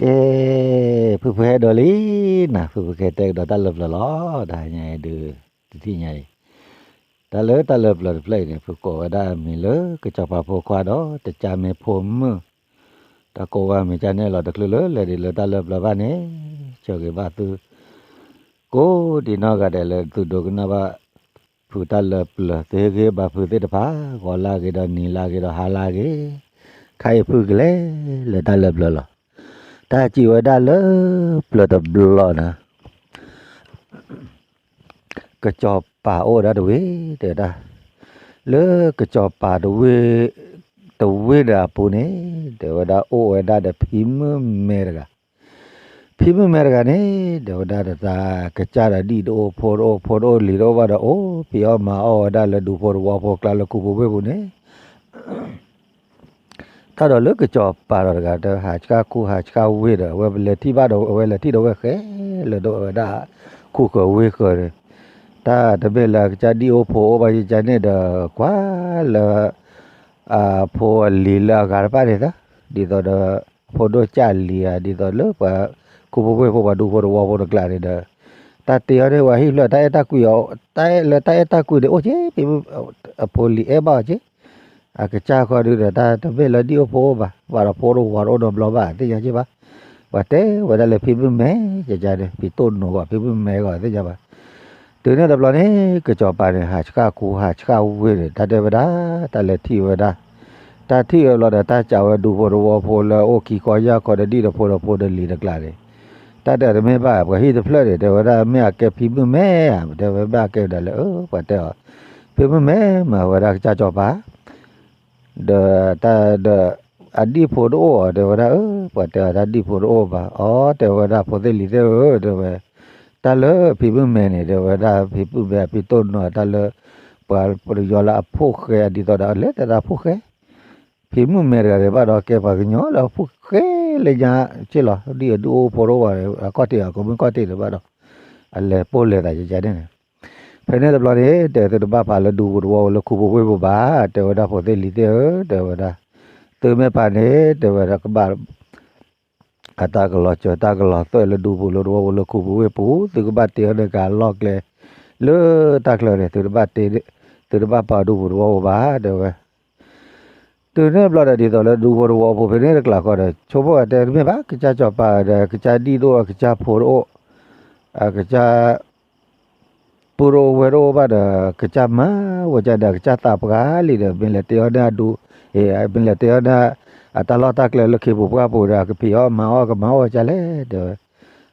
ကဲ, ဖုဖုဟဲဒိးလံနၤ, ဖုဖုကဟဲတဲကဒီးတၢ်လၢပျၢၤလီၤ. တဟါညါအံၤဒုး တထံၣ်ညါအံၤ, တၢ်လၢတၢ်လၢပျၢၤတဖျၢၣ်အံၤန့ၣ် ဖုကိးဝဲဒၣ်အမံၤလၢ ကစီၤပၤဖိခွါဒီး တကၢ်မ့ၢ်ဖိမုၣ်, တၢ်ကိးဝဲမ့ၢ်ကၢ်န့ၣ်လီၤ. တချုးလၢလဲၤဒံးလၢတၢ်လၢပျၢၤဘၣ်န့ၣ် ဆၢဂ့ၤဘၣ်သု ကိးဒံးနီၢ်ဂၤဒဲးလၢသုဒိကနၣ်ဘၣ် ဖုတၢ်လၢပျၢၤ သုဟ့ၣ်ဂံၢ်ဘါဖုသ့ၣ်တဖၣ် ဂီၤလၢဂ့ၤဒီးနံၤလၢဂ့ၤဒီးဟါလၢဂ့ၤ, ခါအံၤဖုကလဲၤလၢတၢ်လၢပျၢၤလီၤ. တၢ်စံးဝဲဒၣ်လၢပျၢၤတဘျီန့ၣ် ကစီၤပၤအိၣ်ဝဲဒၣ်တဝ့ၢ် တဲဝဲဒၣ်, လၢကစီၤပၤတဝ့ၢ်, တဝ့ၢ်ဒီးအပူၤန့ၣ် တဲဝဲဒၣ်အိၣ်ဝဲဒၣ်ဒီးဖံမုၣ်မဲတဂၤ ဖံမုၣ်မဲတဂၤန့ၣ် တဲဝဲဒၣ်ဒီးတၢ် ကစၢ်ဒီးဒံၣ်တအိၣ်ဖိတအိၣ်ဖိတအိၣ်လံၤတအိၣ်ဘၣ်ဒီး အိၣ်ဖံးအီၣ်မၤအီၣ်ဝဲဒၣ်လၢဒူဖိတဝီဖိကျါလၢခူပူၤဝ့ၢ်ပူၤန့ၣ် တၢ်ဒီးလၢကစီၤပၤဒီးတဂၤ တဟးဆှၣ်ခူဟးဆှၣ်ဝ့ၢ်ဒီး အဝဲလဲၤထံၣ်ဘၣ်ဒီး အဝဲလဲၤထံၣ်ဒီးဝဲဃဲလၢဒိၣ်ဝဲဒၣ် ခူဃၢၤဝ့ၢ်ဃၢၤန့ၣ် တၢ်တမ့ၢ်လၢအကစၢ်ဒံၣ်အိၣ်ဖိအိၣ်ဘၣ်ယကန့ၣ်ဒီး ကွၢ်လၢ အဖိအလံၤလၢအဂၤတဖၣ်န့ၣ်သၢ ဒ်သိးဒီး အဖိဒိၣ်ကၢ်လံၤဧါ ဒ်သိးလၢပှၤ ခူဖိဝ့ၢ်ဖိပှၤဒူဖိတဝီဖိတကျါန့ၣ်ဒီး တၢ်တ့အီၤန့ၣ်ပှၤဟံၣ်ဖျၢၣ် တၢ်အဲၣ်တၢ်ကွံအီၤ တၢ်အဲၣ်လၢတၢ်အဲၣ်တၢ်ကွံန့ၣ်အိၣ်က့ ဖံမုၣ် အဖိလံၤအဲၣ်ဘၣ်အီၤက့ အကစၢ်ဃီဒုဒီး တၢ်တမ့ၢ်လၢဒံၣ်အိၣ်ဖိအိၣ်ဘၣ် ဘၣ်ဒီးဖိတဝီတအိၣ်နီတဘျီဘၣ် သ့ၣ်ညါက့ဘၣ် ပှၤတဲဝဲဒၣ်လၢဖံမုၣ်မဲ ကကန့ၣ် ဖံတိၢ်နိဂီၢ် ဖံမုၣ်မဲဂီၢ် သ့ၣ်ညါဘၣ်. တုၤန့ၣ်တဘျီန့ၣ် ကစီၤပၤန့ၣ် ဟးဆှၣ်ခူဟးဆှၣ်ဝ့ၢ်န့ၣ် တၢ်တဲဝဲဒၣ် တၢ်လဲၤထံၣ်ဝဲဒၣ် တၢ်ထံၣ်ဝဲဘျီဒီး တၢ်စံးဝဲဒူဖိတဝီဖိလၢအိၣ်ခံခီယၢ်ခီဒီးဒံၣ်တဖိဒီးဖိဒီးလံၤတကျါန့ၣ် တၢ်တဲတမ့ၢ်ဘၣ် ပှၤဟံၣ်တဖျၢၣ်န့ၣ် တဲဝဲဒၣ်မ့ၢ်အကဲဖံမုၣ်မဲဧါ တဲဝဲမ့ၢ်အကဲဝဲဒၣ်လၢ အၢ ပှၤတဲအီၤ ဖံမုၣ်မဲမ့ၢ်ဝဲဒၣ်ကစၢ်စီၤပၤ ဒီးတၢ်ဒီး အဒံၣ်ဖိတအိၣ်အီၤ တဲဝဲဒၣ် အၢ ပှၤတဲအီၤတၢ်ဒံၣ်ဖိတအိၣ်ဘၣ် အီ တဲဝဲဒၣ်ဖိသ့ၣ်လံၤသ့ၣ်ဧၢ တဲဝဲ တၢ်လၢဖံမုၣ်မဲန့ၣ် တဲဝဲဒၣ်ဖံမုၣ်မဲအဖံတိၢ်နိတၢ်လၢ ပှၤပယီၤလၢအဖိၣ်ဃဲအဒ်သိးဒီး လဲၤတဲဒၣ်ဖိၣ်ဃဲ ဖံမုၣ်မဲတဂၤန့ၣ်ဘၣ်ဒီး ကဲပှၤကညီလၢအဖိၣ်ဃဲလၢညါ က့ၢ်လီၤ ဒ်အဒူၣ်အိၣ်ဖိတအိၣ်ဘၣ် အကီၢ်တ့ၢ်အကမုၢ်ကီၢ်တ့ၢ်န့ၣ်ဘၣ်ဒီး အလဲၤပိၢ်လဲၤသးယကန့ၣ်န့ၣ် ဖဲန့ၣ်တဘျီန့ၣ် တဲသုတဘၣ်ပာ်လၢဒူပူၤတဝီပူၤလၢခူပူၤဝ့ၢ်ပူၤဘၣ် တဲဝဲဒၣ်ဖိသ့ၣ်လံၤသ့ၣ်ဧၢ တဲဝဲဒၣ် သုမ့ၢ်ပာ်န့ၣ် တဲဝဲဒၣ်ကဘၣ် အတၢ်ကလီၤစၢၤတၢ်ကလီၤသွဲၣ်လၢဒူပူၤလၢတဝီပူၤလၢခူပူၤဝ့ၢ်ပူၤ သုကဘၣ်တ့အီၤန့ၣ်ကလီၢ်ကျဲ လၢတၢ်ချၢန့ၣ် သုတဘၣ်တ့ သုတဘၣ်ပာ်ဒူပူၤတဝီပူၤဘၣ် တဲဝဲ တုၤန့ၣ်ဘျီဒီးဒ်သိးလၢဒူဖိတဝီဖိဖဲန့ၣ်တကျါဃီဒီး ဆိကမိၣ်တဲတမ့ၢ်ဘၣ် ကစၢ်စီၤပၤဒီး ကစၢ်ဒံၣ်တအိၣ် အကစၢ်ဖိတအိၣ် အကစၢ် ပုၢ်တအိၣ်ဝဲၢ်တအိၣ်ဘၣ်ဒီး ကစၢ်မၤဝဲကဒီး ကစၢ်သးပှၢ်လံဒီး မ့ၢ်လဲၤတ့အီၤန့ၣ်အဒူ မ့ၢ်လဲၤတ့အီၤန့ၣ် အတၢ်လီၢ်တၢ်ကျဲလၢခ့ပူၤပှၢ်ပူၤဒီး ကဖံးအီၣ်မၤအီၣ်ကမၤအီၣ်ဝဲကလဲၣ် တဲဝဲ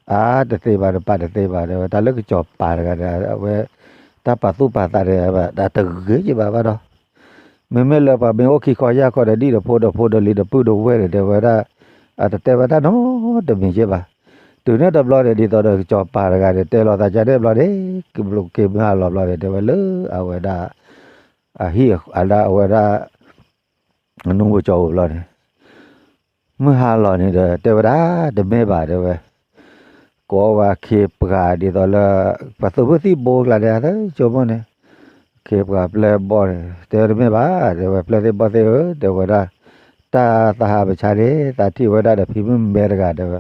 အါ တသ့ဘၣ် တပာ်တသ့ဘၣ် တဲဝဲ တၢ်လၢကစီၤပၤတဂၤဒီး အဝဲ တၢ်ပာ်သူၣ်ပာ်သးဒီး တဂ့ၤက့ဘၣ်ဘၣ်ဒီး မ့မ့ၢ်လၢပှၤမ့ၢ်အိၣ်ခံခီယၢ်ခီဒီး ဒံၣ်တဖိဒီးဖိဒီးလံၤဒီးပုၢ်ဒီးဝဲၢ်န့ၣ် တဲဝဲဒၣ် အတတဲဝဲတၢ်နီတမံၤက့ဘၣ်. တုၤန့ၣ်တဘျီန့ၣ် ဒ်သိးဒီးကစီၤပၤတဂၤန့ၣ် တဲလီၤသးကန့ၣ်ဘျီန့ၣ် ကဘျုးက့ၤမုၢ်ဟါလီၤဘျီန့ၣ် တဲဝဲလၢအဝဲဒၣ် အဟံၣ်အဒၣ်အဝဲဒၣ် အနူပူၤကၠီပူၤဘျီန့ၣ် မုၢ်ဟါလီၤန့ၣ်ဒီး တဲဝဲဒၣ် တမ့ၢ်ဘၣ် တဲဝဲ ကိးဝဲခ့ပှၤဒ်သိးလၢ ပှၤသူၣ်ဖုသံၣ်ဘိကျါန့ၣ် အသးဆိကမိၣ်န့ၣ် ခ့ပှၤပျဲၢ်ဘီၣ်န့ၣ် တဲတမ့ၢ်ဘၣ် တဲဝဲ ပျဲၢ်သ့ၣ်ဘီၣ်သ့ၣ်ဧၢ တဲဝဲဒၣ် တၢ်သးဟးပဆါန့ၣ် သးထံၣ်ဝဲဒၣ်ဒီးဖံမုၣ်မဲတဂၤ တဲဝဲ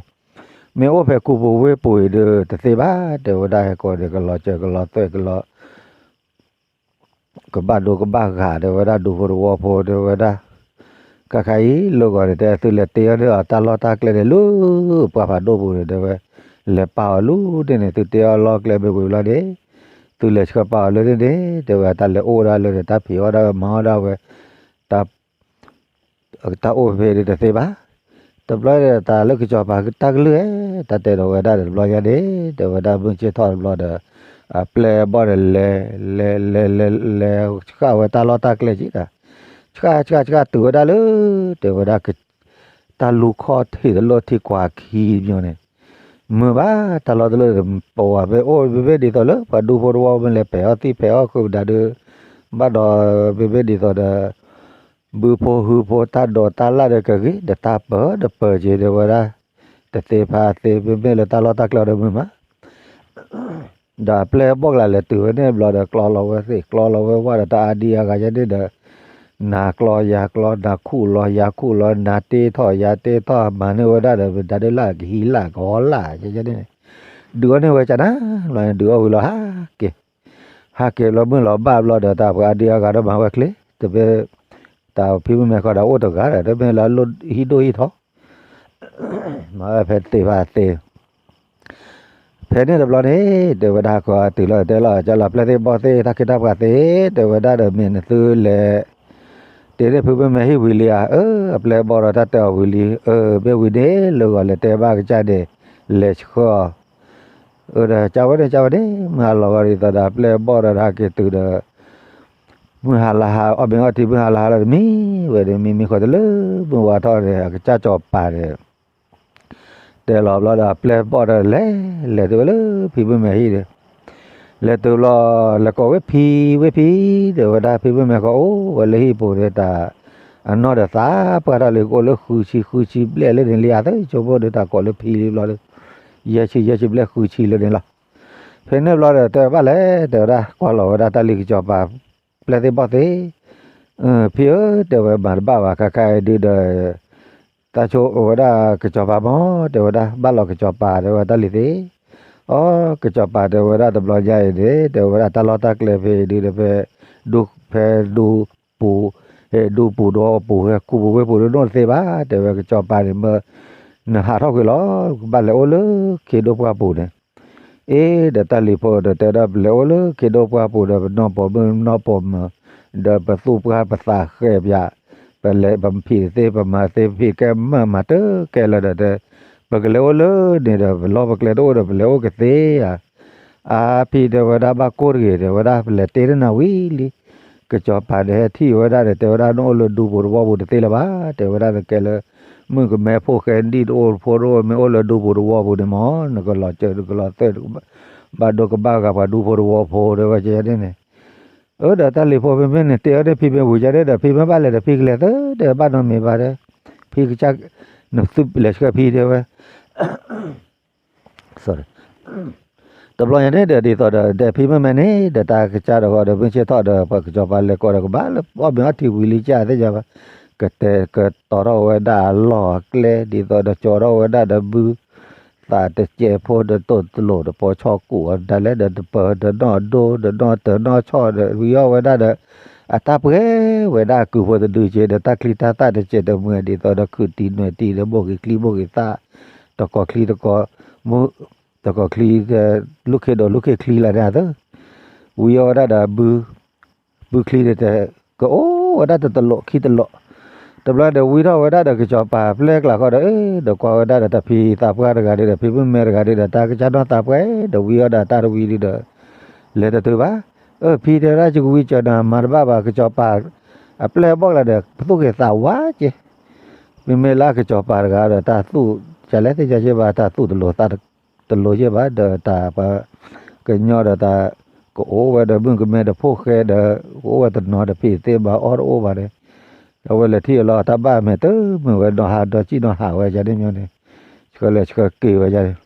မ့ၢ်အိၣ်ဖဲခူပူၤဝ့ၢ်ပူၤအံၤဒီး တသ့ဘၣ် တဲဝဲဒၣ် ဟဲကိးန့ၣ် ကလီၤစၢၤကလီၤသွဲၣ်ကလီၤ ကဘၣ်ဒိကဘၣ်ဂာ် တဲဝဲဒၣ် ဒူဖိတဝီဖိ တဲဝဲဒၣ် ခါခါအံၤ လၢဂီၤန့ၣ် တဲသုလဲၤတ့အီၤန့ၣ် တၢ်လီၢ်တၢ်ကျဲန့ၣ် လၢပှၢ်ဖးဒိၣ်ပူၤန့ၣ် တဲဝဲ လဲၤပာ်အီၤလၢန့ၣ်န့ၣ် သုတ့အီၤလီၢ်ကျဲမ့ၢ်ဝံၤဘျီန့ၣ် သုလဲၤဆှၢပာ်အီၤလၢန့ၣ်န့ၣ် တဲဝဲ တၢ်လဲၤအိၣ်ဝဲဒၣ်လၢန့ၣ် တၢ်ဖံးအီၣ်ဒၣ်ဝဲ မၤအီၣ်ဒၣ်ဝဲ တၢ် တၢ်အိၣ်ဖဲန့ၣ်တသ့ဘၣ်. တဘျီဒီးတၢ်လၢကစီၤပၤတၢ်ကလုၢ်ဧၢ, တၢ်တဲဒီးဝဲဒၣ်ဒီးတဘျီညါန့ၣ် တဲဝဲဒၣ်မုၢ်ဆ့ၣ်ထီၣ်တဘျီဒီး အပျဲၢ်အဘီၣ်ဒီးလဲၤ လဲၤ လဲၤ လဲၤ လဲၤဆှၣ်ဝဲတၢ်လီၢ်တၢ်ကျဲက့ၤတၢ်, ဆှၣ် ဆှၣ် ဆှၣ်တုၤဝဲဒၣ်လၢ တဲဝဲဒၣ် တၢ်လူၢ်ခီၣ်ထံးတလၢထံကွၢ်ခံပညီန့ၣ် မုာ်ဘၣ်တၢ်လီၢ်တလၢ ပဝဲမ့ၢ်အိၣ်မ့မ့ၢ်ဒ်သိးလၢ ပှၤဒူဖိတဝီမ့ၢ်လဲၤပဲာ်အီၣ်သံၣ်ပဲာ်အီၣ်ဃုာ်မနုၤဒီး ဘၣ်ဒီး မ့မ့ၢ်ဒ်သိးဒီး ဘုဖိဟုဖိတၢ်ဒိးတၢ်လၢ်ဒီးကဂ့ၤ ဒီးတၢ်ပၢၢ်ဒီးပၢၢ်က့ၤ တဲဝဲဒၣ် တသ့ဖးသ့ မ့မ့ၢ်လၢတၢ်လီၢ်တၢ်ကျဲဒီးမုာ်မး ဒီးအပျဲၢ်အဘီၣ်ကျါလဲၤတုၤဝဲန့ၣ်ဘျီဒီး ကျီလီၤဝဲသ့ၣ် ကျီလီၤဝဲဝၣ်ဒီးတၢ်အါဒံအါဂၤယဲန့ၣ်ဒီး နၤကျီယၤကျီ နၤခူၣ်လီၤယၤခူၣ်လီၤ နၤတ့ထီၣ်ယၤတ့ထီၣ် မၤန့ၢ်ဝဲဒၣ်ဒီး ပတၤဒုလၢကဟံးလၢကဟီလၢ ကဲန့ၣ် ဒုးအီၣ်န့ၢ်ဝဲကနၤလီၤန့ၣ် ဒုးအီၣ်ဝံၤလီၤဟးက့ၤ ဟးက့ၤလီၤမုၢ်လီၤဘၣ်ဘျီဒီး တၢ်ပှၤအဒုအဂၤဒီးမၤဝဲချ့ တမ့ၢ် တၢ်ဖံမုၣ်မဲာ်ခီဒီးအိၣ်တဂၤဒီး တမ့ၢ်လၢအလိၣ်ဟံၣ်ဒိၣ်ဟံၣ်ထီ မၤဝဲဖဲသ့ၣ်ဖးသ့ ဖဲန့ၣ်တဘျီန့ၣ် တဲဝဲဒၣ်ကီးတုၤလီၤတဲလီၤ ကၢ်လီၤပျဲၢ်သ့ၣ်ဘီၣ်သ့ၣ် တၢ်ခ့တၢ်ပှၤသ့ၣ် တဲဝဲဒၣ်ဒီး မ့ၢ်နသုလဲၤ တဲန့ၣ်ဖုမုၣ်မဲာ်ဟံၣ်ဝံၤလံဧါ အၢ အပျဲၢ်ဘီၣ်ဒီးတၢ်တဲအီၤဝံၤလံ အၢ မ့ၢ်ဝံၤန့ၣ် လၢဂီၤလဲၤတဲဘၣ်ကစၢ်န့ၣ် လဲၤဆှၢအီၤ အၢ ဒီးကၢ်ဝဲန့ၣ် ကၢ်ဝဲန့ၣ် မုၢ်ဟါလီၤဂီၤဒ်သိးဒီး အပျဲၢ်ဘီၣ်ဒီးတၢ်က့ၤတုၤဒီး မုၢ်ဟါလၢဟါ အီၣ်မ့ၤအီထံ မုၢ်ဟါလၢဟါလီၤတမံၤဝဲဒီး မံမံဃီတလၢ မုၢ်ဝါထီၣ်န့ၣ် အကစၢ်စီၤပၤန့ၣ် တဲလီၤဘျီဒီး အပျဲၢ်ဘီၣ်ဒီးလဲၤ လဲၤတုၤဝဲလၢဖံမုၣ်မဲာ်ဟံၣ်န့ၣ် လဲၤတုၤလီၤ လဲၤကိးဝဲဖံ ဝဲဖံ တဲဝဲဒၣ် ဖံမုၣ်မဲာ်ဃီအိၣ်ဝဲလၢဟံၣ်ပူၤန့ၣ် တၢ်အနီၢ်ဒီးသးပှၢ်ထီၣ်လံ ကအိၣ်လၢဃုဆံ ဃုဆံဘျဲၣ်လၢန့ၣ်လံ အသးဆိကမိၣ်ဒီး တၢ်ကိးလၢဖံလံဘျီဒီး ယဲၢ်ဆံ ယဲၢ်ဆံဘျဲၣ် ဃုဆံလၢန့ၣ်လီၤ. ဖဲန့ၣ်ဘျီဒီး တဲဘၣ်လဲၣ် တဲဝဲဒၣ် ကွၢ်လီၤဝဲဒၣ်တၢ်လံၤကစီၤပၤ ပျဲၢ်သ့ၣ်ဘီၣ်သ့ၣ် ဖံဧၢ တဲဝဲ မၤတဘၣ်ဘၣ် ခါခါအံၤဒုဒီး တၢ်ဆိၣ်အိၣ်ဝဲဒၣ်ကစီၤပၤမး တဲဝဲဒၣ် ဘၣ်လီၤကစီၤပၤ တဲဝဲတၢ်လံၤသ့ၣ် အီ ကစီၤပၤတဲဝဲဒၣ်တဘျီညါအံၤန့ၣ် တဲဝဲဒၣ်တၢ်လီၢ်တၢ်ကျဲဖဲအံၤဒုဒီး ဖဲ ဒူဖဲဒူပူၤ ဟဲဒူပူၤဒီးပူၤ ဟဲကူပူၤဝ့ၢ်ပူၤဒု ဒိၣ်တသ့ဘၣ် တဲဝဲကစီၤပၤန့ၣ် မ့ၢ် နဟးထီၣ်ကွံာ်လီၤ ကဘၣ်လဲၤအိၣ်လၢခ့ဒိၣ်ပှၢ်ပူၤန့ၣ် အ့ဒီးတၢ်လံၤဖိဒီးတဲဒၣ် ပလဲၤအိၣ်လၢခ့ဒိၣ်ပှၢ်ပူၤဒီး ပနီၢ်ပိာ်မုၣ်နီၢ်ပိာ်မၢၤ ဒီးပသူၣ်ပှၢ်ပသးဃဲးပၠး ပလဲၤပဖံးတသ့ ပမၤတသ့ ပဖံးကဲမးမၤတကဲလၢာ်ဒီးတဲ ပကလဲၤအိၣ်လၢန့ၣ်ဒီး ပလီၢ်ပကျဲတအိၣ်ဒီး ပလဲၤအိၣ်ကသ့ဧါ အါဖံတဲဝဲဒၣ် ဘၣ်ကိၢ်တဂ့ၤ တဲဝဲဒၣ် ပလဲၤတ့တနၤဝံၤလံ ကစီၤပၤန့ၣ်ဟဲထံၣ်ဝဲဒၣ်ဒီး တဲဝဲဒၣ် နအိၣ်လၢဒူပူၤတဝီပူၤတသ့လၢၤဘၣ် တဲဝဲဒၣ် နကဲလၢ မုၣ်ကမဲဖိဃဲနံၣ်တအိၣ်ဖိတအိၣ် မ့ၢ်အိၣ်လၢဒူပူၤတဝီပူၤန့ၣ်မး နကလီၤစၢၤ နကလီၤသၢၣ် ဘၣ်ဒိကဘၣ်ဂာ်ပှၤဒူဖိတဝီဖိ တဲဝဲန့ၣ် အၢ ဒီးတၢ်လံၤဖိမ့မ့ၢ်န့ၣ် တဲအီၤန့ၣ် ဖံမ့ၢ်ဝံၤယါန့ၣ်ဒီး ဖံမ့ၢ်ဘၣ်လဲၤဒီး ဖံကလဲၤသၢ တဲဘၣ်နီတမံၤဘၣ်ဒီး ဖံကစၢ် နသုလဲၤဆှၢဖံတဲဝဲ တဘျီညါန့ၣ်ဒီး ဒ်သိးဒီး ဒီးဖံမ့မ့ၢ်န့ၣ် ဒီးတၢ်ကစၢ်ဒီးဃီဒီး မုၢ်ဆ့ၣ်ထီၣ်ဒီး ပှၤကစီၤပၤလဲၤကိးဒီးကဘၣ်လၢအီၣ်မ့ၤအီထံဝံၤလံကၢ်သ့ၣ်ညါဘၣ် ကတဲာ်ကတီၤထီၣ်ဝဲဒၣ်အလီၢ်အကျဲ ဒ်သိးဒီးကၠီထီၣ်ဝဲဒၣ်ဒီးဘု သးတစဲးဖိဒီးတိၢ်တလိာ်ဒီး ပိာ်ဆီၣ်ကူၣ်အီၤဒၣ်လဲာ်ဒီး တပၢၤဒီးနီၣ်ဒိ ဒီးနီၣ်တၢၤနီၣ်ဆီၣ်ဒီး ဝံၤအီၣ်ဝဲဒၣ်ဒီး အတၢ်ပှဲၤဝဲဒၣ်အကုၢ်ဖိတဒုက့ဒီး တၢ်ချံတၢ်သၣ်တစဲးတမှဲၤ ဒ်သိးဒီးခုၣ်တံၢ်နွဲၣ်တံၢ်ဒီး ဘိၣ်က့ၤချံဘိၣ်က့ၤသၣ် တကီၢ်ချံတကီၢ် မူ တကီၢ်ချံ လူၢ်ခ့ဒိၣ်လူၢ်ခ့ချံလၢန့ၣ်သၢ ဝံၤအီၣ်ဝဲဒၣ်ဒီးဘု ဘုချံန့ၣ်တဲ ကအိၣ်ဝဲဒၣ်တတလိာ်ခံတလိာ် တဘျီဒီးဝံထီၣ်ဝဲဒၣ်ဒီးကစီၤပၤပျဲၢ်ကျါဃီဒီး ဒီးကွၢ်ဝဲဒၣ်ဒီးတၢ်ဖံသးပှၢ်တဂၤဒီး ဖံမုၣ်မဲတဂၤဒီး တၢ်ကစၢ်နီၢ်သးပှဲၤ ဒီးဝံအီၣ်ဒီးတၢ်တဝံဒုဒီး လဲၤတတုၤဘၣ် အၢ ဖံတဲဝဲဒၣ် ယကဝံၤစၢၤနၤ မၤတဘၣ်ဘၣ် ကစီၤပၤ အပျဲၢ်အဘီၣ်ကျါဒီး ပသူၣ်က့ၤသးဝါက့ မ့မ့ၢ်လၢအကစီၤပၤတဂၤဒီး တၢ်သူၣ်ကလဲၣ်သ့ၣ်ညါက့ဘၣ် တၢ်သူၣ်တလိာ်သးတလိာ်က့ဘၣ် ဒီးတၢ်ပှၤကညီဒီးတၢ်ကအိၣ်ဝဲဒီးမုၣ်ကမဲဒီးဖိၣ်ဃဲဒီး ကအိၣ်ဝဲတနီၤဒီးဖံးသ့ဘၣ်အီၣ်တအိၣ်ဘၣ်ဒီး အဝဲလဲၤထံၣ်အလီၢ်တၢ်ဘၣ်မဲာ်တမုာ်ဝဲနီၢ်ဟါဒီးစံၣ်နီၢ်ဟးဝဲယါန့ၣ်မ့ၢ်န့ၣ် ဆှၢလဲၤဆှၢက့ၤဝဲယါန့ၣ်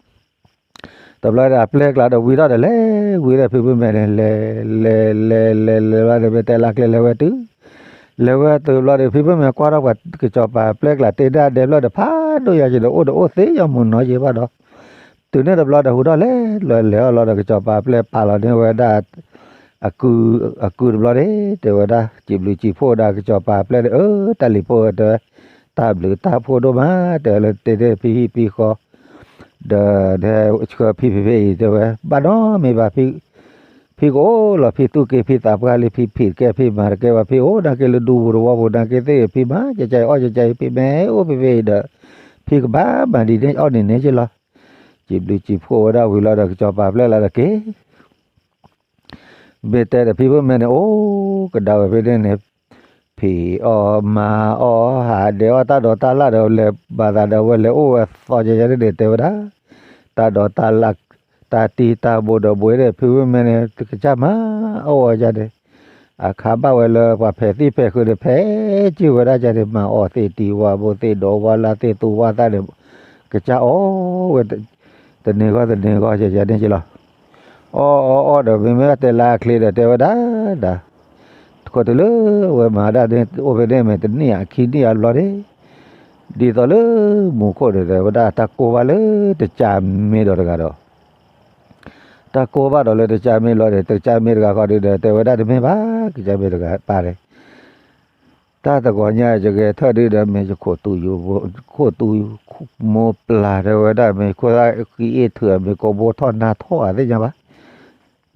တဘျီဒီးအပျဲၢ်ကျါဒီးဝံထီၣ်ဒီးလဲၤ ဝံဒီးဖံမုၣ်မဲန့ၣ် လဲၤ လဲၤ လဲၤ လဲၤ လဲၤဘျီဒီး မ့ၢ်တဲလၢကျဲလဲၤဝဲတုၤ လဲၤဝဲတုၤဘျီဒီး ဖံမုၣ်မဲကွၢ်ထီၣ်ပှၤကစီၤပၤပျဲၢ်ကျါတ့ၢ်ဒၣ်ဒဲဘျီဒီး ဖးဒိၣ်ယါက့ၤဒီး အိၣ်ဒီးအိၣ်သ့ယီမုၢ်နီၤယံၤဘၣ်ဒီး တုၤန့ၣ်တဘျီဒီးဟူထီၣ်လဲၤ လဲၤလဲၤအီၣ်လီၤဒီးကစီၤပၤပျဲၢ်ပာ်လီၤန့ၢ်ဝဲဒၣ် အကုၢ် အကုၢ်တဘျီန့ၣ် တဲဝဲဒၣ် စံးဘျုးစံးဖှိၣ်ဒၣ်ကစီၤပၤပျဲၢ်န့ၣ် အၢ တၢ်လံၤဖိတဲဝဲ တၢ်ဘျုးတၢ်ဖှိၣ်ဒိၣ်မး တဲဝဲလၢတ့ၢ်န့ၢ်ဖံဟံၣ်ဖံဃီ ဒီး ဆှၢဖံဖံဖံအံၤတဲဝဲ ဘၣ်နီတမံၤဘၣ် ဖံကအိၣ်လီၤ ဖံသူၣ်က့ၤဖံသးပှၢ်လံ ဖံဖံးတကဲဖံမၤတကဲဘၣ် ဖံအိၣ်နာ်က့လၢဒူပူၤတဝီပူၤနာ်က့သ့ၣ် ဖံမၤကကဲအီၣ်ကကဲ ဖံမ့ၢ်အိၣ်ဖံဖံအံၤဒီး ဖံကဘၣ်မၤဒ်န့ၣ်အီၣ်န့ၣ်န့ၣ်က့လီၤ. စံးဘျုးစံးဖှိၣ်ဝဲဒၣ်ဝံၤလီၤဒီး ကစီၤပၤပျဲၢ်လၢဒီးက့ၤ မ့ၢ်တဲဒီးဖံဖုမ့ၢ်န့ၣ် အိၣ်ကဒါဝဲဖဲန့ၣ်န့ၣ် ဖံးအီၣ်မၤအီၣ်ဟးဒဲးအီၣ်တၢ်ဒိးတၢ်လၣ်ဒီး လဲၤဘၣ်သးဒီးဝဲလဲၤအိၣ်ဝဲသီကဲယါန့ၣ်န့ၣ် တဲဝဲဒၣ် တၢ်ဒိးတၢ်လၣ် တၢ်တံၢ်တၢ်ဘိးဒီးဘှံးန့ၣ် ဖံဖုမ့ၢ်န့ၣ် တကစၢ်မၤအီၣ်ဝဲယါန့ၣ် အခါဘၣ်ဝဲလၢပှၤဖဲးသံၣ်ဖဲးဃုာ်န့ၣ် ဖဲးစ့ၢ်ဝဲဒၣ်ယါန့ၣ် မၤအီၣ်သ့ၣ်တံၢ်ဝါဘိသ့ၣ်ဒီးဝါလၢ်သ့ၣ်သူဝါသၣ်န့ၣ် ကစၢ်အီၣ်ဝဲ တန့ၢ်ဂီၢ်တန့ၢ်ဂီၢ်ယါန့ၣ်က့လီၤ. အီၣ်အီၣ်အီၣ်ဒီး မ့မ့ၢ်တဲလၢအချ့ဒီး တဲဝဲဒၣ်ဒၣ် ဃီတုၤလၢဝဲမၤဒၣ်န့ၣ် အိၣ်ဖဲန့ၣ်မ့ၢ်တနံၣ်ဧါခံနံၣ်ဧါဘျီန့ၣ်, ဒ်သိးလၢမူခိၣ်န့ၣ် တဲဝဲဒၣ်တၢ်ကိးဘၣ်လၢတကးမ့ၢ်ဒီးတဂၤဒီး တၢ်ကိးဘၣ်ဒီးလၢတကးမ့ၢ်လီၤန့ၣ် တကးမ့ၢ်တဂၤဃီဒုဒီး တဲဝဲဒၣ်တမ့ၢ်ဘၣ် ကစၢ်မ့ၢ်တဂၤပၢ်န့ၣ် တၢ်တဂီၤညါယဂဲၤထၢၣ်ဒုဒီး မ့ၢ်ယခိၣ်သူ ခိၣ်သူ မိၢ်ပျၢ် တဲဝဲဒၣ် မ့ၢ်ခိၣ်သၣ်ဃံအ့ၣ်ထုး မ့ၢ်ကိးဘိထီၣ်နါထီၣ်ဧါသ့ၣ်ညါဘၣ်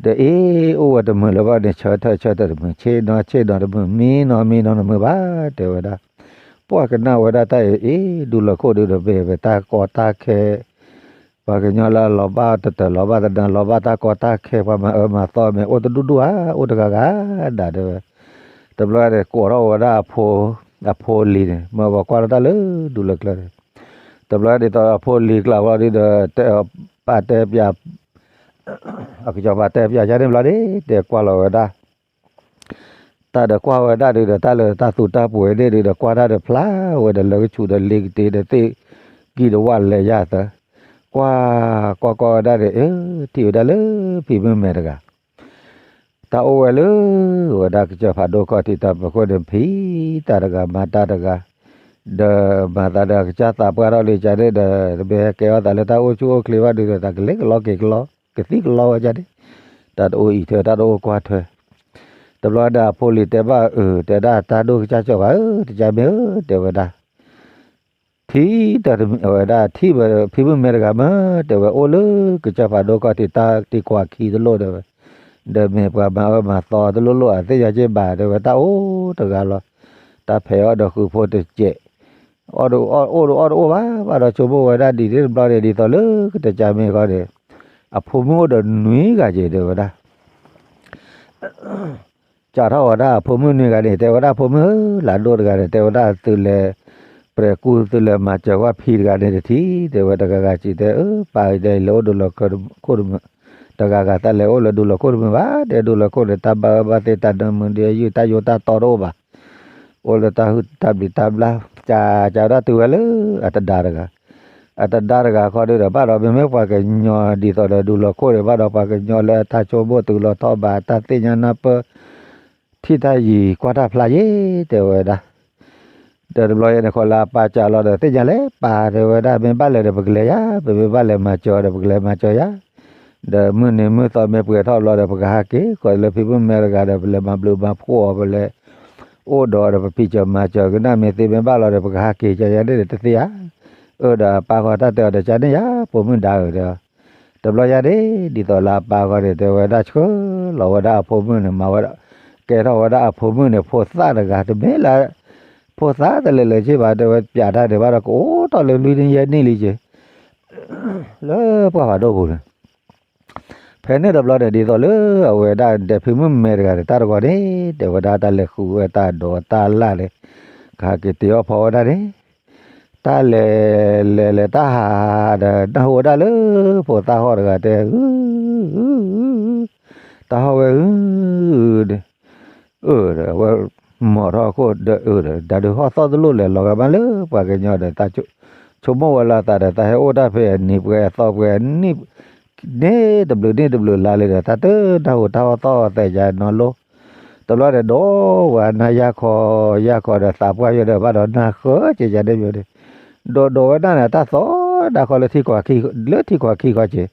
ဒီးအ့ၣ် အိၣ်ဝဲတမုာ်လၢၤဘၣ်န့ၣ် ဆၢထၢၣ်ဆၢထၢၣ်တမုာ် ဆ့ၣ်နီၤဆ့ၣ်နီၤတမုာ် မံနီၤမံနီၤတမုာ်ဘၣ် တဲဝဲဒၣ်. ပှၤကနၣ်ဝဲဒၣ်တၢ်အံၤ အ့ၣ် ဒူလီၤခိၣ်ဒုဒီး မ့ၢ်ဝဲတၢ်ကီတၢ်ခဲ ပှၤကညီလၢအလီၤဘၣ်တတၢၢ်လီၤဘၣ်တနါ လီၤဘၣ်တၢ်ကီတၢ်ခဲ ပှၤမၤအၢမၤသီမ့ၢ်အိၣ်တဒူၣ်ဒူၣ်ဧါ အိၣ်တဂၤဂၤဒၣ် တဲဝဲ. တဘျီန့ၣ် ကိးထီၣ်ဝဲဒၣ်အဖိ အဖိလံၤန့ၣ် မ့ၢ်ပှၤကွၢ်လီၤတၢ်လၢဒူလၢကျဲန့ၣ်, တဘျီဒ်သိးအဖိလံၤကျါဘျီဒုဒီး တဲပာ်တဲပၠး အကစီၤပၤတဲပၠးယါန့ၣ်ဘျီန့ၣ် တဲကွၢ်လီၤဝဲဒၣ် တၢ်ဒီးကွၢ်ဝဲဒၣ်ဒုဒီး တၢ်လၢတၢ်သူတၢ်ပှဲၤန့ၣ်ဒုဒီး ကွၢ်တၢ်ဒီးဖျါဝဲဒီး လၢကဆူးဒီးလ့ကတ့ဒီး သ့ၣ်ကံၢ်ဒီးဝၣ်လဲၤယၤသၢ, ကွၢ်ကွၢ်ကွၢ်ဝဲဒၣ်န့ၣ် အၢ ထံၣ်ဝဲဒၣ်လၢဖံမုၣ်မဲာ်တဂၤ တၢ်အိၣ်ဝဲလၢ ဝဲဒၣ်ကစၢၢ်ဖးဒိၣ်ခီၣ်ထံးတၢ်ဖီခိၣ်န့ၣ် ဖံးတၢ်တဂၤမၤတၢ်တဂၤ, ဒီးမၤသးဒီးအကစၢ်သးပှၢ်ထီၣ်လံကန့ၣ်ဒီး တမ့ၢ်ဟဲကဲထီၣ်သးလၢတၢ်အိၣ်ဆူၣ်အိၣ်ချ့ဘၣ်ဒုဒီး တၢ်ကလဲၤကလီက့ၤကလီ ကသံကလီဝဲကန့ၣ်, တၢ်တအိၣ်အံးထွဲ တၢ်တအိၣ်ကွၢ်ထွဲ, တဘျီဒၣ်အဖိလံၤတဲဘၣ်အၢ တဲဒၣ်တၢ်ဒိၣ်ကစၢ်ကၠီဘၣ်ဧၢ တကးမ့ၢ်ဧၢ တဲဝဲဒၣ် ထံၣ်တၢ်တမံၤဝဲဒၣ် ထံၣ်ဝဲဖံမုၣ်မဲာ်တဂၤမ့ၢ် တဲဝဲအိၣ်လၢကစၢၢ်ဖးဒိၣ်ခီၣ်ထံးတၢ်တံၤကွၢ်ခံတလိၣ်တဲဝဲ, ဒီးမ့ၢ်ပှၤမၤအၢမၤသီတလိၣ်လိၣ်အသ့ၣ်ညါက့ဘၣ် တဲဝဲတၢ်အိၣ်တဂၤလီၤ, တၢ်ဖဲးအီၣ်ဒီးဃုာ်ဖိတစဲး, အီၣ်ဒီးအိၣ်တအိၣ်ဘၣ် ဘၣ်ဒီးဆိကမိၣ်ဝဲဒၣ်ဒ်န့ၣ်တဘျီန့ၣ် ဒ်သိးလၢကတကးမ့ၢ်ဃီန့ၣ်, အဖိမုၣ်အိၣ်ဒီးနွံဂၤက့ၤတဲဝဲဒၣ် စးထီၣ်ဝဲဒၣ်အဖိမုၣ်နွံဂၤန့ၣ် တဲဝဲဒၣ်အဖိမုၣ်ဧၢ လၢအဒိၣ်တဂၤန့ၣ် တဲဝဲဒၣ်သုလဲၤ ပြဲၤကူသုလဲၤမၤစၢၤကွၢ်ဖံတဂၤန့ၣ်တထံၣ် တဲဝဲတဂၤဂၤစံးတဲ အၢ ပၢ်အံၤတဲ လဲၤအိၣ်ဒူလီၤခိၣ်တမုာ် တဂၤဂၤသးလဲၤအိၣ်လၢဒူလီၤခိၣ်တမုာ်ဘၣ် တဲဒူလီၤခိၣ်န့ၣ် တၢ်ဘၣ်အၢဘၣ်သီ တၢ်နၢမူဒံးအယုၢ် တၢ်ယိတၢ်တီတအိၣ်ဘၣ် အိၣ်လၢတၢ်ဟုၣ်တၢ်ဘျံးတၢ်ဘျၣ် ကးကးဝဲဒၣ်တုၤဝဲလၢအတဒါတဂၤ, အတဒါတဂၤခီဒုဒီး ဘၣ်ဒီးမ့မ့ၢ်ပှၤကညီဒ်သိးဒီးဒူလီၤခိၣ်န့ၣ် ဘၣ်ဒီးပှၤကညီလၢအတၢ်ဆိကမိၣ်တုၤလီၤထီၣ်ဘး တၢ်သ့ၣ်ညါနၢ်ပၢၢ် ထံၣ်တၢ်ယံၤကွၢ်တၢ်ဖျါယ့ၣ် တဲဝဲဒၣ် ဒီးတဘျီယဲန့ၣ် ခီလၢအပၢ်စံးလီၤဒီး သ့ၣ်ညါလဲၣ်ပၢ် တဲဝဲဒၣ် မ့ၢ်ဘၣ်လဲၤဒီးပကလဲၤယၤ, ပမ့ၢ်ဘၣ်လဲၤမၤစၢၤအီၤဒီး ပကလဲၤမၤစၢၤယၤ, ဒီးမုၢ်နံၤမုၢ်သီမ့ၢ်ပှဲၤထီၣ်ဘျီဒီး ပကဟးက့ၤ ဃီလၢဖံမုၣ်မဲာ်တဂၤဒီး ပလဲၤမၤဘျုးမၤဖှိၣ်အီၤ ပလဲၤအိၣ်ဒီးအီၤဒီး ပဖံးစၢၤမၤစၢၤကနၣ် မ့ၢ်သ့မ့ၢ်ဘၣ်လီၤဒီး ပကဟးက့ၤကယဲန့ၣ်တသ့ဧါ, အၢ ဒီးအပၢ်ဃီတၢ်တဲအီၤဒီး ကန့ၣ်ယၤ ဖိမုၣ်ဒါဧၢဒီး တဘျီယဲန့ၣ် ဒ်သိးလၢအပၢ်ဃီန့ၣ် တဲဝဲဒၣ်ဆှၢလီၤဝဲဒၣ်အဖိမုၣ်န့ၣ် မၤဝဲဒၣ် ကဲထီၣ်ဝဲဒၣ်အဖိမုၣ်န့ၣ် ဖိသၣ်တဂၤ တမ့ၢ်လၢ ဖိသၣ်တလၢာ်လၢာ်က့ဘၣ် တဲဝဲပၠးတၢ်န့ၣ်ဘၣ်ဒီး ကအိၣ်ထီၣ်လၢလွံၢ်နံၣ်ယဲၢ်နံၣ်လံက့ လၢပှၢ်ဖးဒိၣ်ပူၤန့ၣ် ဖဲန့ၣ်တဘျီန့ၣ် ဒ်သိးလၢအဝဲဒၣ်ဒီးဖံမုၣ်မဲာ်တဂၤန့ၣ် တၢ်တဂီၤန့ၣ် တဲဝဲဒၣ်တၢ်လဲၤဃုဝဲတၢ်ဒိးတၢ်လၣ်န့ၣ် ကဟးက့ၤတ့ၢ်အီၣ်ဖီဝဲဒၣ်န့ၣ် တၢ်လဲၤလဲၤလဲၤတၢ်ဟးဒီး နၢ်ဟူဝဲဒၣ်လၢ ဖိသၣ်ဟီၣ်တဂၤတဲ တၢ်ဟီၣ်ဝဲဧၢ အၢ ဒီးအဝဲ မီၤထီၣ်အခိၣ်ဒီး အၢ ဒီး တၢ်ဒုးဟီၣ်သီၣ်တလိၣ်လဲၤလီၤဂာ်မးလၢပှၤကညီဒီး ဆိကမိၣ်ဝဲလီၤသးဒီး တၢ်ဟဲအိၣ်တၢ်ဖဲအနံၤပှဲၤအသီပှဲၤအနံၣ် န့ၣ်တဘျုးနံၣ်တဘျုးလါလံဒီး တၢ်တနၢ်ဟူတၢ်ဟီၣ်သီၣ်သဲယၤနီၤလိ တဘျီဒီး ဒိးဝဲနၤယၢ်ခီ ယၢ်ခီဒီး သးပှၢ်ယဲဒီး ဘၣ်ဒီးနၢ်ဃၢက့ၤယၤန့ၣ်မ့ၢ်န့ၣ် ဒိးဒိးဝဲဒၣ်န့ၣ် တၢ်သီၣ်ဒၣ်ခီလၢထံခွးခံ လၢထံခွးခံခီက့ၤ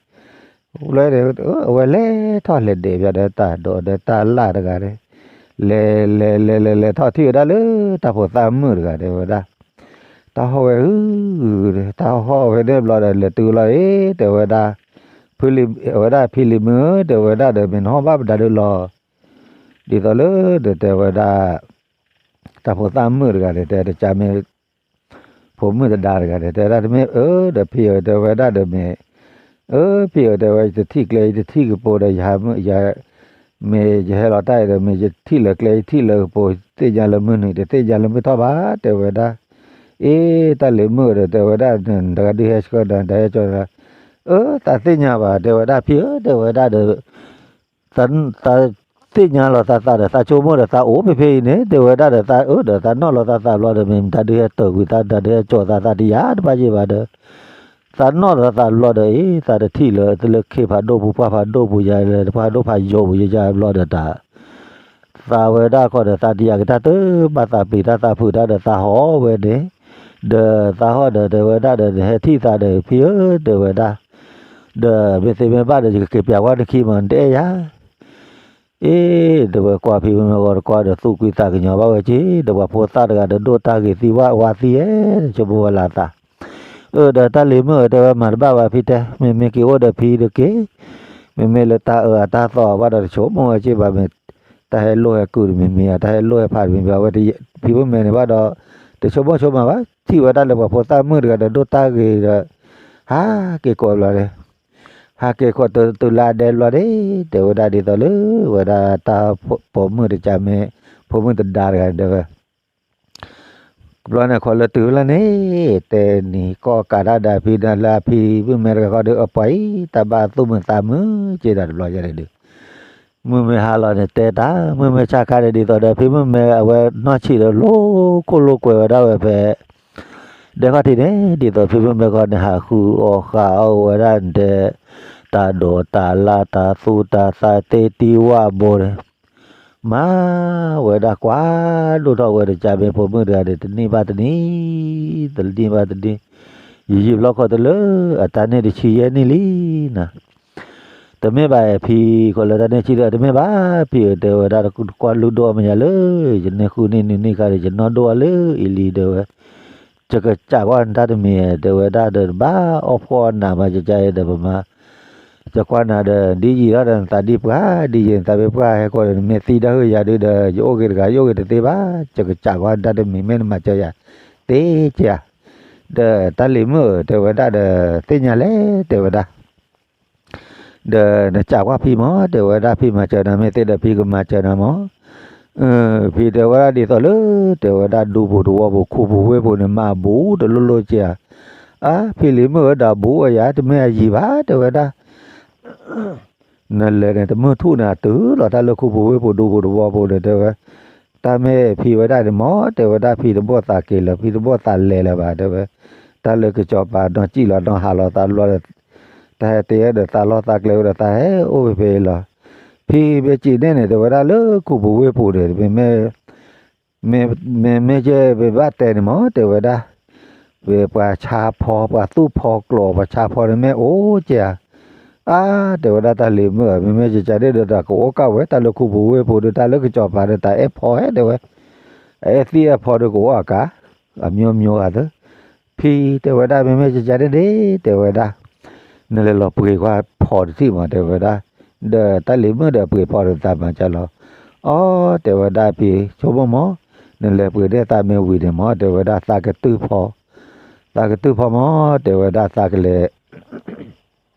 လၢန့ၣ် အဝဲလဲၤထီၣ်လဲၤဒဲးဘၣ်ဒီးတၢ်ဒိးဒီးတၢ်လၣ်တဂၤန့ၣ် လဲၤလဲၤလဲၤလဲၤလဲၤထီၣ်ထံၣ်ဝဲဒၣ်လၢတၢ်ဖိသၣ်မုၣ်တဂၤတဲဝဲဒၣ် တၢ်ဟီၣ်ဝဲဧၢ တၢ်ဟီၣ်ဝဲန့ၣ်ဘျီဒီး လဲၤတုၤလီၤအံၤ တဲဝဲဒၣ် ဖံလံၤ အဝဲဒၣ်ဖံလံၤမုၣ်ဧၢ တဲဝဲဒၣ်ဒီး မ့ၢ်နဟီၣ်ဘၣ်ပဒၣ်ဒုလီၤ ဒ်သိးလၢဒီးတဲဝဲဒၣ် တၢ်ဖိသၣ်မုၣ်တဂၤန့ၣ် တဲတကးမ့ၢ် ဖိမုၣ်တဒါတဂၤန့ၣ် တဲဒၣ်တမ့ၢ် အၢ ဒီးဖံဧၢ တဲဝဲဒၣ်ဒီးမ့ၢ် အၢ ဖံဧၢ တဲဝဲ ယတထံၣ်ကျဲ ယတထံၣ်ကပူၤဒီး ယ မ့ၢ်ယဟဲလီၤတၢ်အံၤဒီး မ့ၢ်ယထံၣ်လၢကျဲ ယထံၣ်လၢကပူၤ သ့ၣ်ညါလၢမုၢ်နုာ် တသ့ၣ်ညါလၢမုၢ်ထီၣ်ဘၣ် တဲဝဲဒၣ် အ့ တၢ်လံၤမုၣ်ဒီး တဲဝဲဒၣ် တဂၤဒုးဟဲဆှၢဒီး တဟဲကၠီဒီး အၢ သးသ့ၣ်ညါဘၣ် တဲဝဲဒၣ် ဖံဧၢ တဲဝဲဒၣ်ဒီး သးသ့ၣ်ညါလီၤသးသးဒီး သးဆိကမိၣ်ဒီး သးအိၣ်ဖဲဖဲအံၤန့ၣ် တဲဝဲဒၣ်ဒီး သးအၢဒီး သးနီၣ်လီၤသးသးဘျီဒီး မ့ၢ်မတၤဒုးဟဲတၢၢ်ကွံာ်သး မတၤဒုးဟဲကၠီသး သးတယၤတဘၣ်ယံၤဘၣ်ဒီး သးနီၣ်လီၤသးဘျီဒီး အ့ သးတထံၣ်လၢ လၢခ့ဖးဒိၣ်ပူၤ ပှၢ်ဖးဒိၣ်ပူၤယၤ လၢတပှၢ်ဒိၣ်ဖးယိာ်ပူၤယၤဘျီဒီး တၢ် သးဝဲဒၣ်ခီဒီး သးတယာ်က့ၤတၢ်တဘၣ် သးပျံၤတၢ်သးဖုးတၢ်ဒီး သးဟီၣ်ဝဲန့ၣ်, ဒီးသးဟီၣ်ဒီး တဲဝဲဒၣ်ဒီး နဟဲထံၣ်သးဒီး ဖံဧၢ တဲဝဲဒၣ်, ဒီးမ့ၢ်သ့မ့ၢ်ဘၣ်ဒီး ယကက့ၤပျးကွၢ်နခံမး နတအဲၣ်ယၤ အ့ တဲဝဲ ကွၢ်ဖံမ့မ့ၢ်ဂီၤတကွၢ်ဒီး သူၣ်ကွံာ်သးကညီၤဘၣ်ဝဲက့ၤ, ဒီးပှၤဖိသၣ်တဂၤဒီး ဒိၣ်တၢ်ဂ့ၤသံဝဲဝါသံဧဲ နဆိကမိၣ်ဝဲလၢသး. အၢ ဒီးတၢ်လံၤမုၣ်ဧၢ တဲဝဲ မၤတဘၣ်ဘၣ်ဖံတဲ, မ့မ့ၢ်က့ၤအိၣ်ဒီးဖံဒီးက့ၤ, မ့မ့ၢ်လၢတၢ်အၢအတၢ်သီဘၣ်ဒီး တဆိကမိၣ်ဝဲက့ၤဘၣ်မ့ၢ်, တၢ်ဟဲလိၣ်ဟဲကုၢ်တမံၤမံၤဧါ, တၢ်ဟဲလိၣ်ဟဲဖးတမံၤမံၤ အဝဲဖံမုၣ်မဲာ်န့ၣ်ဘၣ်ဒီး, တဆိကမိၣ်ဆိကမးဘၣ်, ထံၣ်ဝဲဒၣ်လၢပှၤဖိသၣ်မုၣ်တဂၤဒီး ဒိၣ်တၢ်ဂ့ၤဒီး, ဟးက့ၤကိးဘျီဒီး ဟးက့ၤခိးတုၤလၢအဒဲဘျီန့ၣ်, တဲဝဲဒၣ်ဒ်သိးလၢ ဝဲဒၣ်တၢ်ပိာ်မုၣ်တကးမ့ၢ်, ဖိမုၣ်တဒါတဂၤန့ၣ် တဲဝဲ, ဘျီန့ၣ်ခီလၢတုၤလၢန့ၣ်, တဲနံၤကီၢ်ကးတၢ်ဒီးဖံဒီးလၢအဖံမုၣ်မဲာ်တဂၤဃီဒီး အပှၤအံၤ တၢ်ဘၣ်သူၣ်မုာ်သးမုာ်က့ၤဒီးတဘျီယဲန့ၣ်ဒုး မုၢ်မ့ၢ်ဟါလီၤန့ၣ်တဲတၢ်, မုၢ်မ့ၢ်ဆါခါန့ၣ် ဒ်သိးဒီးဖံမုၣ်မဲာ်အဝဲနီၢ်ဆံးဒီး လိာ်ခိၣ်လိာ်ကွဲဝဲဒၣ်ဝဲဖဲ ဒဲခီၣ်ထံးန့ၣ်, ဒ်သိးဖံမုၣ်မဲာ်ခီန့ၣ် ဟးဃုအီၣ်ဃုအီၣ်ဝဲဒၣ်တဲ, တၢ်ဒိးတၢ်လၣ် တၢ်သူၣ်တၢ်သၣ် သ့ၣ်တံၢ်ဝၣ်ဘိန့ၣ်, မၤဝဲဒၣ်ကွၢ်ဒိၣ်ထီၣ်ဝဲတကးမ့ၢ် ဖိမုၣ်တဂၤန့ၣ် တနံၣ်ဘၣ်တနံၣ်, တနံၣ်ဘၣ်တနံၣ်, ယယံာ်ဘျီခီတလၢ အတၢ်န့ၢ်တဆံယဲၢ်နံၣ်လံနၤ တမ့ၢ်ဘၣ်ဖံ, ခီလၢတၢ်န့ၢ်ဆံဒီး တမ့ၢ်ဘၣ်ဖံဧၢ တဲဝဲဒၣ်, ကွၢ်လုၢ်ဒိၣ်အီၣ်မးယၤလၢ ယန့ၢ်ဃုနံၣ်နွံနံၣ်ခါဒီး ယနီၢ်ဒိၣ်အီၣ်လၢအံၤလံ တဲဝဲ, ယကစးကွၢ်နတၢ်တမံၤ တဲဝဲဒၣ်ဒီး ဘၣ်အီၣ်ဖှီၣ်အနးမး ကကါအံၤဒီးပမၤ, ယကွၢ်နၤဒီး ဒ်ယံာ်ထီၣ်ဒီးနသးဒ်ပှၢ်, ဒ်ယံာ်နသးမ့ၢ်ပှၢ် ဟဲဃီဒီး နမ့ၢ်သံတၢ်ဟုၣ်ယၤဒုဒီး ယအိၣ်ဂ့ၤတဂၤ ယအိၣ်ဂ့ၤတသ့ဘၣ်, ယကစးကွၢ်နတၢ်တမံၤ မ့ၢ်နမၤစၢၤယၤ သ့ကဧါ ဒီးတၢ်လံၤမုၣ်ဧၢ တဲဝဲဒၣ်ဒီး သ့ၣ်ညါလဲၣ် တဲဝဲဒၣ်, ဒီးနစးကွၢ်ဖံမး တဲဝဲဒၣ် ဖံမၤစၢၤနၤမ့ၢ်သ့ဒီး ဖံကမၤစၢၤနၤမး, ဖံတဲဝဲဒၣ်ဒ်သိးလၢ တဲဝဲဒၣ် ဒူပူၤသဝီပူၤ ခူပူၤဝ့ၢ်ပူၤန့ၣ် မၤအဘူးတလိၣ်လိၣ်က့ဧါ, အါ ဖံလံၤမုၣ်ဧၢ ဒီးဘူးဝဲယၤ တမ့ၢ်အယံၤဘၣ် တဲဝဲဒၣ် နလဲၤန့ၣ် တမုၢ်ထူၣ်န့ၣ် အတုၤလီၤတၢ်လၢခူပူၤဝ့ၢ်ပူၤ ဒူပူၤသဝီပူၤန့ၣ် တဲဝဲ, တၢ်မ့ၢ်ဖံဝဲဒၣ်န့ၣ်မး တဲဝဲဒၣ် ဖံတဘီၣ်သးက့ၤလၢၤ ဖံတဘီၣ်သးလဲၤလၢၤဘၣ် တဲဝဲ, တၢ်လၢကစီၤပၤနီၢ်စံၣ်လီၤနီၢ်ဟးလီၤသးတဘျီဒီး တၢ်ဟဲတ့ဒီးသးလီၢ်သးကျဲဝဲဒီး သးဟဲအိၣ်ဖဲဖဲအံၤလီၤ, ဖံမ့ၢ်စံးန့ၣ်န့ၣ် တဲဝဲဒၣ်လၢခူပူၤဝ့ၢ်ပူၤန့ၣ် မ့မ့ၢ် မ့မ့ၢ်ကဲ ပဘၣ်တဲန့ၣ်မး တဲဝဲဒၣ်, ပှၤဆါဖီ ပှၤသူၣ်ဖီကျိး ပှၤဆါဖီန့ၣ်မ့ၢ်အိၣ်ကဲဧါ, အါ တဲဝဲဒၣ် တၢ်လံၤမုၣ်ဧၢ မ့မ့ၢ်ကကါဒ့ၣ်ဒီး တၢ်ကအိၣ်ကၢ်ဝဲ တၢ်လၢခူပူၤဝ့ၢ်ပူၤဒီး တၢ်လၢကစီၤပၤဒီး တၢ်အဲၣ်ဖီဟဲ တဲဝဲ, အအဲၣ်သံၣ်အဲၣ်ဖီဒီးကအိၣ်အကါ, အမျိုးမျိုးအသး, ဖံတဲဝဲဒၣ် မ့မ့ၢ်ကကါဒ့ၣ်န့ၣ် တဲဝဲဒၣ် နလဲၤလီၤပှ့ၤကွၢ်ဖီတထံၣ်မး တဲဝဲဒၣ်, ဒီးတၢ်လံၤမုၣ်ဒီးပှ့ၤဖီဒီးသးမၤကၢလီၤ, အီ တဲဝဲဒၣ်ဖံ ဆိကမိၣ်မး, နလဲၤပှ့ၤန့ၢ်သးမ့ၢ်ဝံၤန့ၣ်မး တဲဝဲဒၣ် သးကတုၢ်ဖီ, သးကတုၢ်ဖီမး တဲဝဲဒၣ် သးကလဲၤ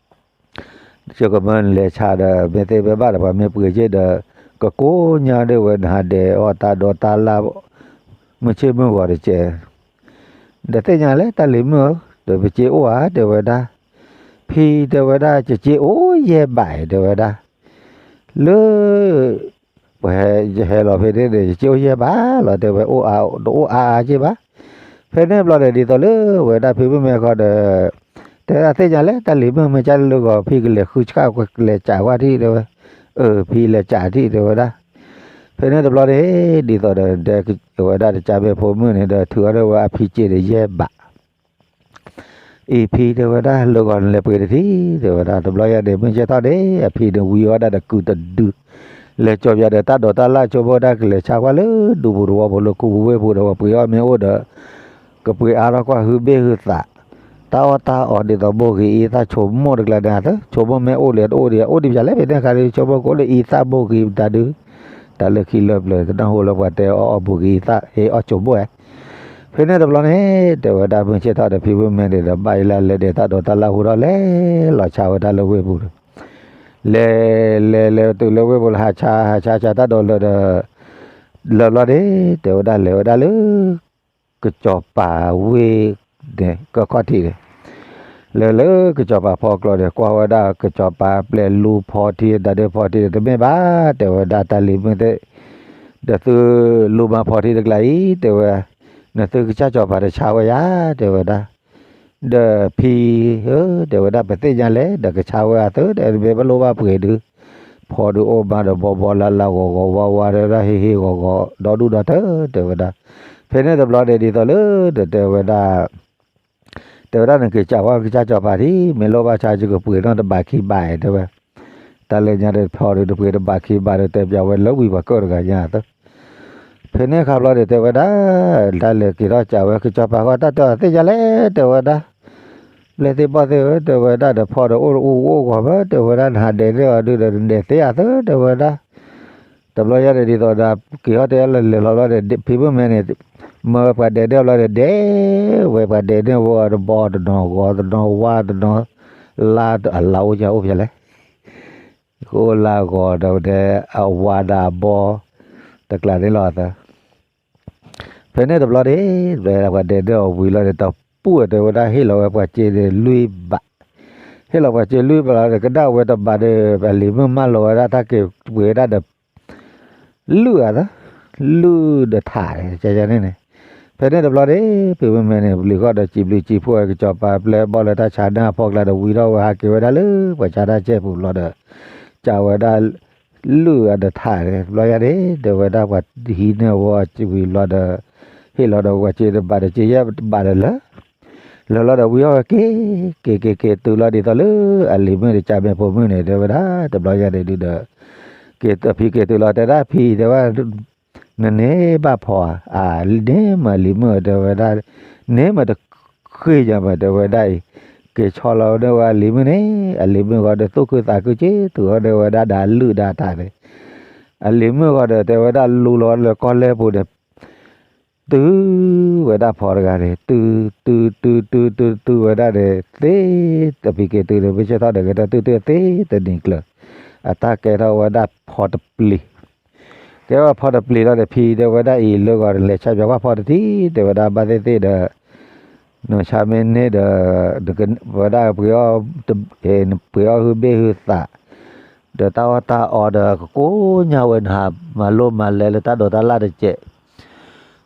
ဆိကမိၣ်နလဲၤဆါဒီး မ့ၢ်သ့မ့ၢ်ဘၣ်ဒီး ပှၤမ့ၢ်ပှ့ၤက့ၤဒီး ကကိးညါဒၣ်ဝဲ နဟးဒဲးအီၣ်တၢ်ဒိးတၢ်လၣ် မုၢ်ဆ့ၣ်မုၢ်ဂီၤတကဲး, ဒီးသ့ၣ်ညါလဲၣ် တၢ်လံၤမုၣ်ဧၢ, ဒီးပစ့အိၣ်ဧါ တဲဝဲဒၣ်, ဖံတဲဝဲဒၣ် ကစ့အိၣ်ယဲၢ်ဘး တဲဝဲဒၣ်, လၢ ပှၤဟဲလီၤဖဲန့ၣ်ဒီး ယစ့အိၣ်ယဲၢ်ဘးလီၤ တဲဝဲ, အိၣ်အါ တအိၣ်အါအါက့ဘၣ်, ဖဲန့ၣ်ဘျီဒီး ဒ်သိးလၢဝဲဒၣ်ဖံမုၣ်မဲာ်ခီဒီး တဲဝဲဒၣ် သ့ၣ်ညါလဲၣ် တၢ်လံၤမုၣ်မ့ၢ်ကၢ်လၢဂီၤ ဖံကလဲၤဃုဆှၣ် ကလဲၤစးကွၢ်ထံၣ် တဲဝဲ, အၢ ဖံလဲၤစးထံၣ် တဲဝဲဒၣ်, ဖဲန့ၣ်တဘျီန့ၣ် ဒ်သိးဒီး ဒဲဝဲဒၣ်တကါမ့ၢ်ဖိမုၣ်န့ၣ်ဒီး ထုးအီၤဒၣ်ဝဲအဖံစ့ဒီးယဲၢ်ဘး အံၤဖံတဲဝဲဒၣ် လၢဂီၤနလဲၤပှ့ၤတထံၣ် တဲဝဲဒၣ်, တဘျီယဲန့ၣ် မုၢ်ဆ့ၣ်ထီၣ်န့ၣ် အဖံန့ၣ်ဝံၤဝဲဒၣ်ဒီးကုာ်တဒု, လဲၤကၠီၤပၠးဒီးတၢ်ဒိးတၢ်လၣ်ဆိကမိၣ်ဒၣ် ကလဲၤဆါကွၢ်လၢဒူပူၤသဝီပူၤလၢခူပူၤဝ့ၢ်ပူၤဒီး ပှ့ၤအီၣ်မ့ၢ်အိၣ်ဒီး ကပှ့ၤအါထီၣ်ကွၢ်ဟုဘ့ၣ်ဟုသး, တၢ်အီၣ်တၢ်အီဒ်သိးဘိၣ်ဂ့ၤအံသၣ်ဆိကမိၣ်တကျါန့ၣ် အသးဆိကမိၣ်မ့ၢ်အိၣ်လံတအိၣ်ဒံး အိၣ်ဒံးပၠးလဲၣ် ဖဲန့ၣ်အခါဒီး ဆိကမိၣ်ကအိၣ်လၢအံသၣ်ဘိၣ်ဂ့ၤတၢ်ဒုး, တၢ်လၢခံလၢပျၢၤ ကနၢ်ဟူလၢပှၤတဲအီၣ်အီၣ်ဘိၣ်ဂ့ၤအံသၣ် ဟ့ၣ်အီၣ်ဆိကမိၣ်ဧါ ဖဲန့ၣ်တဘျီန့ၣ် တဲဝဲဒၣ် မုၢ်ဆ့ၣ်ထီၣ်ဒီး ဖံမုၣ်မဲာ်န့ၣ်ဒီး ဘၣ်ယလၢလဲၤဒဲးတၢ်ဒိးတၢ်လၣ်ဟူထီၣ် လဲၤလီၤဆါဝဲဒၣ်လၢဝ့ၢ်ပူၤဒီး လဲၤလဲၤလဲၤတုၤလၢဝ့ၢ်ပူၤလၢ ဟးဆါ ဟးဆါဆါတၢ်ဒိးလၢဒီး လၢဘျီန့ၣ် တဲဝဲဒၣ် လဲၤဝဲဒၣ်လၢ ကစီၤပၤဝ့ၢ်န့ၣ် ကခီၣ်ထံးန့ၣ် လဲၤလၢကစီၤပၤဖီကျိးန့ၣ် ကွၢ်ဝဲဒၣ်ကစီၤပၤပျဲၢ်လူဖီထံ တၢ်ဒုးဖီထံန့ၣ် တမ့ၢ်ဘၣ် တဲဝဲဒၣ် တၢ်လံၤမုၣ်သ့ၣ် ဒီးသုလူမၤဖီထံတကျါအံၤ တဲဝဲ နသုကစၢ်စီၤပၤတဆါဝဲယၤ တဲဝဲဒၣ် ဒီးဖံဧၢ တဲဝဲဒၣ် ပသ့ၣ်ညါလဲၣ် ဒီးကဆါဝဲအသး ဒီးမ့ၢ်ဘၣ်လိၣ်ဘၣ်ပှ့ၤဒုး ဖီဒုးအိၣ်မးဒီးဘီဘီလၢ်လၢ်ဂီၤဂီၤဝါဝါ တဲဝဲဒၣ် ဟ့ၣ်ဟ့ၣ်ဂီၤဂီၤ ဒီဒူၣ်ဒီထၢ တဲဝဲဒၣ်. ဖဲန့ၣ်တဘျီန့ၣ်ဒ်သိးလၢ တဲဝဲဒၣ် တဲဝဲဒၣ် နက့ၤစံးဝဲကစၢ်စီၤပၤထံး မ့ၢ်လိၣ်ဘၣ်ဆါ ယကပှ့ၤနီၣ်တဘးခံဘး တဲဝဲ. တၢ်လၢညါဒီးဖီဒုးတပှ့ၤတဘးခံဘးဒီး တဲပၠးဝဲလၢဝံၤပှၤကၢၣ်တဂၤညါသၢ ဖဲန့ၣ်ခါဘျီန့ၣ် တဲဝဲဒၣ် တၢ်လဲၤက့ၤထီၣ်စံးဝဲ ကစၢ်စီၤပၤဃီ တၢ်တဲအီၤသ့ၣ်ညါလဲၣ် တဲဝဲဒၣ်. ပျဲၢ်သ့ၣ်ဘီၣ်သ့ၣ်ဧၢ တဲဝဲဒၣ်ဒီး ဖီဒီးအိၣ်တအိၣ်အိၣ်ဂီၤမး တဲဝဲဒၣ် နဟးဒဲးန့ၢ်အီၤဒုးဒီး နဒဲးသ့ဧါသၢ တဲဝဲဒၣ်. တဘျီညါန့ၣ်ဒ်သိးဒီး က့ၤထီၣ်တဲလၢလဲၤလီၤဘျီဒီး ဖံမုၣ်မဲန့ၣ် မၢပှၤဒဲးန့ၢ်အီၤဘျီဒီး ဒဲးဝဲပှၤဒဲးန့ၢ်ဝဲအီၤ တဘီတနီၤဂီၤတနီၤဝါတနီၤ လါအလါအိၣ်ယၤအိၣ်ဖဲလဲၣ် ကအိၣ်လါဂီၤဒီး အဝါဒီးအဘီ တကျးန့ၣ်လီၤသၢ ဖဲန့ၣ်တဘျီန့ၣ် ပှၤဒဲးန့ၢ်အီၤဝံၤလီၤဒီး တပူၣ်တဲဝဲဒၣ် ဟ့ၣ်လီၤဝဲပှၤစ့န့ၣ်လွံၢ်ဘး, ဟ့ၣ်လီၤပှၤစ့လွံၢ်ဘးလီၤဒီး ကနၣ်ဝဲတဘးဒီး အလံၤမုၣ်မၢလီၤဝဲဒၣ် တၢ်က့ၤပှ့ၤဝဲဒၣ်ဒီး လုၢ်အသး, လုၢ်ဒီးထးန့ၣ် န့ၣ်, ဖဲန့ၣ်တဘျီန့ၣ် ဖံမုၣ်မဲန့ၣ် ပျံၤဃီၣ်ဒီးစံးဘျုးစံးဖှိၣ်ဝဲ ကစီၤပၤပျဲၢ်ဘီၣ်လၢတၢ်ဆါန့ၢ်အဖီကျါဒီး ဝံထီၣ်ဝဲဟးက့ၤဝဲဒၣ်လၢပှၤဆါတၢ်ဆဲပူၤဘျီဒီး ကးဝဲဒၣ် လုၢ်အဒီးထးန့ၣ် တဘျီယၤန့ၣ် တဲဝဲဒၣ်ပှၤဟံးန့ၢ်ဝဲအဝံၤလီၤဒီး ဟ့ၣ်လီၤဒီးပှၤစ့တဘးဒီး စ့ယဲၢ်ဘးဒီးလၢ လၢာ်လီၤဒီးဝံအီၣ်ဝဲက့ၤ က့ၤက့ၤက့ၤတုၤလီၤဒ်သိးလၢ အလံၤမုၣ်ဒီးကၢ်မဲာ်ဖိမုၣ်န့ၣ် တဲဝဲဒၣ်တဘျီယၤန့ၣ်ဒုဒီး က့ၤအဖံက့ၤတုၤလီၤ တဲဒၣ်ဖံတဲဝဲ နန့ၢ်ဘၣ်ဖီဧါ, န့ၢ်မးလံၤမုၣ်ဧၢ တဲဝဲဒၣ်, န့ၢ်မးတဃ့ယၤမး တဲဝဲဒၣ်အံၤ, က့ၤဆီလီၤန့ၢ်ဝဲအလံၤမုၣ်န့ၣ် အလံၤမုၣ်ဃီဒီးသူၣ်ခုသးခုက့ၤတုၤဃီဒီးဝဲဒၣ်ဒီးလုၢ်ဒၣ်တၢ်န့ၣ်, အလံၤမုၣ်ဃီဒီးတဲဝဲဒၣ်လူလီၤလၢကီၢ်လဲၢ်ပူၤန့ၣ် တုၤဝဲဒၣ်ဖီတဂၤန့ၣ် တုၤ တုၤ တုၤ တုၤ တုၤဝဲဒၣ်န့ၣ် သ့ တဖံက့ၤတုၤန့ၣ် မ့ၢ်ဆၢထီၣ်ဒီးကဲထီၣ်တုၤတုၤသ့တနံၤကျၢၤ အတၢ်ကဲထီၣ်ဝဲဒၣ်ဖီတပျ့ၤ, ကဲဝဲဖီတပျ့ၤလီၤဒီး ဖံတဲဝဲဒၣ်အံၤ လၢဂီၤနလဲၤဆါပၠးကွၢ်ဖီတထံၣ် တဲဝဲဒၣ် ဘၣ်သ့ၣ်သ့ၣ်ဒီး နဆါမ့ၢ်န့ၢ်ဒီး ဝဲဒၣ်ပှ့ၤအီၣ် ပှ့ၤအီၣ်ဟုဘ့ၣ်ဟုသး ဒီးတၢ်အီၣ်တၢ်အီဒီး ကကိးညါဝဲ နဟးမၤလိမၤလဲလၢတၢ်ဒိးတၢ်လၢ်တစဲး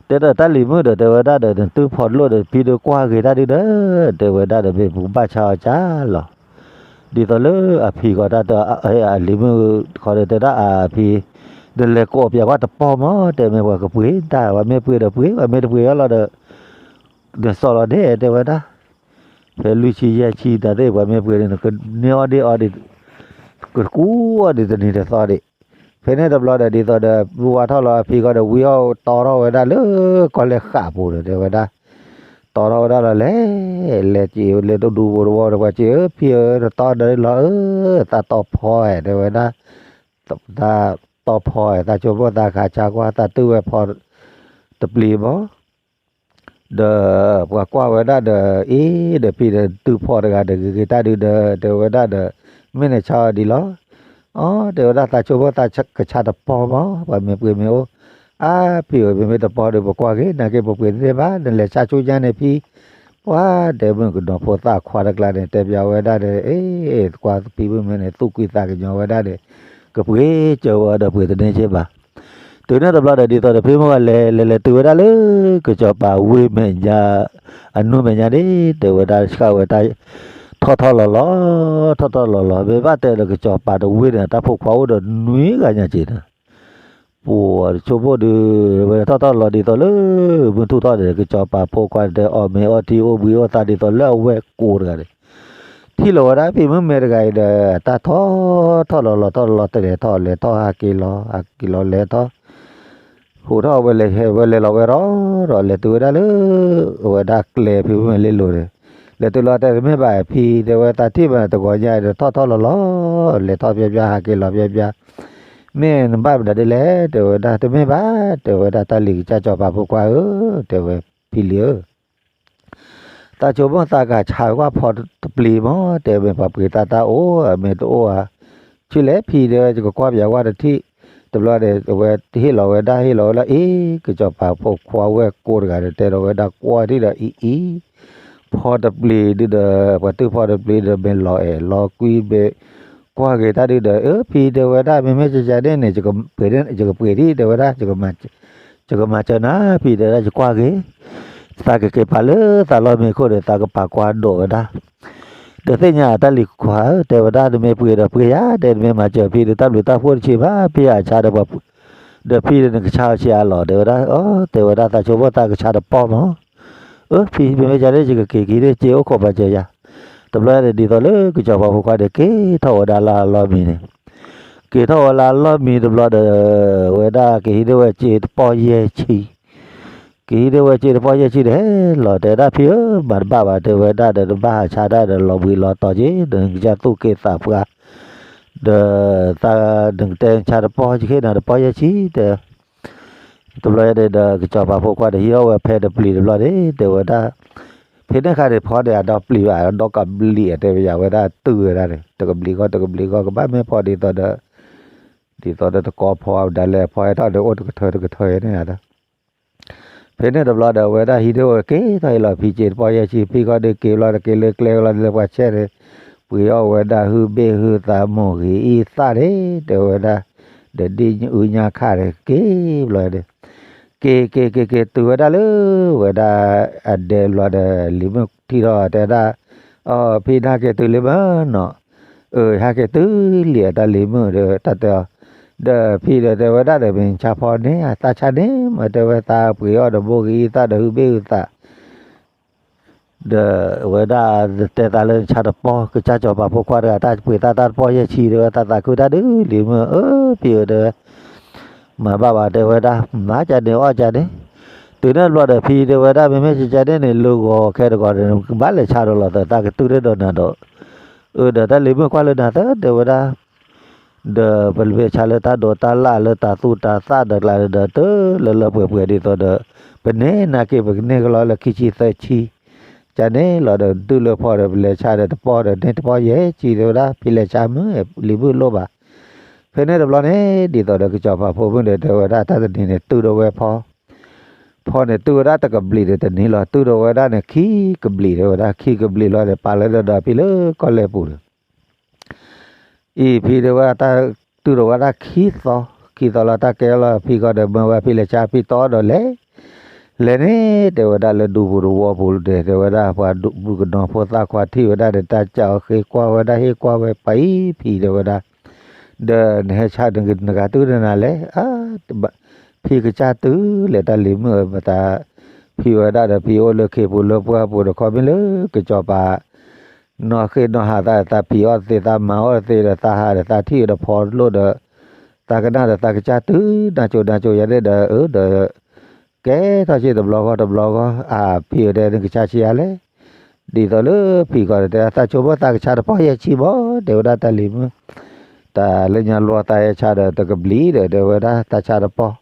တဲဒီးတၢ်လံၤမုၣ်ဒီး တဲဝဲဒၣ်ဒီး နတုၤဖီတလိၣ်ဒီး ဖံဒုးကွၢ်ဂ့ၤတၢ်ဒုဒီး တဲဝဲဒၣ်ဒီး မ့ၢ်ပကဘၣ်ဆါအီၤကၢ်လီၤ, ဒ်သိးလၢအဖံဃီတၢ်တဲ အလံၤမုၣ်ဃီဒီး တဲဒၣ်အဖံ နလဲၤကိးပၠးကွၢ်တပီၢ်မး တဲမ့ၢ်ပှၤကပှ့ၤတၢ် ပှၤမ့ၢ်ပှ့ၤဒီးပှ့ၤ ပှၤမ့ၢ်တပှ့ၤအီၤလီၤဒီး နစီၢ်လီၤဒဲး တဲဝဲဒၣ် ဖဲလွံၢ်ဆံယဲၢ်ဆံတၢ်သ့ၣ် ပှၤမ့ၢ်ပှ့ၤန့ၣ် နကန့ၢ်အီၣ်ဒ့ၣ်အီဒ့ၣ် ကကူအီၣ်ဒံးတနံၤတသီဒံး, ဖဲန့ၣ်တဘျီဒီး ဒ်သိးဒီး ဝါထီၣ်လီၤအဖံဃီဒီး ဝံအီၣ်တီထီၣ်ဝဲဒၣ်လၢကီၢ်လဲၢ်ဃာ်ပူၤဒီး တဲဝဲဒၣ် တီထီၣ်ဝဲဒၣ်လီၤလဲၣ်, လဲၤက့ၤလဲၤတဒူဖိတဝီဒီး ပှၤစ့ဧၢ ဖံဧၢ နတီဒီးလီၤဧၢ, သးတီဖီဧါ တဲဝဲဒၣ်, သးတီဖီဧါ, သးဆိကမိၣ်သးကဟးဆါကွၢ် သးတုၤဝဲဖီတပျ့ၤမး ဒီးပှၤကွၢ်ဝဲဒၣ်ဒီး အ့ ဒီးဖံဒီးတုၤဖီတဂၤဒီး ဂ့ၤဂ့ၤတၢ်ဒုဒီး တဲဝဲဒၣ်ဒီး မ့ၢ်နဆါအီၤဒ်လီၤ, အီ တဲဝဲဒၣ် သးဆိကမိၣ်သးကဆါတပီၢ်မး ပှၤမ့ၢ်ပှ့ၤမ့ၢ်အိၣ်, အါ ဖံဧၢ မ့မ့ၢ်တပီၢ်ဒီး ပကွၢ်ဂ့ၤ နာ်က့ပပှ့ၤတန့ၢ်ဘၣ် နလဲၤဆါဆူညါန့ၣ်ဖံ, ပှၤတဲမုၣ်ကနီၤဖိသၣ်ခွါတကျါန့ၣ် တဲပၠးဝဲဒၣ်ဒီး အ့ ကွၢ်ဖံမုၣ်မ့ၢ်န့ၣ် သူၣ်ကွံာ်သးကညီၤဝဲဒၣ်န့ၣ် ကပှ့ၤစၢၤဝဲဒီးပှ့ၤတန့ၢ်က့ဘၣ် တုၤန့ၣ်တဘျီဒီး ဒ်သိးဒီးဖံမုၣ်ဝဲလဲၤ လဲၤလဲၤတုၤဝဲဒၣ်လၢ ကစီၤပၤဝ့ၢ်မဲာ်ညါ အနူမဲာ်ညါန့ၣ် တဲဝဲဒၣ်ဆှၣ်ဝဲတၢ် ထီၣ်ထီၣ်လီၤလီၤ ထီၣ်ထီၣ်လီၤလီၤ မ့ၢ်ဘၣ်တဲဒီးကစီၤပၤတဝ့ၢ်န့ၣ် တၢ်ဖိခွါအိၣ်ဒီးနွံဂၤညါက့ၤန့ၣ် ပှၤဆိကမိၣ်ဒုး ဝဲထီၣ်ထီၣ်လီၤဒ်သိးလၢ မုၢ်ထူၣ်ထီၣ်န့ၣ် ကစီၤပၤဖိခွါန့ၣ် တဲအီၣ်မ့ၤအီထံအိၣ်ဘှံးအိၣ်သါဒ်သိးလၢအဝဲၢ်ကိးတဂၤန့ၣ် ထံၣ်လီၤဝဲဒၣ်ဖံမုၣ်မဲာ်တဂၤအံၤဒီး တၢ်ထီၣ်ထီၣ်လီၤလီၤထီၣ်လီၤ တလဲၤထီၣ်လဲၤထီၣ်ဟးက့ၤလီၤ ဟးက့ၤလီၤလဲၤထီၣ် ဟူးထီၣ်ဝဲလဲၤဟဲဝဲလဲၤလီၤဝဲဒီး ဒီးလဲၤတုၤဝဲဒၣ်လၢ အဝဲဒၣ်ကျဲဖံမုၣ်မဲာ်လ့လိၤန့ၣ် လဲၤတုၤလီၤတဲတမ့ၢ်ဘၣ်ဖံ တဲဝဲသးထံၣ်ဘၣ်တဂီၤညါအံၤဒီးထီၣ်ထီၣ်လီၤလီၤ လဲၤထီၣ်ဖျါဖျါဟးက့ၤလီၤဖျါဖျါ မ့ၢ်နဘၣ်မနုၤဒ်လဲၣ် တဲဝဲဒၣ် တမ့ၢ်ဘၣ် တဲဝဲဒၣ်တၢ်လံၤကစၢ်စီၤပၤဖိခွါဧၢ တဲဝဲဖံလံၤဧၢ သးဆိကမိၣ်သးကဆါကွၢ်ဖီတပျ့ၤမး တဲမ့ၢ်ပှၤပှ့ၤသးတၢ်အိၣ် မ့ၢ်တအိၣ်ဧါ ဆူလဲၣ်ဖံတဲဝဲ ယကကွၢ်ပၠးကွၢ်တထံၣ် တဘျီန့ၣ် အဝဲဟ့ၣ်လီၤဝဲဒၣ် ဟ့ၣ်လီၤဝဲလၢအ့ ကစီၤပၤဖိခွါဝဲၢ်ကိးတဂၤန့ၣ် တဲဒီးဝဲဒၣ်ကွၢ်ထံၣ်ဒီးအံၤအံၤ ဖီတပျ့ၤဒုဒီး ပှၤတုၢ်ဖီတပျ့ၤဒီး မ့ၢ်လီၤအဲၣ်လီၤကွံမ့ၢ် ကွၢ်က့ၤတၢ်ဒုဒီး အၢ ဖံတဲဝဲဒၣ် မ့မ့ၢ်ကကန့ၣ်န့ၣ် ယကပှ့ၤထံၣ်တဲဝဲဒၣ် ယကမၤစၢၤနၤ ဖံတဲဝဲဒၣ် ယကွၢ်က့ၤ သးကက့ၤပာ်လၢသးလီၢ်မ့ၢ်ခိၣ်ဒီး သးကပာ်ကွၢ်ဒိးဝဲဒၣ် ဒီးသ့ၣ်ညါတၢ်လံၤခွါဧၢ, တဲဝဲဒၣ် နမ့ၢ်ပှ့ၤဒီးပှ့ၤယၤ, တဲနမ့ၢ်မၤစၢၤဖံဒီး တၢ်ဘျုးတၢ်ဖှိၣ်တဆံးဘၣ်, ဖံအဆါဒီးပှၤ, ဒီးဖံဒီးနကဆါအီၤဆံးအါလီၤ, တဲဝဲဒၣ်, အၢ တဲဝဲဒၣ် သးဆိကမိၣ်သးကဆါတပီၢ်မး, အၢ ဖံမ့မ့ၢ်ကန့ၣ် ယကက့ၤက့ၤန့ၣ် စ့အိၣ်ခိးပာ်စၢၤယၤ, တဘျီန့ၣ် ဒ်သိးလၢကစီၤပၤဖိခွါန့ၣ် က့ၤထီၣ်ဝဲဒၣ်လၢအလီၢ်မံၤန့ၣ်, က့ၤထီၣ်ဝဲလၢအလီၢ်မံၤတဘျီဒီး ဝဲဒၣ်ကဟံးန့ၢ်ဝဲစ့တပီၢ်ယဲၢ်ဆံ ကဟံးန့ၢ်ဝဲစ့တပီၢ်ယဲၢ်ဆံဒီး ဟဲလီၤတဲဒၣ် ဖံဧၢ မၤတဘၣ်ဘၣ် တဲဝဲဒၣ်ဒီး နဘၣ်ဟးဆါတၢ်ဒီး လီၤဘှံးလီၤတီၤက့ၤ ဒီးနကစၢ်သူၣ်က့သးပှၢ်, ဒီးသးနကတဲဆါတပီၢ်ယဲၢ်ဆံဒီး တပီၢ်ယဲၢ်ဆံဒီး တဘျီန့ၣ်ဒီး ကစီၤပၤဖိခွါန့ၣ် ဟံးထီၣ်ဝဲဖဲတပျံၤတဘျီန့ၣ် တဲဝဲဒၣ်, ဖဲန့ၣ်အခါန့ၣ် ဖီန့ၣ် အဒီပျံၤဘၣ် ဒီကဘျံး တဲဝဲယၤဝဲဒၣ် တုၤဝဲဒၣ်န့ၣ် တကဘျံးဃီ တကဘျံးဃီ ကဘၣ်မ့ၢ်ဖီဒ်သိးဒီး ဒ်သိးဒီးတကီဖီဒၣ်လဲာ် ဖီဟဲထီၣ်ဒီး အိၣ်တကထၢတကထၢန့ၣ်ဒီး ဖဲန့ၣ်တဘျီဒီး အဝဲဒၣ်ဟံးန့ၢ်ဝဲက့ၤထီၣ်အံၤလီၤ ဖံစ့တပီၢ်ယဲၢ်ဆံ ဖံဃီဒီးက့ၤဘျီဒီး က့ၤလၢကျဲကလီဒီး လၢပှၤဆဲန့ၣ် ပှ့ၤအီၣ်ဝဲဒၣ်ဟုဘ့ၣ်ဟုသး မိၢ်ဂ့ၤအံသၣ်န့ၣ် တဲဝဲဒၣ်, ဒီးဒ်အူညါခါန့ၣ် က့ၤဘျီဒီး က့ၤက့ၤက့ၤက့ၤ တုၤဝဲဒၣ်လၢ ဝဲဒၣ်အဒဲဘျီဒီး လံၤမုၣ်ထံၣ်ထီၣ်တဲဒၣ်, အီ ဖံနဟဲက့ၤတုၤလံမ့ၢ်နီၤ, အၢ ဟဲက့ၤတုၤလံ အတၢ်လံၤမုၣ်ဒီး တၢ်တဲအီၤ, ဒီးဖံဒီးတဲဝဲဒၣ်ဒီး မ့ၢ်နဆါဖီန့ၣ် သးဆါန့ၣ်မး တဲဝဲ သးပှ့ၤအီၣ်ဒီးမိၢ်ဂ့ၤအံသၣ်ဒီးဟုဘ့ၣ်ဟုသး ဒီးဝဲဒၣ်တဲသးလၢနဆါတပီၢ် ကစၢ်စီၤပၤဖိခွါတဂၤ တၢ်ပှ့ၤသးတၢ်တပီၢ်ယဲၢ်ဆံ တဲဝဲ သးသးခုတၢ်ဒုးလံၤမုၣ်ဧၢ ဖံဧၢ တဲဝဲ, မၤဘၣ်ဘၣ် တဲဝဲဒၣ် မၤကန့ၣ်အီၣ်ကန့ၣ်, တုၤန့ၣ်တဘျီဒီး ဖံတဲဝဲဒၣ် မ့မ့ၢ်ကန့ၣ်န့ၣ် လၢဂီၤခဲတဂီၤန့ၣ် ကဘၣ်လဲၤဆါဒီးလီၤသး သးကတုၤန့ၢ်ဒီးနၤဒီး, အၢ ဒီးတၢ်လံၤမုၣ်ကွၢ်လၢနၤသၢ တဲဝဲဒၣ် ဒီးပမ့ၢ်ဆါလၢတၢ်ဒိးတၢ်လၣ်လၢတၢ်သူၣ်တၢ်သၣ်ဒီးကျါဒီး တလၢလၢပှဲၤပှဲၤဒ်သိးဒီး ပန့ၢ်နၤက့ၤ ပကန့ၢ်ကလီလၢခံဆံသၢဆံ, ကန့ၣ်လီၤဒီး တုၤလၢဖီဒီး ပလဲၤဆါဒီးတပီၢ်ဒီး န့ၢ်တပီၢ်ယဲၢ်ဆံ တဲဝဲဒၣ် ဖံလဲၤဆါမုၢ် လံၤမုၣ်လိၣ်ဘၣ်. ဖဲန့ၣ်တဘျီန့ၣ် ဒ်သိးဒီးကစီၤပၤဖိမုၣ်ဒီး တဲဝဲဒၣ် တၢ်တနံၤန့ၣ် တုၤဒီးဝဲဖီ ဖီန့ၣ် တုၤဝဲဒၣ်တကဘျံးဒီးတနံၤလီၤ တုၤဒီးဝဲဒၣ်န့ၣ် ခံကဘျံး တဲဝဲဒၣ် ခံကဘျံးလီၤဒီး ပာ်လၢဒီးဒီးဖံလၢကီၢ်လဲၢ်ပူၤဒီး အံၤဖံတဲဝဲဒၣ် တုၤဒီးဝဲဒၣ်ခံသီ, ခံသီလီၤ တၢ်ကဲလီၤ ဖံဃီဒီး မၢဝဲဖံလဲၤဆါ ဖံတီဒီးလဲၤ, လဲၤန့ၣ် တဲဝဲဒၣ်လၢဒူပူၤတဝီပူၤဒီး တဲဝဲဒၣ် ပှၤဒူပူၤကနီၤဖိသၣ်ခွါထံၣ်ဝဲဒၣ်ဒီး တၢ်စးအီၤဃ့ကွၢ်ဝဲဒၣ် ဟ့ၣ်ကွၢ်ဝဲပှၤအံၤ ဖံတဲဝဲဒၣ် ဒီးနဟဲဆါနဂၤတုၤနၤလဲၣ်, ဖံကစၢ်တုၤလဲၣ် တၢ်လံၤမုၣ်ဧၢ မတၤ ဖံဝဲဒၣ်ဒီး ဖံအိၣ်လၢခ့ပူၤလၢပှၢ်ပူၤဒီး ခီမ့ၢ်လၢကစီၤပၤ နီၢ်ဃ့ၢ်နီၢ်ဟးသးဒီး သးဖံးအီၣ်သ့ သးမၤအီၣ်သ့ဒီး သးဟးဒီး သးထံၣ်ဒီးဖီလိၣ်ဒီး သးကနၣ်ဒီး သးကစၢ်တုၤနၢ်ကၠိနၢ်ကၠိယၤန့ၣ်ဒီး အၢ ဒီး ကဲထီၣ်စ့ၢ်တဘျီဂီၢ်တဘျီဂီၢ် အဖံးအီၤတဲ နကစၢ်ဆံးအါလဲၣ် ဒ်သိးလၢဖံးကီးဒီးတဲ သးဆိကမိၣ်သးကဆါတပီၢ်ယဲၢ်ဆံဘၣ် တဲဝဲဒၣ်တၢ်လံၤမုၣ်, တၢ်လၢညါလီၤသးဟဲဆါဒီးတကဘျံးဒီး တဲဝဲဒၣ်သးဆါတပီၢ်,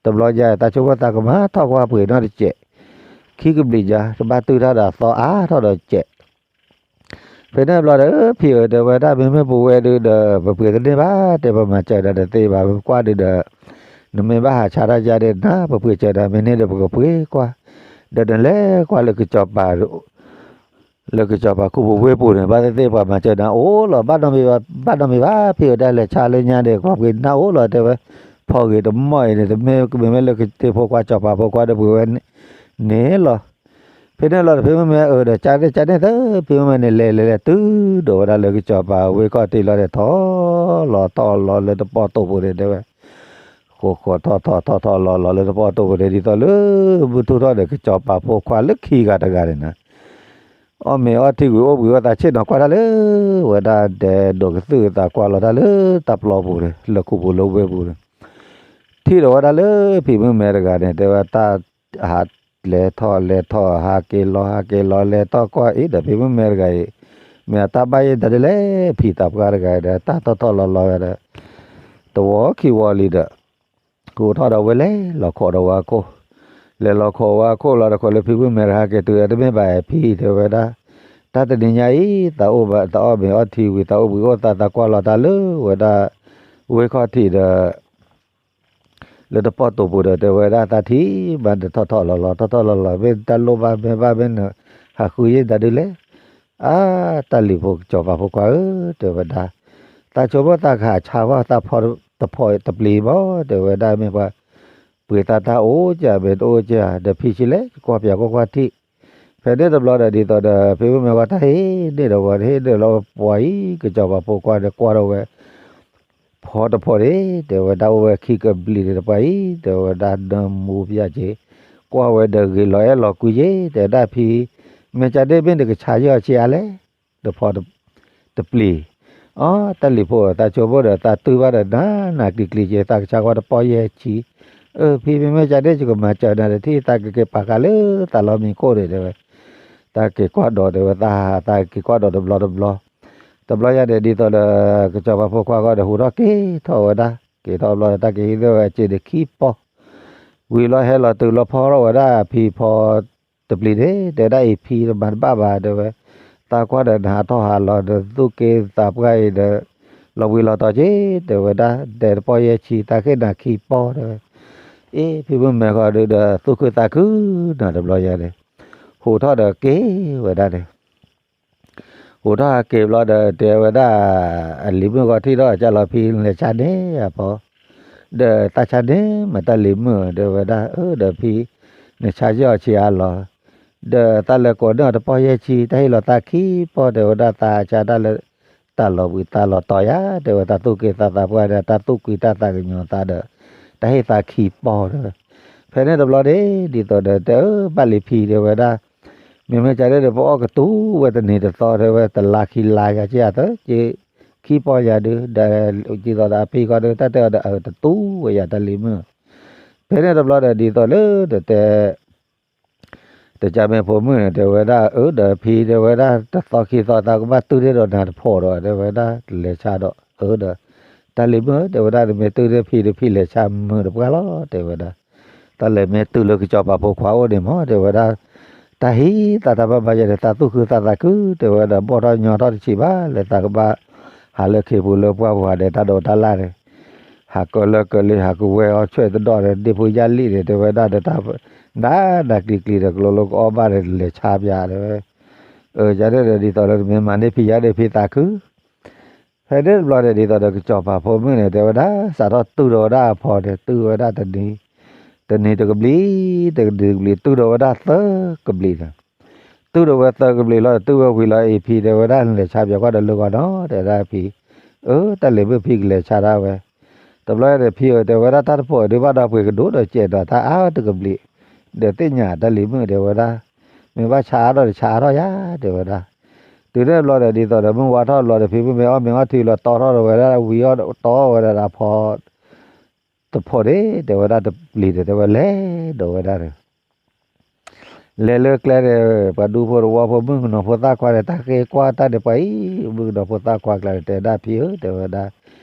တဘျီညါ သးဆိကမိၣ်သးကမၤထီၣ်ကွၢ်ပှ့ၤနီတစဲး, ခံကဘျံးညါ တဘၣ်တုၤထီၣ်ဒီးသီအါထီၣ်ဒီးစဲး ဖဲန့ၣ်တဘျီဒီး ဖံးအီၤတဲဝဲဒၣ် မ့မ့ၢ်ပဝဲဒုဒီး ပပှ့ၤတန့ၢ်ဘၣ် တဲပမၤစၢၤနၤတသ့ဘၣ် ပကွၢ်ဒုဒီး နမ့ၢ်ဘၣ်ဟးဆါတၢ်ယါန့ၣ် နပပှ့ၤစၢၤနၤမ့ၢ်န့ၢ်ဒီး ပကပှ့ၤကွၢ်, ဒီးနလဲၤကွၢ်လၢကစီၤပၤ လၢကစီၤပၤခူပူၤဝ့ၢ်ပူၤန့ၣ် ဘၣ်သ့ၣ်သ့ၣ်ပှၤမၤစၢၤနၤအိၣ်လီၤ ဘၣ်နီတမံၤဘၣ် ဘၣ်နီတမံၤဘၣ် ဖံးအီၤတဲလဲၤဆါလၢညါဒီး ပှၤပှ့ၤနၤအိၣ်လီၤ တဲဝဲ, ဖီဂ့ၤတမီၢ်အံၤန့ၣ် တမ့ၢ်မ့မ့ၢ်လၢကသ့ၣ်ဖိခွါစီၤပၤဖိခွါဒီး ပှ့ၤဝဲန့ၣ်လီၤ. ဖဲန့ၣ်လီၤဒီး ဖံမုၢ်မဲအၢဒီး ကန့ၣ်ကန့ၣ်သၢ ဖံမုၢ်မဲန့ၣ် လဲၤလဲၤလဲၤတုၤဒိးဝဲဒၣ်လၢကစီၤပၤဝ့ၢ်ခီၣ်ထံးလီၤဒီး ထီၣ်လီၤထီၣ်လီၤလၢတပီၢ်တိာ်ပူၤန့ၣ် တဲဝဲ, ဃိးဃိးထီၣ်ထီၣ်ထီၣ်ထီၣ်လီၤလီၤလၢတပီၢ်တိာ်ပူၤန့ၣ် ဒ်သိးလၢ မုၢ်ထူၣ်ထီၣ်ဒီး ကစီၤပၤဖိခွါလၢခံဂၤတဂၤန့ၣ်နၤ အီၣ်မ့ၤအီထံဝံၤအိၣ်ဘှံးအိၣ်သးဆ့ၣ်နီၤကွၢ်တၢ်လၢ ဝဲဒၣ်ဒဲးဒိးကသုၣ်သးကွၢ်လီၤတၢ်လၢတၢ်ပျီပူၤန့ၣ် လၢခူပူၤလၢဝ့ၢ်ပူၤန့ၣ် ထံၣ်ဒီးဝဲဒၣ်လၢဖံမုၢ်မဲတဂၤန့ၣ် တဲဝဲတၢ် ဟးလဲၤထီၣ်လဲၤထီၣ် ဟးက့ၤလီၤဟးက့ၤလီၤ လဲၤထီၣ်ကွၢ်အံၤဒီး ဖံမုၢ်မဲတဂၤအံၤ မ့ၢ်အတၢ်ဘၣ်ယဲၢ်ဒၣ်ဒ်လဲၣ် ဖံသးပှၢ်တဂၤအံၤဒီး တၢ်ထီၣ်ထီၣ်လီၤလီၤဝဲဒီး တဝီခံဝီလံဒီး ကအိၣ်ထီၣ်ဒီးဝဲလဲၤလီၤခိးဒီးဝဲအခိၣ်, လဲၤလီၤခိးဝဲအခိၣ်လီၤဒီး ခိးလၢဖံမုၢ်မဲတဂၤဟဲက့ၤတုၤ တမ့ၢ်ဘၣ်ဖံတဲဝဲဒၣ်, တၢ်တနံၤညါအံၤ သးအိၣ်ဘၣ်သးအီၣ်မ့ၤအီထံဝံၤ သးအိၣ်ဘှံးအိၣ်သး သးကွၢ်လီၤတၢ်လၢဝဲဒၣ် ဝ့ၢ်ခီၣ်ထံးဒီး လၢတပီၢ်တိာ်ပူၤဒီး တဲဝဲဒၣ်သးထံၣ်ဘၣ်ဒီး ထီၣ်ထီၣ်လီၤလီၤ ထီၣ်ထီၣ်လီၤလီၤ မ့ၢ်တၢ်လိၣ်ဘၣ်မ့ၢ်ဘၣ်မ့ၢ်န ဟးဃုယဲၢ်ဒၣ်ဒ်လဲၣ်. အါ တၢ်လံၤဖိစီၤပၤဖိခွါဧၢ တဲဝဲဒၣ်, သးဆိကမိၣ်သးကဟးဆါကွၢ်သးဖီ တဖီတပျံၤဘၣ် တဲဝဲဒၣ် မ့ၢ်ပှၤပှ့ၤသးတၢ်အိၣ်ကမ့ၢ်တအိၣ်က ဒီးဖံဆံးလဲၣ် ကွၢ်ပၠးကွၢ်ကွၢ်ထံၣ်, ဖဲန့ၣ်တဘျီဒီး ဒ်သိးဒီး ဖံမုၣ်မဲာ်ဂီၤတၢ်ဟ့ၣ်န့ၢ်ဒီးဝဲ ဟ့ၣ်န့ၢ်လီၤပှၤအံၤ ကစီၤပၤဖိခွါန့ၣ် ကွၢ်ထီၣ်ဝဲ ဖီတဖီန့ၣ် တဲဝဲဒၣ် အိၣ်ဝဲခံကဘျံးန့ၣ်တပှၤအံၤ တဲဝဲဒၣ် နၢမူဖၠးက့ၤ ကွၢ်ဝဲဒီးဂ့ၤလီၤအဲၣ်လီၤကွံက့ၤ တဲဒၣ်ဖံ မ့ၢ်ကန့ၣ်မ့ၢ်နကဆါယီၤဆံးအါလဲၣ် တဖီတပျံၤ အီ တၢ်လံၤဖိ သးဆိကမိၣ်ဒီး သးတုၢ်ဘၣ်ဒီး နးနးကျံၤကျံၤက့ၤ သးကဆါကွၢ်တပီၢ်ယဲၢ်ဆံ အၢ ဖံ မ့မ့ၢ်ကန့ၣ် ယကမၤစၢၤနၤဒီး ထံၣ်သးကက့ၤပာ်ဃာ်လၢသးလီမံၤခိၣ်န့ၣ် တဲဝဲ သးက့ၤကွၢ်ဒီး တဲဝဲ သး သးက့ၤကွၢ်ဒီးတဘျီတဘျီ တဘျီယၤန့ၣ် ဒ်သိးဒီး ကစီၤပၤဖိခွါဃီဒီး ဟူးထီၣ်က့ၤထီၣ်ဝဲဒၣ် က့ၤထီၣ်ဘျီဒီး တၢ်က့ၤဟံးန့ၢ်ဝဲအစ့ဒီးခံပီၢ် ဝံၤလီၤဟဲလီၤတုၤလီၤဖီထီၣ်ဝဲဒၣ် ဖံဖီတပျံၤန့ၣ် တဲဒၣ်အံၤ ဖံတမၤတဘၣ်ဘၣ် တဲဝဲ သးကွၢ်ဒီးနဟးထီၣ်ဟးလီၤ နသူၣ်က့သးပှၢ်အံၤဒီး လီၤဘှံးလီၤတီၤက့ၤ တဲဝဲဒၣ် ဒဲးတပီၢ်ယဲၢ်ဆံ သးဃ့နၤခံပီၢ် တဲဝဲ အ့ ဖံမုၣ်မဲာ်ဂီၤဒုဒီး သူၣ်ခုသးခုနၤတဘျီယၤန့ၣ် ဟူးထီၣ်ဒီးက့ၤဝဲဒၣ်န့ၣ် ဟူးထီၣ်ဟးက့ၤဘျီဒီး တဲဝဲဒၣ် အလံၤမုၣ်ဂီၤထံၣ်ဒီး ကၢ်လီၤဖံ လဲၤဆါန့ၢ်အဖီ ဒီးသးဆါန့ၢ်မးတၢ်လံၤမုၣ် တဲဝဲဒၣ် အၢ ဒီးဖံ နဆါယီၤဆံးအါလီၤ ဒီးသးလဲၤကိးန့ၢ်အီၤတပီၢ်ယဲၢ်ဆံ တၢ်ဟ့ၣ်လီၤသးခံပီၢ် တဲဝဲဒၣ် သးဆါတၢ်လၢ တၢ်လီၤဘှံးတၢ်လီၤတီၤယၤ တဲဝဲ တၢ်သူၣ်က့သးသးပှၢ်ဒီး တၢ်သူၣ်ကွံတၢ်သးကညီၤသးဒီး တၢ်ဟ့ၣ်သးခံပီၢ် တဲဝဲ ဖဲန့ၣ်တဘျီန့ၣ် ဒ်သိးဒီး တဲအၢ ဘၣ်လံဖံ တဲဝဲဒၣ် မ့မ့ၢ်ကန့ၣ်ဒီး ပအီၣ်ကတူၢ်ဝဲတနံၤတသီ တဲဝဲ တလါခံလါယၤ က့ၤအသၢက့ၤ ခံပီၢ်ယၤဒု ဒီး ဒ်သိးဒီးအဖံဃီဒီး တၢ်တဲအီၤဒီး အၢ တတူၢ်ဝဲယၤတၢ်လံၤမုၣ် ဖဲန့ၣ်တဘျီဒီး ဒ်သိးလၢတတဲ တကးမ့ၢ်ဖိမုၣ်န့ၣ် တဲဝဲဒၣ် အၢ ဒီးဖံ တဲဝဲဒၣ် တသီခံသီ သးကဘၣ်တုၢ်န့ၢ်ဒီးနၤတဖီဒီး တဲဝဲဒၣ် လဲၤဆါဒီး အၢ ဒီး တၢ်လံၤမုၣ် တဲဝဲဒၣ် နမ့ၢ်တုၢ်န့ၢ်ဖံဒီး ဖံလဲၤဆါမုာ်တပှၢ်လီၤ တဲဝဲဒၣ် တၢ်လဲၤမ့ၢ်တုၤလၢကစီၤပၤဖိခွါအိၣ်န့ၣ်မး တဲဝဲဒၣ် တၢ်ဟံးသးတၢ်ဘၣ်မၤယဲၢ်န့ၣ် သးသူၣ်ခုသးသးခု တဲဝဲဒၣ် ဘီၣ်ထီၣ်ညီထီၣ်တဆံးဘၣ် လၢသးကဘၣ် ဟးလၢခ့ပူၤလၢပှၢ်ပူၤ ဟးဒဲးတၢ်ဒိးတၢ်လၢ်န့ၣ် ဟးကၢလၢကလ့ ဟးကဝဲၤအီၣ်ဆွဲၣ်တဒီၣ်ဒီး ဒ့ၣ်ဖိယၣ်လံၣ်န့ၣ် တဲဝဲဒၣ်ဒီးတၢ် နးနးကျံၤကျံၤဒီး ကလိၤလိၤကအီၣ်ဘၣ်ဒီး လဲၤဆါပၠး တဲဝဲ အၢ ကန့ၣ်ဒီး ဒ်သိးလၢနမ့ၢ်မၤန့ၢ်ဖံယၤဒီး ဖံသးခု ဖဲန့ၣ်တဘျီန့ၣ် ဒ်သိးဒီးကစီၤပၤဖိမုၣ်န့ၣ် တဲဝဲဒၣ် စးထီၣ်တုၢ်ဒီးဝဲဒၣ်အဖီန့ၣ် တုၢ်ဝဲဒၣ်တနံၤ တနံၤတကဘျံး တနံၤတကဘျံး တုၢ်ဒီးဝဲဒၣ်သၢကဘျံးန့ၣ် တုၢ်ဒီးဝဲသၢကဘျံးလီၤ တုၢ်ဝဲဝံၤလီၤအံၤ ဖံ တဲဝဲဒၣ် နလဲၤဆါပၠးကွၢ်ဒီးလၢဂီၤနီၤ တဲဝဲဒၣ်ဖံ အၢ တၢ်လံၤမုၣ် ဖံကလဲၤဆါဒၣ်ဝဲ တဘျီန့ၣ် ဖံဧၢ တဲဝဲဒၣ် တၢ်တဖိးဒုးဘၣ်ဒီးပှ့ၤကဒိၣ်ဒီး ကဲးဒီးတၢ်အါတကဘျံး ဒီးသ့ၣ်ညါတၢ်လံၤမုၣ် တဲဝဲဒၣ် မ့ၢ်ဘၣ်ဆါအါထီၣ်ဒီးဆါအါထီၣ်ယၤ တဲဝဲဒၣ် တုၤန့ၣ်တဘျီဒီး ဒ်သိးဒီးမုၢ်ဝါထီၣ်တဘျီဒီး ဖံမုၣ်မဲာ်အီၣ်မ့ၤအီထံလီၤ တီထီၣ်ဒီးဝဲဒၣ် ဝံၤအီၣ်တီဝဲဒၣ်ဒီးအဖီ တဖီန့ၣ် တဲဝဲဒၣ် တပျံၤန့ၣ် တဲဝဲ လဲၤဒီးဝဲဒၣ်န့ၣ် လဲၤလၢကျဲန့ၣ် ပှၤဒူဖိတဝီဖိ မုၣ်ကနီၤဖိသၣ်ခွါန့ၣ် တၢ်ဃ့ကွၢ်တၢ်န့ၣ် ပှၤအံၤ မုၣ်ကနီၤဖိသၣ်ခွါကျါန့ၣ် တဲဒၣ်ဖံဧၢ တဲဝဲဒၣ်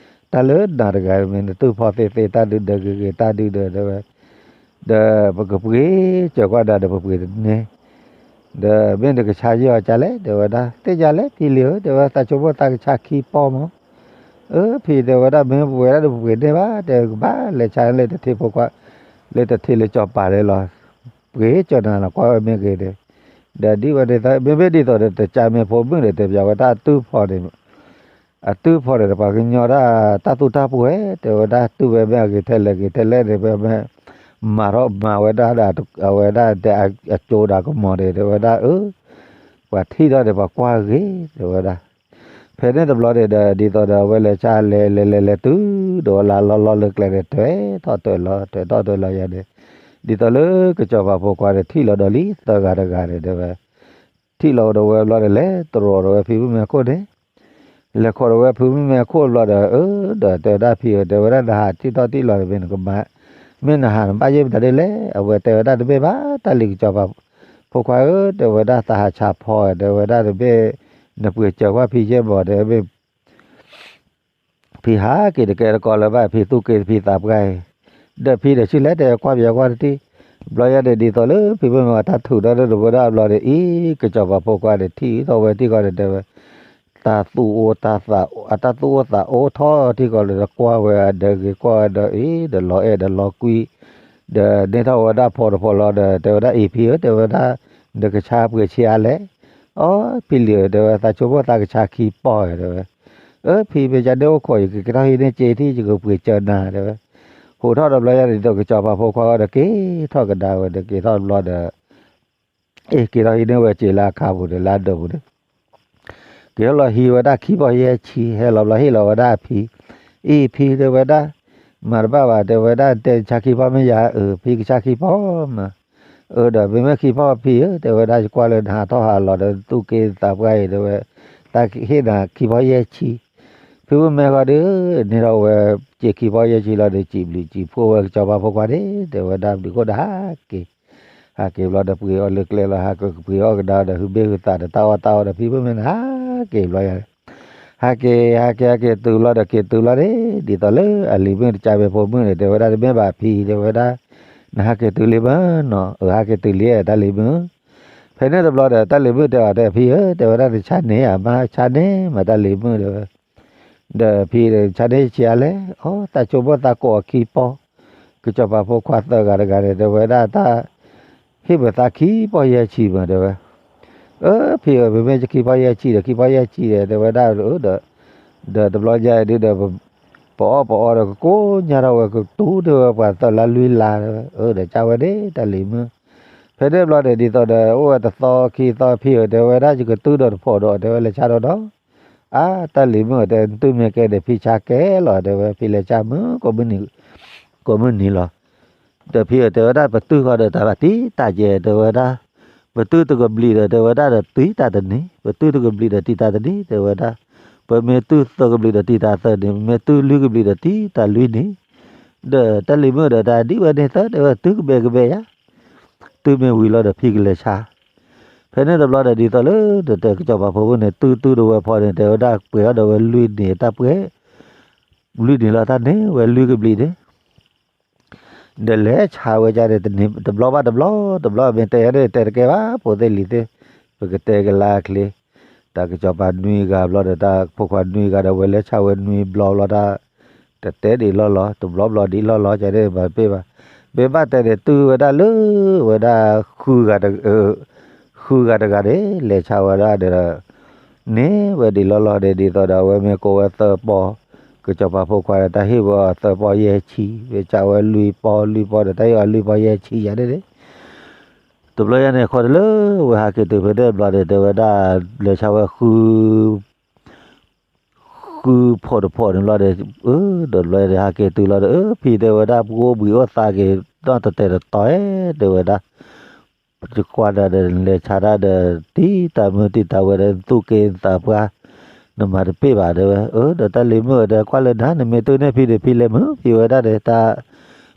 တၢ်လၢနၤတဂၤမ့ၢ်နတူၢ်ဖီသ့သ့ တၢ်ဒုးဒီးဂ့ၤဂ့ၤတၢ်ဒုးဒီး တဲဝဲ ဒီးပကပှ့ၤစၢၤကွၢ်နၤဒီး ပပှ့ၤတန့ၢ် ဒီးမ့ၢ်နကဆါယီၤကလဲၣ် တဲဝဲဒၣ် သ့ၣ်ညါလဲၣ်ဖံလံၤဧၢ တဲဝဲ သးဆိကမိၣ်သးကဆါခံပီၢ်မး အၢ ဖံတဲဝဲဒၣ် မ့ၢ်ပဝဲဒၣ်ဒီးပပှ့ၤန့ၢ်ဘၣ် တဲကဘၣ်လဲၤဆါလၢတထံဖိခွါ လၢတထံလၢစီၤပၤန့ၣ်လီၤ. ပှ့ၤကၢၤနၤလီၤ ကွၢ်ဝဲမ့ၢ်ဂ့ၤန့ၣ် ဒီးဒ်ဝဲန့ၣ် မ့မ့ၢ်ဒ်သိးဒီး တကးမ့ၢ်ဖိမုၣ်န့ၣ် တဲပၠးဝဲဒၣ်အတုၢ်ဖီန့ၣ် အတုၢ်ဖီန့ၣ် ပှၤကညီဒၣ်တၢ်သူတၢ်ပှဲၤ တဲဝဲဒၣ် တုၢ်ဝဲမ့ၢ်အဂ့ၤထဲလဲၣ်ဂ့ၤထဲလဲၣ်န့ၣ် ပမၤထီၣ်မၤဝဲဒၣ်ဒီး အဝဲဒၣ်တဲအကၠိဒၣ်ကမီၤန့ၣ် တဲဝဲဒၣ် အၢ ပှၤထံၣ်ထီၣ်န့ၣ် ပှၤကွၢ်ဂ့ၤ တဲဝဲဒၣ် ဖဲန့ၣ်တဘျီန့ၣ်ဒီး ဒ်သိးဒီးအဝဲလဲၤဆါလဲၤလဲၤလဲၤလဲၤတုၤ ဒီးဝဲလၢလီၢ်လၢကျဲန့ၣ် ထွဲထီၣ်ထွဲလီၤ ထွဲထီၣ်ထွဲလီၤယၤန့ၣ် ဒ်သိးလၢကစီၤပၤဖိခွါန့ၣ် ထံၣ်လီၤဒီးလံ သၢဂၤတဂၤန့ၣ် တဲဝဲ ထံၣ်လီၤဒီးဝဲဘျီဒီး လဲၤတရီၤဒီးဝဲဖံမုၣ်မဲာ်ခိၣ်န့ၣ် လဲၤခိးဒီးဝဲဖံမုၣ်မဲာ်ခိၣ်ဘျီဒီး အၢ ဒီးတဲဝဲဒၣ်ဖံဧၢ တဲဝဲဒၣ် နဟးထံၣ်ထီၣ်ထံၣ်လီၤန့ၣ် မ့ၢ်နကမၤ မ့ၢ်နဟးနဘၣ်ယဲၢ်မတၤဒ်လဲၣ် အဝဲတဲဝဲဒၣ် တမ့ၢ်ဘၣ် တၢ်လံၤကစီၤပၤဖိခွါဧၢ တဲဝဲဒၣ် သးဟးဆါဖီ တဲဝဲဒၣ် တမ့ၢ်နပှ့ၤစၢၤကွၢ်ဖံယဲၢ်မး တဲဝဲ ဖံဟးက့ၤတကဲတကီလၢၤဘၣ် ဖံသူၣ်က့ၤဖံသးပှၢ်အံၤ ဒီးဖံဒီးဆူလဲၣ် တဲကွၢ်ပယီၤကွၢ်တထံၣ် ဘျီယဲၢ်န့ၣ် ဒ်သိးလၢဖံမုၣ်မဲာ်ဂီၤတၢ်ထူးဒီးတဘိဒၣ်ဘျီန့ၣ် အံၤ ကစီၤပၤဖိခွါန့ၣ် ထံၣ်ထီၣ်ဝဲထံၣ်ဃီန့ၣ် တဲဝဲ တၢ်သူၣ်အိၣ်သး အတၢ်သူၣ်အိၣ်သးအိၣ်ထီၣ်ထံၣ်ဃီလၢ ကွၢ်ဝဲဒီးဂ့ၤကွၢ်ဝဲဒီးအံၤ ဒီးလီၤအဲၣ်ဒီးလီၤကွံ ဒီးန့ၢ်ထီၣ်ဝဲဒၣ်ဖီတဖီလီၤဒီး တဲဝဲဒၣ် အံၤဖံဧၢ တဲဝဲဒၣ် နကဆါပှ့ၤဆံးအါလဲၣ် အီ ဖံလံၤဧၢ တဲဝဲ သးဆိကမိၣ်သးကဆါခံပီၢ်ဧါ တဲဝဲ အၢ ဖံမ့ၢ်ကန့ၣ်အိၣ်ခိး ယကက့ၤထီၣ်ဟံးန့ၢ်စ့ထံၣ် ယကပှ့ၤစၢၤနၤ တဲဝဲ ဟူးထီၣ်ဒီးဘျီယဲၢ်န့ၣ် ဒ်သိးကစီၤပၤဖိခွါဃီဒီးက့ၤထီၣ်ကဒါဝဲဒီးက့ၤထီၣ်ဘျီဒီး အ့ၣ် က့ၤထီၣ်ဟံးန့ၢ်ဝဲစ့လၢအခါပူၤဒီး လၢအဒၢးပူၤဒီး က့ၤထီၣ်လီၤဟံးဝဲဒၣ်ခံပီၢ်ယဲၢ်ဆံ ဟဲလီၤဘျီဟ့ၣ်လီၤဝဲဒၣ်အဖံ, အ့ၣ်ဖံတဲဝဲဒၣ်, မၤတဘၣ်ဘၣ် တဲဝဲဒၣ် တဲဆါခံပီၢ်မ့ၢ်ယၤ, အၢ ဖံကဆါခံပီၢ်မး, အၢ ဒီးမ့မ့ၢ်ခံပီၢ်ဖံဧၢ တဲဝဲဒၣ် ယကွၢ်လၢနဟးထီၣ်ဟးလီၤဒီး သူၣ်က့သးပှၢ်အံၤ တဲဝဲ, တၢ်ဟ့ၣ်နၤခံပီၢ်ယဲၢ်ဆံ, ဖံမ့ၢ်ဃီဒီး န့ၢ်ထီၣ်ဝဲ စ့ခံပီၢ်ယဲၢ်ဆံလီၤဒီး စံးဘျုးစံးဖှိၣ်ဝဲကစီၤပၤဖိခွါန့ၣ် တဲဝဲဒၣ် ဒုးခိၣ်ဒီးဟးက့ၤ ဟးက့ၤဘျီဒီးပှ့ၤအီၣ်လၢကျဲလီၤ ဟးက့ၤပှ့ၤအီၣ်ကဒါဒီး ဟုဘ့ၣ်ဟုသးဒီးတၢ်အီၣ်တၢ်အီဒီး ဖံမ့ၢ်မ့ၢ်န့ၣ် ဟးက့ၤဘျီယၤ ဟးက့ၤ ဟးက့ၤ ဟးက့ၤတုၤလီၤဒီး က့ၤတုၤလီၤန့ၣ် ဒ်သိးလၢအလံၤမုၣ် တကးဝဲဖိမုၣ်န့ၣ် တဲဝဲဒၣ် တမ့ၢ်ဘၣ်ဖံ တဲဝဲဒၣ်, နဟးက့ၤတုၤလံမ့ၢ်နီၤ, အၢ ဟးက့ၤတုၤလံ တၢ်လံၤမုၣ်, ဖဲန့ၣ်တဘျီဒီး တၢ်လံၤမုၣ်တဲအီၤ တဲဖံဧၢ တဲဝဲဒၣ် နဆါန့ၢ်ဧါ မ့ၢ်ဆါန့ၢ်မး တၢ်လံၤမုၣ် တဲဝဲ ဒီးဖံဒီး ဆါန့ၢ်ဆံးအါလဲၣ်, အိ တၢ်ဆိကမိၣ်သးကိးအခံပီၢ်, ကစီၤပၤဖိခွါသၢဂၤတဂၤန့ၣ် တဲဝဲဒၣ်တၢ် ဟ့ၣ်ပသးခံပီၢ်ယဲၢ်ဆံမး တဲဝဲ, အၢ ဖံဧၢ မ့မ့ၢ်ခံပီၢ်ယဲၢ်ဆံဒီး ခံပီၢ်ယဲၢ်ဆံဒီး တဲဝဲဒၣ် ဒီး ဒီးတဘျီညါအံၤဒုဒီး ပအီၣ်ပအီဒီး ကကိးညါထီၣ်ဝဲ ကတူၢ်ဒၣ်ဝဲပှၤသၢလါလွံၢ်လါ တဲဝဲ, အၢ ဒီးကးဝဲန့ၣ် တၢ်လံၤမုၣ်, ဖဲန့ၣ်တဘျီဒီး ဒ်သိးဒီး အိၣ်ဝဲတသီခံသီ ဖံဧၢ တဲဝဲဒၣ် ယကတုၤဒီးတဖိးဒီး တဲဝဲ လဲၤဆါဒီးဒီး အါ တၢ်လံၤမုၣ်ဧၢ တဲ နတုၤမ့ၢ်ကဲဒီး ဖံဆါကဲလီၤ တဲဝဲ ဖံလဲၤဆါမုၢ်ကိးမုၢ်နံၤလီၤ, ဒီးဖံဧၢ တဲဝဲဒၣ် ပတုၤဃီဒီး တၢ်ဘၣ်တံာ်တာ်ကဲ တဲဝဲဒၣ်, ပတုၤတကဘျံးဒီး တဲဝဲဒၣ်ဒီး တံာ်တာ်တနံၤ, ပတုၤတကဘျံးဒီး တံာ်တာ်တနံၤ တဲဝဲဒၣ်, ပမ့ၢ်တုၤသၢကဘျံးဒီး တံာ်တာ်သၢနံၤ, ပမ့ၢ်တုၤလွံၢ်ကဘျံးဒီး တံာ်တာ်လွံၢ်နံၤ, ဒီးတၢ်လံၤမုၣ်ဒီး တၢ်ဒ်ဝဲန့ၣ်သၢ တဲဝဲ တုၤကဘဲကဘဲယၤ တုၤမ့ၢ်ဝံၤလီၤဒီး ဖံကလဲၤဆါ, ဖဲန့ၣ်တဘျီဒီး ဒ်သိးလၢ တတဲကစီၤပၤဖိမုၣ်န့ၣ် တုၤတုၤတဝဲဖီန့ၣ် တဲဝဲဒၣ် ပှဲၤအီၤဒီးဝဲလွံၢ်နံၤတၢ်ပှဲၤ, လွံၢ်နံၤလီၤ တၢ်န့ၢ်ဝဲလွံၢ်ကဘျံးန့ၣ် ဒီးလဲၤဆါဝဲဒၣ်န့ၣ် တနံၤတဘျီဘၣ်တဘျီ, တဘျီမ့ၢ်တဲယၤန့ၣ် တဲတကဲဘၣ် ဖိသ့ၣ်လံၤသ့ၣ်, ပကတဲကလါချ့, တၢ်ကစီၤပၤနွံဂၤဘျီဒီး တၢ်ဖိခွါနွံဂၤဒီး ဝဲလဲၤဆါဝဲနွံဘျီဘျီတၢ်, တတဲဒံးလီၢ်လီၤ တဘျီဘျီဒံးလီၢ်လီၤ ကန့ၣ် ပမ့ၢ်ဘၣ်တဲန့ၣ် တုၤဝဲဒၣ်လၢ ဝဲဒၣ် ဃုဂၤတဂၤန့ၣ် လဲၤဆါဝဲဒၣ်ဒီး န့ၢ်ဝဲဒံးလီၢ်လီၢ်န့ၣ် ဒ်သိးဒီး အဝဲမ့ၢ်ကိးဝဲသၢပီၢ်, ကစီၤပၤဖိခွါဒီး တၢ်ဟ့ၣ်ဝဲအီၤသၢပီၢ်ယဲၢ်ဆံ, ဝဲဆါဝဲလွံၢ်ပီၢ်လွံၢ်ပီၢ်ဒီး တၢ်ဟ့ၣ်အီၤလွံၢ်ပီၢ်ယဲၢ်ဆံယၤန့ၣ်န့ၣ်, တဘျီယၤန့ၣ် ခီတလၢ ဝဲဟးက့ၤတုၤဖဲန့ၣ်ဘျီန့ၣ် တဲဝဲဒၣ် လဲၤဆါဝဲ ဃုဖီၣ်တဖီၣ်န့ၣ်ဘျီဒီး အၢ ဒီးတဘျီန့ၣ် ဟးက့ၤတုၤလီၤဒီး အၢ ဖံတဲဝဲဒၣ် ပကအိၣ်ဘှံးအိၣ်သါက့ၤ နီၢ်တတဲာ်တတီၤဧဲ တဲဝဲဒၣ် ယကွၢ်ဒၣ်ဒီး နလဲၤဆါတၢ်ဒီး တံာ်တာ်မုၢ်တံာ်တာ်ဝဲဒီး နသူၣ်က့သးပှၢ် နမၤတပ့ၢ်ဘၣ် တဲဝဲ. အၢ ဒီးတၢ်လံၤမုၣ်ဒီး ကွၢ်လၢနၤ နမ့ၢ်တုၤန့ၢ်ဖံဒီး ဖံလဲၤမုာ်ဖံဝဲဒၣ်ဒီး တၢ်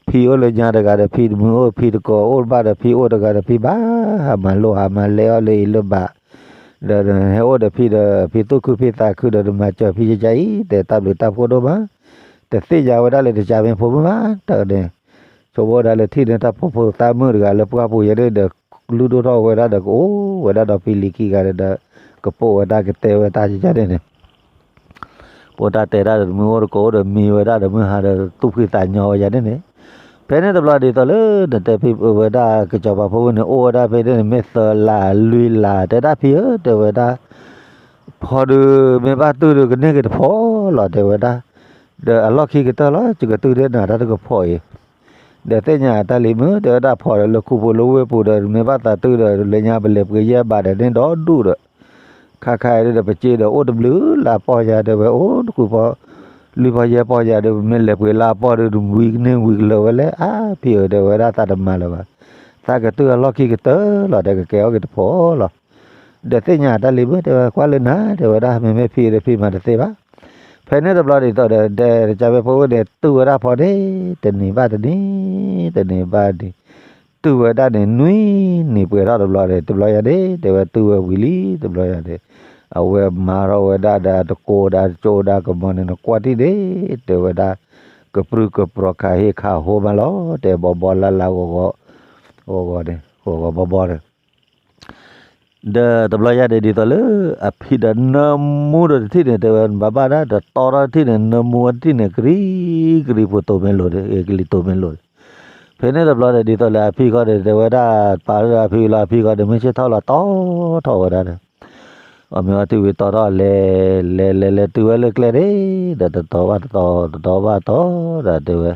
ဖံအိၣ်လၢညါတဂၤဒီး ဖံတမုာ်အိၣ် ဖံတကိးအိၣ်ဘၣ်ဒီး ဖံအိၣ်တဂၤဒီး ဖံဘၣ်ဟးမၤလိဟးမၤလဲအီၣ်လၢအံၤလၢဘၣ် ဒီးနဟဲအိၣ်ဒီးဖံဒီး ဖံသူၣ်ခုဖံသးခုဒီး နမၤစၢၤဖံယယၤအံၤ တဲတၢ်ဘျုးတၢ်ဖှိၣ်ဒိၣ်မး တသ့ၣ်ညါဝဲဒၣ်လၢ တကးမ့ၢ်ဖိမုၣ်ဘၣ် တၢ်န့ၣ် ဆိကမိၣ်ဝဲဒၣ်လၢထံၣ်န့ၢ်တၢ်ဖိဖိသၣ်မုၣ်တဂၤလၢပှၢ်ပူၤယဲန့ၣ်ဒီး လုၢ်ဒိၣ်ထီၣ်ဝဲဒၣ်ဒီး ကအိၣ်ဝဲဒၣ်ဒီးဖံလံၤခံဂၤဒီး ကပိာ်ဝဲဒၣ်ကတဲဝဲတၢ်ယယၤန့ၣ်န့ၣ် ပိာ်တၢ်တဲတၢ်ဒီး တမုာ်အိၣ်တကိးအိၣ်ဒီး မံဝဲဒၣ်ဒီး မုၢ်ဟါဒီး သူၣ်ဖှံသးညီဝဲယၤန့ၣ်န့ၣ် ဖဲန့ၣ်တဘျီဒ်သိးလၢ နတဲဖံဝဲဒၣ် ကစီၤပၤဖိမုၣ်န့ၣ် အိၣ်ဝဲဒၣ်ဖဲန့ၣ်န့ၣ် မ့ၢ်သၢလါလွံၢ်လါ တဲဒၣ်ဖံဧၢ တဲဝဲဒၣ် ဖီဒုး မ့ၢ်ဘၣ်တုၤဒုး ကန့ၢ်က့ၤတဖီလီၤ တဲဝဲဒၣ် ဒီးအလီၢ်ခံကတၢၢ်လီၤ ယကတုၤဒၣ်နၤတၢ်တကဖီအံၤ ဒီးသ့ၣ်ညါတၢ်လံၤမုၣ် တဲဝဲဒၣ်ဖီဒီး လၢခူပူၤလၢဝ့ၢ်ပူၤဒီး မ့ၢ်ဘၣ်သးတုၤဒီး လၢညါပလဲၤပှ့ၤယဲၢ်ဘးဒီးန့ၣ်ဒီဒူၣ်ဒီး ခါခါအံၤဒီး ပစ့ဒီးအိၣ်တဘျုးလါပီၢ်ယၤ တဲဝဲ အိၣ်တဃုပီၢ် လွံၢ်ပီၢ်ယဲၢ်ပီၢ်ယၤဒီး မ့ၢ်လဲၤပှ့ၤလါပီၢ်ဒီး ဝံၤကန့ၢ်ဝံၤကလၢာ်ဝဲလဲၣ် အါဖံဧၢ တဲဝဲဒၣ်သးတမၤလၢၤဘၣ် သးကတုၤအလီၢ်ခံကတၢၢ်လီၤ ဒီးကကဲအီၣ်က့ၤတဖီလီၤ ဒီးသ့ၣ်ညါတၢ်လံၤမုၣ် တဲဝဲကွၢ်လၢနၤ တဲဝဲဒၣ် မ့မ့ၢ်ဖံဒီးဖံမၤတသ့ဘၣ် ဖဲန့ၣ်တဘျီဒ်သိးဒီး တဲတကးဖဲဖိဝဲန့ၣ် တုၤဝဲဒၣ်ဖီန့ၣ် တနံၤဘၣ်တနံၤ တနံၤဘၣ်တနံၤ တုၤဝဲဒၣ်န့ၣ် နွံနံၤပှဲၤထီၣ်တဘျီန့ၣ် တဘျီယၤန့ၣ် တဲဝဲတုၤဝဲဝံၤလံ တဘျီယၤန့ၣ် အဝဲမၤထီၣ်ဝဲဒၣ်ဒီးတကိးဒီးကၠိဒီးကမီၤန့ၣ် နကွၢ်ထံၣ်န့ၣ် တဲဝဲဒၣ် ကပြုၢ်ကပြီၤခးဟ့ၣ်ခးဟိမးလီၤ တဲဘီဘီလၢ်လၢ်ဂီၤဂီၤ ဂီၤဂီၤန့ၣ် ဂီၤဂီၤဘီဘီန့ၣ် ဒီးတဘျီယၤန့ၣ် ဒ်သိးလၢ အဖံဒီးနၢမူဒီးတထံၣ်န့ၣ် တဲဝဲ နဘၣ်ဘၣ်ဒၣ် တတီထီၣ်တထံၣ်န့ၣ် နၢမူဝဲတထံၣ်န့ၣ် ကရံကရံဖိတိၤမ့ၢ်လိၤန့ၣ် ကလံၤတိၤမ့ၢ်လိၤန့ၣ် ဖဲန့ၣ်တဘျီန့ၣ် ဒ်သိးလၢအဖံဃီန့ၣ် တဲဝဲဒၣ် ပာ်လၢအဖံလီၤ အဖံဃီန့ၣ် မ့ၢ်ဆ့ၣ်ထီၣ်လီၤတီထီၣ်ဝဲဒၣ်န့ၣ် အမ့ၢ်အီထံဝံၤတီထီၣ်လဲၤ လဲၤလဲၤလဲၤတုၤဝဲလၢကျဲန့ၣ် ဒီးတတီဘၣ်တတီ တတီဘၣ်တတီ ဒီးတဲဝဲ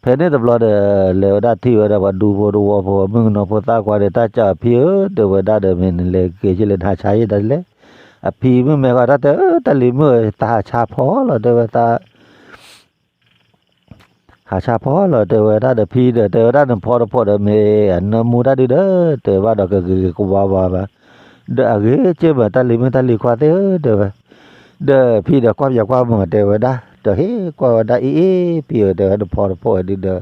ဖဲန့ၣ်တဘျီဒီး လဲၤဝဲဒၣ်ထံၣ်ဝဲဒၣ်ပှၤဒူဖိတဝီဖိ မုၣ်ကနီၤဖိသၣ်ခွါဒီး တၢ်စံးအဖံဧၢ တဲဝဲဒၣ်ဒီး မ့ၢ်နလဲၤက့ၤဆ့လဲၣ် နဟးဆါယဲၢ်တၢ်လဲၣ်. အဖံမုၣ်မဲာ်ဂီၤ တၢ်တဲ တၢ်လံၤမုၣ်ဧၢ သးဟးဆါဖီလီၤ တဲဝဲသး ဟးဆါဖီလီၤ တဲဝဲဒၣ်ဒီး ဖံဒီး တဲဝဲဒၣ် နဖီတဖီဒီး မ့ၢ်အနၢမူတၢ်ဒုဒီး တဲဘၣ်ဒီး ကဂ့ၤကဝါဝါဘၣ်. ဒီးအဂ့ၤက့ၤမး တၢ်လံၤမုၣ်တၢ်လံၤခွါသ့ၣ်ဧၢ တဲဝဲ. ဒီးဖံဒီးကွၢ်ပၠးကွၢ်မၤ တဲဝဲဒၣ် ဒီးဟ့ၣ်ကွၢ်ဝဲဒၣ် အ့ၣ်အ့ၣ် ဖံဧၢ တဲဝဲ နဖီတဖီဒုဒီး အၢ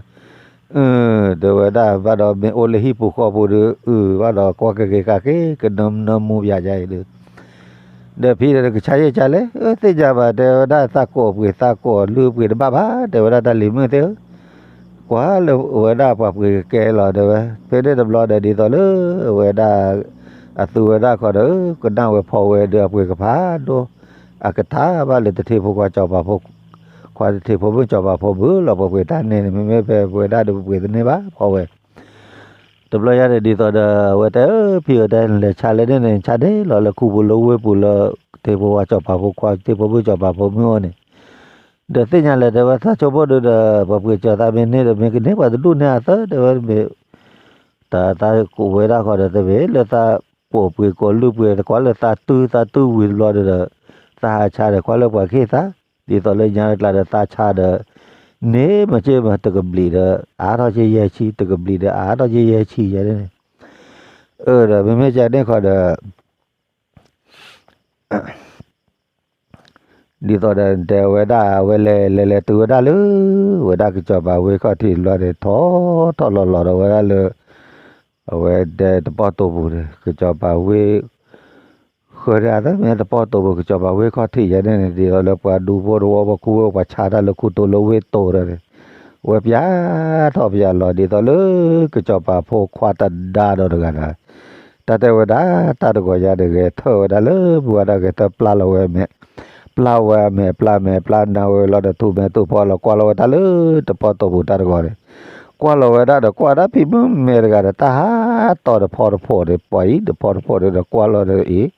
တဲဝဲဒၣ် ဘၣ်ဒီးမ့ၢ်အိၣ်လၢဟံၣ်ပူၤဃီပူၤဒီး အုၣ် ဘၣ်ဒီးကွၢ်ကဂ့ၤဃာ်က့ၤ ကနၢမူပၠးယါအံၤဒီး ဒီးဖံဒီး နကဆါယဲၢ်ဆါလဲၣ်. အၢ သ့ၣ်ညါဘၣ် တဲဝဲဒၣ် သးကိးပှ့ၤသးကိးလုၢ်ပှ့ၤတဘၣ်ဘၣ် တဲဝဲဒၣ် တၢ်လံၤမုၣ်သ့ၣ်ဧၢ ကွၢ်လၢဝဲဒၣ်ပှၤပှ့ၤကကဲလီၤ တဲဝဲ. ဖဲန့ၣ်တဘျီဒီး ဒ်သိးလၢ အဝဲဒၣ် အသူဝဲဒၣ်ခီဒီး ကနၣ်ဝဲဖီဝဲဒီး အပှ့ၤကဖးဒိၣ် အကထါဘၣ်လၢ တထံဖိခွါစီၤပၤဖိ ခွါတထံဖိမုၣ်စီၤပၤဖိဘုလီၤ ပှၤပှ့ၤတၢ်န့ၣ်န့ၣ် မ့မ့ၢ်ဖဲပဝဲဒၣ်ဒီး ပပှ့ၤတန့ၢ်ဘၣ် ဖီဝဲ တဘျီယါန့ၣ် ဒ်သိးဒီး အဝဲတဲ အၢ ဖံဧၢ တဲ နလဲၤဆါလဲၣ်န့ၣ်န့ၣ် ဆါန့ၣ်လီၤလၢခူပူၤလၢဝ့ၢ်ပူၤလၢ ထံဖိခွါစီၤပၤဖိခွါ ထံဖိမုၣ်စီၤပၤဖိမုၣ်အအိၣ်န့ၣ် ဒီးသ့ၣ်ညါလဲၣ် တဲဝဲ သးဆိကမိၣ်ဒုဒီး ပှၤပှ့ၤစၢၤသးမ့ၢ်န့ၢ်ဒီး မ့ၢ်ကန့ၢ်ပှၤတဒူၣ်န့ၢ်အသၢ တဲဝဲ မ့ၢ် တၢ်သးကိးဝဲဒၣ်ခီဒီး တမ့ၢ်လၢသးကိးပှ့ၤကိးလုၢ်ပှ့ၤ တကွၢ်လၢသးတုၤသးတုၤဝံၤတဘျီဒီး သးဟးဆါဒီး ကွၢ်လၢပှၤကဟ့ၣ်သး ဒ်သိးလၢညါတကျါဒီး သးဆါဒီး န့ၢ်မ့ၢ်က့မ့ၢ်တကဘျံးဒီး အါထီၣ်က့ယဲၢ်ဆံ တကဘျံးဒီး အါထီၣ်က့ယဲၢ်ဆံယဲၢ်န့ၣ် အၢ ဒီးမ့မ့ၢ်ကန့ၣ်ခီဒီး ဒ်သိးဒီးတဲဝဲဒၣ် အဝဲလဲၤလဲၤလဲၤတုၤဝဲဒၣ်လၢ ဝဲဒၣ်ကစီၤပၤဝ့ၢ်ခီၣ်ထံးတဘျီန့ၣ် ထီၣ်ထီၣ်လီၤလီၤဒီးဝဲဒၣ်လၢ အဝဲဒဲတပီၢ်တိာ်ပူၤန့ၣ် ကစီၤပၤဝ့ၢ် ဃၢၤဒၣ်သၢမ့ၢ်တပီၢ်တိာ်ပူၤ ကစီၤပၤဝ့ၢ်ခီၣ်ထံးယဲၢ်န့ၣ်န့ၣ် ဒ်သိးလၢပှၤဒူဖိတဝီဖိခူဝဲ ပှၤဆါတၢ်လၢခူတိၤလၢဝ့ၢ်တိၤဒီးန့ၣ် ဝဲပျဲထီၣ်ပျဲလီၤ ဒ်သိးလၢ ကစီၤပၤဖိခွါတဒါဒီးတဂၤဒီး တၢ်တဲဝဲဒၣ် တၢ်တဂီၤညါန့ၣ် ဂဲၤထၢၣ်ဝဲဒၣ်လၢ ပဝဲဒၣ်ဂဲၤထၢၣ်ပျၢ်လီၤဝဲမဲာ် ပျၢ်ဝဲအမဲာ် ပျၢ်မဲာ်ပျၢ်နါဝဲလီၤဒီး ထူးမဲာ်ထူးဖီလီၤ ကွၢ်လီၤဝဲတၢ်လၢတပီၢ်တိာ်ပူၤတၢ်တဂီၤန့ၣ် ကွၢ်လီၤဝဲဒၣ်ဒီး ကွၢ်ဒၣ်ဖံမုၣ်မဲာ်တဂၤဒီး တၢ်ဟးတီၤဒီးဖီတဖီန့ၣ် ပှၤအံၤဒီးဖီတဖီဒီး ကွၢ်လီၤဒီး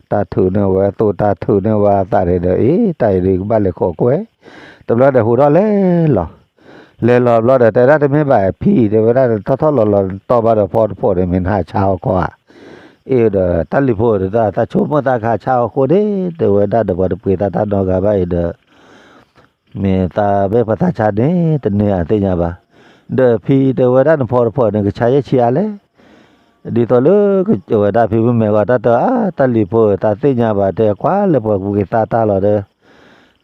အံၤ တၢ်ထုးန့ၢ်ဝဲအသိး တၢ်ထုးန့ၢ်ဝဲအသးန့ၣ်ဒီး အံၤ တၢ်အံၤဒုးကဘၣ်လဲၤဃီၤကွဲ တဘျီဒီးဟူးထီၣ်လဲၤလီၤ လဲၤလီၤဘျီဒီး တဲဒၣ်တမ့ၢ်ဘၣ်ဖံ တဲဝဲဒၣ် ထီၣ်ထီၣ်လီၤလီၤ တီၢ်ဘၣ်ဒီးဖီတဖီန့ၣ် မ့ၢ်နဟးဆါအီၤခီဧါ အ့ၣ်ဒီး တၢ်လံၤဖိဒီး သးဆိကမိၣ်သးကဟးဆါအီၤဃိန့ၣ် တဲဝဲဒၣ်ဒီး ပှၤတပှ့ၤသးတၢ်နီတဂၤဘၣ်အံၤဒီး မ့ၢ်သးမ့ၢ်ပှၤသးဆါန့ၣ် တန့ၢ်အသ့ၣ်ညါဘၣ်. ဒီးဖံတဲဝဲဒၣ် နဖီတဖီန့ၣ် ကဆါယဲၢ်ဆံအါလဲၣ်. ဒ်သိးလၢ ဝဲဒၣ်ဖံမုၣ်မဲာ်ဂီၤ တၢ်တဲအါ တၢ်လံၤဖိ သးသ့ၣ်ညါဘၣ် တဲကွၢ်လၢပှၤပှ့ၤသးတၢ်လီၤဒီး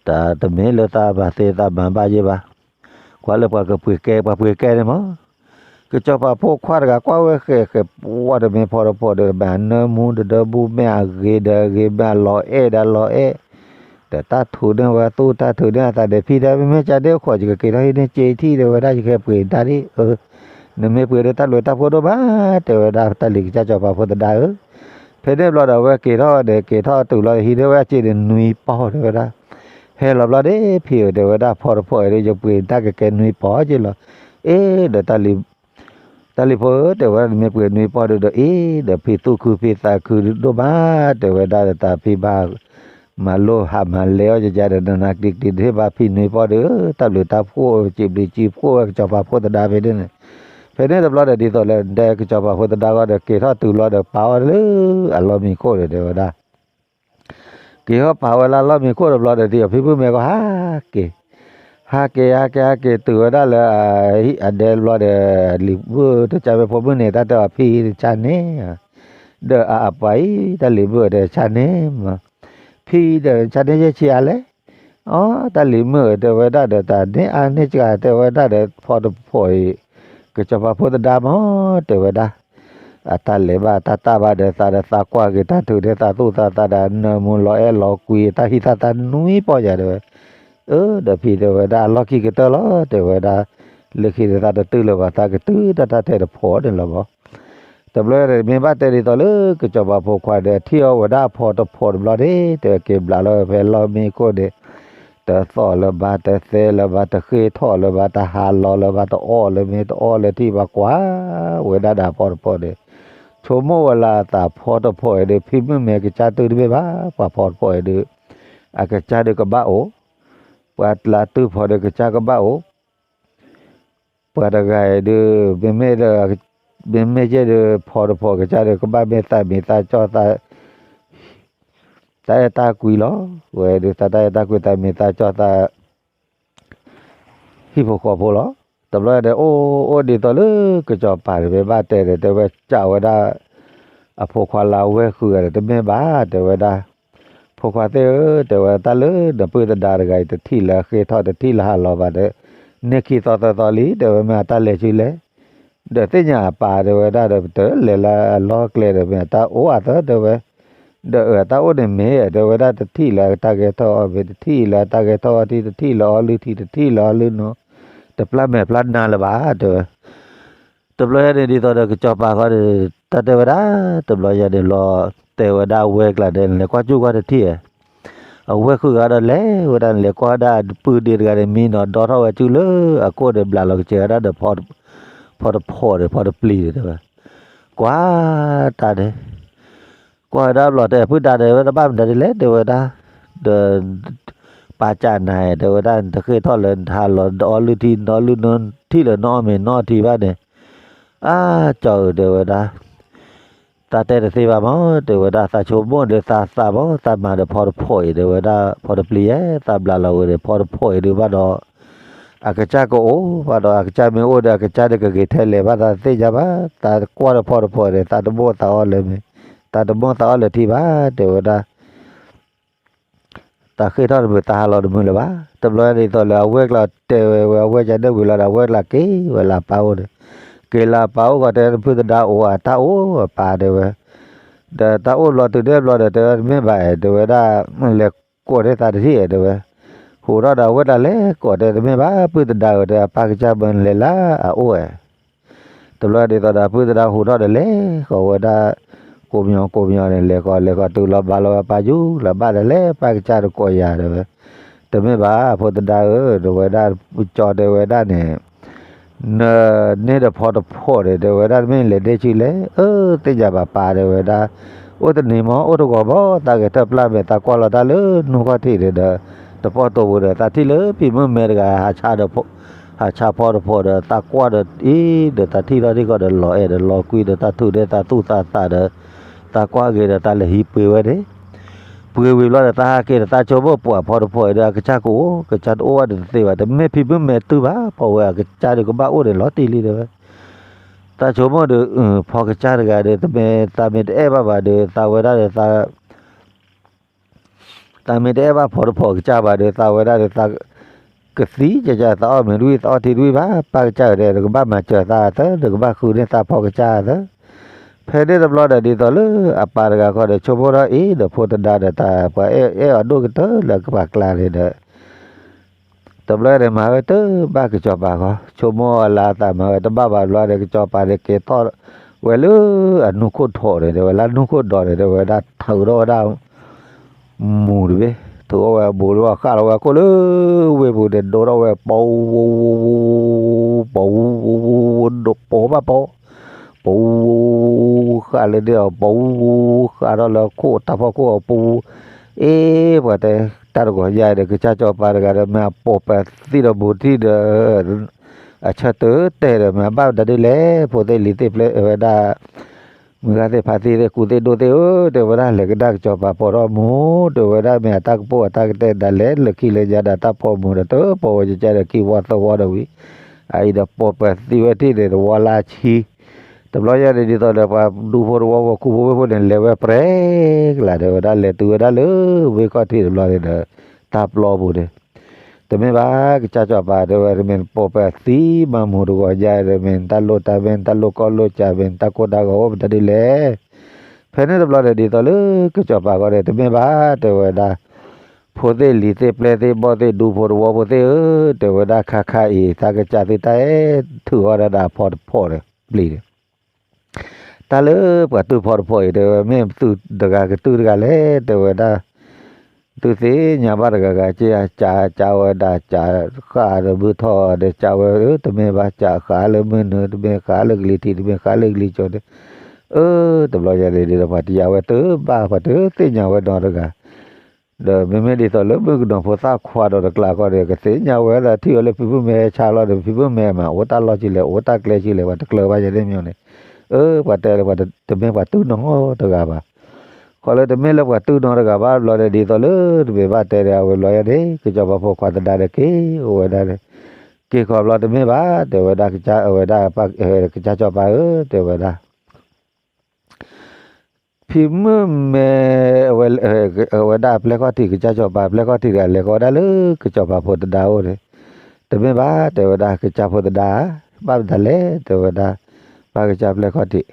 တၢ်တမ့ၢ်လၢသးမၤသ့သးမၤဘၣ်ယဲၢ်ဘၣ်. ကွၢ်လၢပှၤကပှ့ၤကဲ ပှၤပှ့ၤကဲန့ၣ်မး ကစီၤပၤဖိခွါတဂၤကွၢ်ဝဲဃဲးဃဲး ပှၤတမ့ၢ်ဖီတဖီဒီး မ့ၢ်အနၢမူတဒၢဘူၣ် မ့ၢ်အဂ့ၤဒီးဂ့ၤ မ့ၢ်အလီၤအဲၣ်ဒီးလီၤအဲၣ် ဒီးတၢ်ထုးန့ၢ်ဝဲသူၣ် တၢ်ထုးန့ၢ်အသးဒီး ဖံတဲ မ့မ့ၢ်ကန့ၣ်အဃိ ယကက့ၤထီၣ်ဟံၣ်န့ၢ်စ့ထံၣ် တဲဝဲဒၣ် ယကဟဲပှ့ၤတၢ်ဒ် နမ့ၢ်ပှ့ၤဒီးတၢ်ဘျုးတၢ်ဖှိၣ်ဒိၣ်မး တဲဝဲဒၣ် တၢ်လံၤကစၢ်စီၤပၤဖိသဒါဧၢ. ဖဲန့ၣ်ဘျီဒီး အဝဲက့ၤထီၣ်ဒီး က့ၤထီၣ်တုၤလီၤဟံးန့ၢ်ဝဲအစ့န့ၣ်နွံပီၢ် တဲဝဲဒၣ်. ဟဲလီၤဘျီဒီး ဖံဧၢ တဲဝဲဒၣ် ဖီတဖီအံၤဒီး ယပှ့ၤတၢ်ကကဲနွံပီၢ်က့လီၤ. အ့ ဒီး တၢ်လံၤဖိဧၢ တဲဝဲဒၣ် နမ့ၢ်ပှ့ၤနွံပီၢ်ဒီး အ့ ဒီးဖံသူၣ်ခုဖံသးခုဒိၣ်မး တဲဝဲဒၣ်ဒီး တၢ်ဖံဘၣ် မၤလိဟးမၤလဲၤအီၣ်ယယါဒီး နနၤကျံၤကျံၤ နဟ့ၣ်ဘၣ်ဖံနွံပီၢ်ဒီး တၢ်ဘျုးတၢ်ဖှိၣ် စံးဘျုးစံးဖှိၣ်ဝဲကစီၤပၤဖိသဒါဖဲန့ၣ်န့ၣ်. ဖဲန့ၣ်တဘျီဒီး ဒ်သိးလၢ ဒဲကစီၤပၤဖိသဒါဂီၢ်ဒီး က့ၤထီၣ်တုၤလီၤဒီး ပာ်အီၤလၢအလီၢ်မံခိၣ်ဒီး တဲဝဲဒၣ် က့ၤထီၣ်ပာ်ဝဲလၢအလီၢ်မံခိၣ်တဘျီဒီး ဒ်သိးဖံမုၣ်မဲာ်ဂီၤဟးက့ၤ ဟးက့ၤ ဟးက့ၤ ဟးက့ၤ တုၤဝဲဒၣ်လၢ အဒဲတဘျီဒီး လံၤမုၣ်တကးဝဲဖိမုၣ်န့ၣ် တၢ်တဲအီၤ ဖံတဆါန့ၣ် ဒီးအပှၤအံၤ တၢ်လံၤမုၣ်ဒီး ဆါန့ၣ်မး ဖံဒီး ဆါန့ၣ်ယဲၢ်ဆံအါလဲၣ်. အီ တၢ်လံၤမုၣ်ဧၢ တဲဝဲဒၣ်ဒီး တၢ်န့ၢ်အါန့ၢ်စှၤ တဲဝဲဒၣ်ဒီး ဖီတဖီအံၤ ကစီၤပၤဖိသဒါမး တဲဝဲဒၣ် အတၢ်လဲၤဘၣ်တၢ်တၢ်ဘၣ်ဒီး သးဒီးသးကွၢ်က့ၤ တၢ်ထုးန့ၢ်သးသူၣ်သးသးဒီး နၢမူလီၤအဲၣ်လီၤကွံ တၢ်ဟံးသးသးနွံပီၢ်ယၤတဲဝဲ. အၢ ဒီးဖံတဲဝဲဒၣ် အလီၢ်ခံကတၢၢ်လီၤ တဲဝဲဒၣ် လၢခံန့ၣ် သးတတုၤလၢၤဘၣ် သးကတုၤတၢ်တၢ်ထဲတဖီန့ၣ်လီၤမး. တဘျီန့ၣ် မ့ၢ်ဘၣ်တဲဒ်သိးလၢ ကစီၤပၤဖိခွါဒီး ထံၣ်အီၤဝဲဒၣ်အဖီတဖီတဘျီန့ၣ် တဲဝဲက့ၤဘျးလီၤဝဲဖဲလီၢ်မံခိၣ်န့ၣ် တသီၣ်လၢၤဘၣ် တသဲလၢၤဘၣ် တဃ့ထီၣ်လၢၤဘၣ် တဟးလီၤလၢၤဘၣ် တအီၣ်လၢၤမ့ၢ်တအီၣ်လၢၤထံၣ်ဘၣ် ကွၢ်ဝဲဒၣ်ဒီးအဖီတဖီန့ၣ် ဆိကမိၣ်ဝဲလၢအသး ဖီတဖီအံၤဒီး ဖံမုၣ်မဲာ်ကစၢ်တုၤတမ့ၢ်ဘၣ် ပှၤဖီတဖီအံၤဒီး အကစၢ်ဒီးကဘၣ်အိၣ် ပှၤတလးတုၤဖီဒီးကစၢ်ကဘၣ်အိၣ် ပှၤတဂၤအံၤဒုး မ့မ့ၢ်ဒီး မ့မ့ၢ်ယဲၢ်ဒုး ဖီတဖီၣ်ကစၢ်ဒီး ကဘၣ်မ့ၢ်သးမ့ၢ်သးကၠီၣ်သး တၢ်အဲၣ်တၢ်ကွံလီၤ. ဝဲဒုးသးတၢ်အဲၣ်တၢ်ကွံ သးမ့ၢ်သးကၠီၣ်သး ဟံၣ်ဖိဃီဖိလီၤ. တဘျီဒီး အိၣ်အိၣ်ဒ်သိးလၢကစီၤပၤန့ၣ် မ့ၢ်ဘၣ်တဲဒီး တဲဝဲစံးဝဲဒၣ် အဖိခွါလၢအဝဲၢ်ဃုာ်ဂၤဒီး တမ့ၢ်ဘၣ် တဲဝဲဒၣ်, ဖိခွါသ့ၣ်ဧၢ, တဲဝဲ တၢ်လၢနပုၢ်သဒါတဂၤအံၤ တထံၣ်လၢအဃ့ၢ်ထီၣ် တထံၣ်လၢဟးလီၤဘၣ်ဒီး န့ၢ်ခံသီသၢသီလံ တဲဝဲ မ့ၢ်အတၢ်လဲၤဆူလဲၣ်. ဒီးသ့ၣ်ညါအပၢ် တဲဝဲဒၣ်ဒီး ပတလဲၤလၢအလီၢ်ကျဲဒီး မ့ၢ်အတၢ်အိၣ်အသၢ တဲဝဲ, ဒီးအတၢ်အိၣ်န့ၣ်မ့ၢ် တဲဝဲဒၣ် တထံၣ်လၢတၢ်ဂဲၤထီၣ်အီၣ်မ့ၤ တထံၣ်လၢတၢ်ဂဲၤထီၣ်အီထံ တထံၣ်လၢအီလုၢ်ထံ တထံၣ်လၢအီလုၢ်နီၢ်, တပျၢ်မဲာ်ပျၢ်နါလၢၤဘၣ် တဲဝဲ. တဘျီန့ၣ်ဒ်သိးဒီး ကစီၤပၤဃီဒီး တၢ်တဲဝဲဒၣ်, တဘျီယဲန့ၣ်လီၤ တဲဝဲဒၣ်အဝဲၢ်ကျါဒီး လဲၤကွၢ်ကၠူၣ်ကွၢ်တထံၣ်ဧါ. အဝဲၢ်ဃုာ်ဂၤဒီးလဲၤဝဲဒၣ်န့ၣ် လဲၤကွၢ်ဒၣ်ပုၢ်ဒ့တဂၤန့ၣ် မံနီၤဒီထီၣ်ဝဲကၠူၣ်လၢအခိၣ်န့ၣ် ဘျးလီၤကစၢၤဝဲဒၣ်ဒီး ဖီတဖီၣ်ဒီး ဖီတပျံၤန့ၣ် တဲဝဲ, ကွၢ်တၢ်န့ၣ် ကွၢ်ဝဲဒၣ်ဘျီ တဲ ပုၢ်ဒါန့ၣ် ဝဲတဘၣ်မနုၤဒ်လဲၣ် တဲဝဲဒၣ်, ဒီး ပၢ်ကးနၤ တဲဝဲဒၣ် နတဃ့ၢ်ထီၣ်လၢနဟးလီၤ နတအီလုၢ်ထံ နအီလုၢ်နီၢ်ထံလၢနအီၣ်မ့ၤနီၢ်ထံဘၣ်န့ၣ်, အါ ကၠီဧၢ တဲဝဲဒၣ်, သးတဲတသ့ဘၣ်မး တဲဝဲဒၣ်, သးဆိကမိၣ်ဒီးသးသးမး သးမၤဒီးဖီတဖီၣ်အံၤ တဲဝဲဒၣ်, ဖီတပျံၤဧါ သးဘျးလီၤဝဲဒီး ဖီတဖီၣ်အံၤဒုးဘၣ်ဒီး အကစၢ်ကအိၣ်ဘၣ်ဒီး အကစၢ်မ့ၢ်အိၣ်ဒီး အကစၢ်ဒီးကဂ့ၤထဲလဲၣ်ဘၣ် သးတသ့ၣ်ညါဘၣ်, သးကွၢ်ဒီးဖီတဖီၣ်ဒီး သးတမိၣ်သးအီၣ်လၢၤမ့ၢ်, သးတမိၣ်သးအီၣ်လၢၤထံဘၣ် တဲဝဲဒၣ် သးဃ့ၢ်ထီၣ်တမုာ် သးဟးလီၤတမုာ်လၢၤဘၣ်. တဘျီန့ၣ်ဒ်သိးလၢအဝဲၢ်ကျါတဲဝဲ အဝဲၢ်ကန့ၢ်ဝံၤလီၤဒီး အဝဲၢ်ကျါက့ၤဝဲလၢအပၢ်အိၣ်န့ၣ်, က့ၤလၢအပၢ်အိၣ်ဃီ တဲ နပုၢ်သဒါအိၣ်ဧါ, တၢ်အိၣ်ပၢ်တဲဝဲ, ဒီးတၢ်အိၣ်ဘျီတုၤန့ၢ်ဘျီဒီး တဲဝဲတမ့ၢ်ဘၣ် တဲဝဲဒၣ်, လဲၤကိးန့ၢ်သးတထံၣ် တဲဝဲ, ဟူးထီၣ်ဒီးအဝဲၢ်ကျါလဲၤကိးတဲ တမ့ၢ်ဘၣ် ပုၢ်သဒါဧၢ တဲ အပၢ်ကစၢ်မၢလဲၤလၢအအိၣ်ဧါ တဘျီဒ်သိးဒီး ပုၢ်သဒါဟူးထီၣ်ဒီးလဲၤဃီၤဝဲဒၣ်, ကိးမညီကိးမညီန့ၣ် လဲၤဃီၤလဲၤဃီၤတုၤလီၤဘၣ်လီၤဝဲပၢ်ယူၤ လၢဘၣ်ဒီးလဲၤပၢ်ကစၢ်တကိးယၤတဲဝဲ, တမ့ၢ်ဘၣ် ဖိသဒါဧၢ တဲဝဲဒၣ်, ကၠီတဲဝဲဒၣ်န့ၣ်, နန့ၢ်ဒီးဖီတဖီၣ်န့ၣ် တဲဝဲဒၣ် တမ့ၢ်လဲၤဒ့ဆူလဲၣ်, အၢ သ့ၣ်ညါဘၣ်ပၢ်တဲဝဲဒၣ်, အိၣ်တနံၤမ့ၢ် အိၣ်တဂီၤမ့ၢ် သးဂဲၤထၢၣ်ပျၢ်မဲာ် သးကွၢ်လီၤတၢ်လၢနူၢ်ခီၣ်ထံးန့ၣ်ဒီး, တပီၢ်တိာ်ပူၤဒီး သးထံၣ်လၢဖံမုၣ်မဲတဂၤ ဟးဆါဒီး ဟးဆါဖီတဖီၣ်ဒီး သးကွၢ်ဒီးအံၤဒီး သးထံၣ်ထီၣ်ထံၣ်ကီၢ်ဒီး လီၤအဲၣ်ဒီးလီၤကွံဒီး သးထူၣ်ဒဲသးသူၣ်သးသးဒီး သးကွၢ်ဂ့ၤဒီး သးလဲၤဟံးပှ့ၤဝဲန့ၣ်, ပှ့ၤဝံၤဘျီဒီး သးဟးက့ၤဒီး သးဆိကမိၣ်ပှၤဖီတဖီၣ်အံၤဒီး အကစၢ်ကအိၣ် ကစၢ်တအိၣ်ဘၣ်ဒီးတသ့ဘၣ် တမ့ၢ်ဖံမုၣ်မဲတုၤဘၣ် ဖီဝဲအကစၢ်ဒီးကဘၣ်အိၣ်န့ၣ်လီၤတံၢ်လံတဲဝဲ, သးဆိကမိၣ်ဒီး ဖီကစၢ်တဂၤဒီး တမ့ၢ် သးမ့ၢ်တအဲၣ်ဘၣ်ဘၣ်ဒီး သးဝဲဒၣ်ဒီး သး သးမ့ၢ်တအဲၣ်ဘၣ်ဖီတဖီၣ်ကစၢ်ဘၣ်ဒီး သးဝဲဒၣ်ဒီး သးကသံကစၢ် သးအီၣ်မ့ၤတဝံၣ် သးအီထံတဝံၣ်ဘၣ် ပၢ်ကစၢ်ဒီး နကဘၣ်မၤစၢၤသးသၢ နကဘၣ်ဃုန့ၢ်သးဖီကစၢ်သၢ. ဖဲန့ၣ်တဘျီဒီး ဒ်သိးလၢအပၢ်တဂၤဃီဒီး ဆိကမိၣ်ထီၣ်အံၤဒီး ဖိသဒါဒီး တၢ်ပှၤအဲၣ်အီၤဒိၣ်ကတၢၢ်လၢပှၤကျါန့ၣ်ဒီး တဘျီန့ၣ် မၤဝဲတဘၣ်ကစီၤပၤဃီ, ဆိကမိၣ်အလၢအသးမၤဝဲတဘၣ်ဘၣ်ဘျီဒီး ကစီၤပၤန့ၣ်က့ၤထီၣ်ဝဲလၢအနူၢ်ခိၣ်ထိးန့ၣ် တဲဝဲလၢအနူၢ်ခိၣ်ဒီးန့ၣ် တဲဝဲဒၣ် ထုးထီၣ်ဝဲဒၣ် မူၤတဘ့ၣ်, ထုးထီၣ်ဝဲအဘူးတဘ့ၣ် ဃၣ်လီၤဝဲအခိၣ်လၢဝ့ၢ်ပူၤန့ၣ် ဒိထီၣ်ဝဲ ပူၤ ပူၤ ဒိပိာ်ဘၣ်ပိာ် ပူၤ ဃၣ်လၢန့ၣ်အီၤ ပူၤ ဃၣ်ထီၣ်လၢခိၣ်တၢ်ဖီခိၣ်အပူၤ, အ့ ပှၤတဲ တၢ်တဂီၤညါအံၤဒီး ကစၢ်စီၤပၤတဂၤဒီး မ့ၢ်အပိာ်ပသံဒီးဘူးထံၣ်ဒီး အဆၢတတဲာ်ဒီး မ့ၢ်အဘၣ်မတၤဒ်လဲၣ်, ဖိသ့ၣ်လံၤသ့ၣ်ပျဲဝဲဒၣ် မုၢ်ဂၤသ့ၣ်ဖါသ့ၣ်သ့ၣ်ကူသ့ၣ်ဒိၣ်သ့ၣ်ဧၢ, တဲဝဲဒၣ် လဲၤကဒါကစီၤပၤပိာ်ထီၣ်မူ, တဲဝဲဒၣ် မ့ၢ်အတၢ်ကပိာ်အတၢ်ကတဲဒၣ်လဲာ် လၢခံလၢညါဒီးတၢ်ပိာ်မူဒီး တပိာ်ဝဲကကဲဒီးခံဝီသၢဝီဒီးဝံၤ, အအံၤဒီးပိာ်ပသံဝဲထံၣ်န့ၣ် တဝီလၢဆံ, တဘျီညါန့ၣ် ဒ်သိးဒီးပှၤဒူဖိတဝီဖိ ခူဖိဝ့ၢ်ဖိန့ၣ် လဲၤဝဲပြဲကလး တဲဝဲဒၣ် လဲၤတုၤဝဲဒၣ်လၢဝ့ၢ်ခီၣ်ထံးတဘျီန့ၣ်ဒီး တၢ်ပျီပူၤန့ၣ် တမ့ၢ်ဘၣ် ကစၢ်စီၤပၤ တဲဝဲ တမ့ၢ်ပိာ်ပသံမၤမူတဂီၤညါဒီး မ့ၢ်နတၢ်လိၣ်တၢ်မဲၢ် နတၢ်လိၣ်ကီၢ်လိၣ်ကး မ့ၢ်နတၢ်ကိၢ်တၢ်ဂီၤအိၣ်မတၤဒ်လဲၣ်. ဖဲန့ၣ်တဘျီန့ၣ် ဒ်သိးလၢကစီၤပၤဃီန့ၣ် တမ့ၢ်ဘၣ် တဲဝဲဒၣ် ဖိသ့ၣ်လံၤသ့ၣ်ပျဲသ့ၣ်ဘီၣ်သ့ၣ်ဒူဖိတဝီဖိသ့ၣ်ဧၢ, တဲဝဲဒၣ် ခါခါအံၤ သးကစၢ်သုတၢ်အဲၣ်ထုးအီၣ်ဒၣ်ဒီးအဖီတဖီၣ်န့ၣ် ပျံၤန့ၣ် တၢ်လၢပှၤတုၢ်ဖီတဖီၣ်အံၤ တဲဝဲ မ့ၢ်သုတဂၤကတုၢ်တဂၤလဲၣ် တဲဝဲဒၣ်, သုသ့ၣ်ညါဘၣ်တဂၤဂၤ ကကးဝဲဒၣ် ကးဃၣ်ဒီးဘုၣ်ထီၣ်ဒီး ကးဝဲ တမ့ၢ်ဘၣ် ကးဃးလၢမုၢ်နုာ် တမ့ၢ်ဃးလၢကလံၤထံး တမ့ၢ်ဃးလၢကလံၤစိးန့ၣ်, အၢ တဘျီညါန့ၣ်ဒီး ပှၤတယာ်ဝဲတဘၣ် ပှၤတသ့ၣ်ညါဝဲနီတဂၤ ဒီးမ့မ့ၢ်ဒ်သိးလၢမုၣ်ကနီၤဖိသၣ်ခွါဒီးတကျးဃီဒီး ကသ့ၣ်ညါဝဲဒၣ်ထံၣ်ဝဲလၢဖံဖုမဲဟဲဆါလီၤဒီး ဖံဖုမဲမး အိၣ်တၢ်လီၢ်ကလဲၣ် အိၣ်တၢ်ကျဲကလဲၣ် ပှၤတကျၢၤဘၣ်ယဲန့ၣ်မ့ၢ်န့ၣ်, အၢ ပှၤတဲလၢပှၤတမ့ၢ်ပှၤတူၢ်နီတဂၤဘၣ်. ဃီလၢတမ့ၢ်လၢပှၤတူၢ်နီတဂၤဘၣ်ဘျီဒီး ဒ်သိးလၢတမ့ၢ်ဘၣ်တဲဒီး အဝဲဘျီယဲန့ၣ် ကစီၤပၤဖိခွါသဒါဒီးက့ၤအိၣ်ဝဲဒၣ်န့ၣ်, က့ၤဃီဘျီတမ့ၢ်ဘၣ် တဲဝဲဒၣ် ကစၢ်ဝဲဒၣ် ကစၢ်စီၤပၤဧၢ တဲဝဲဒၣ် ဖံမုၣ်မဲ အဝဲဒၣ်အပျဲၢ်ခီၣ်ထံး ကစၢ်စီၤပၤအပျဲၢ်ခီၣ်ထံးတဂၤ လဲၤဃီဒၣ်လၢကစီၤပၤဖိသဒါအအိၣ်န့ၣ်, တမ့ၢ်ဘၣ် တဲဝဲဒၣ် ကစၢ်ဖိသဒါဧၢ, ဘၣ်မတၤလဲၣ် တဲဝဲဒၣ်, ပၢ်ကစၢ်ပျဲၢ်ခီၣ်ထံး,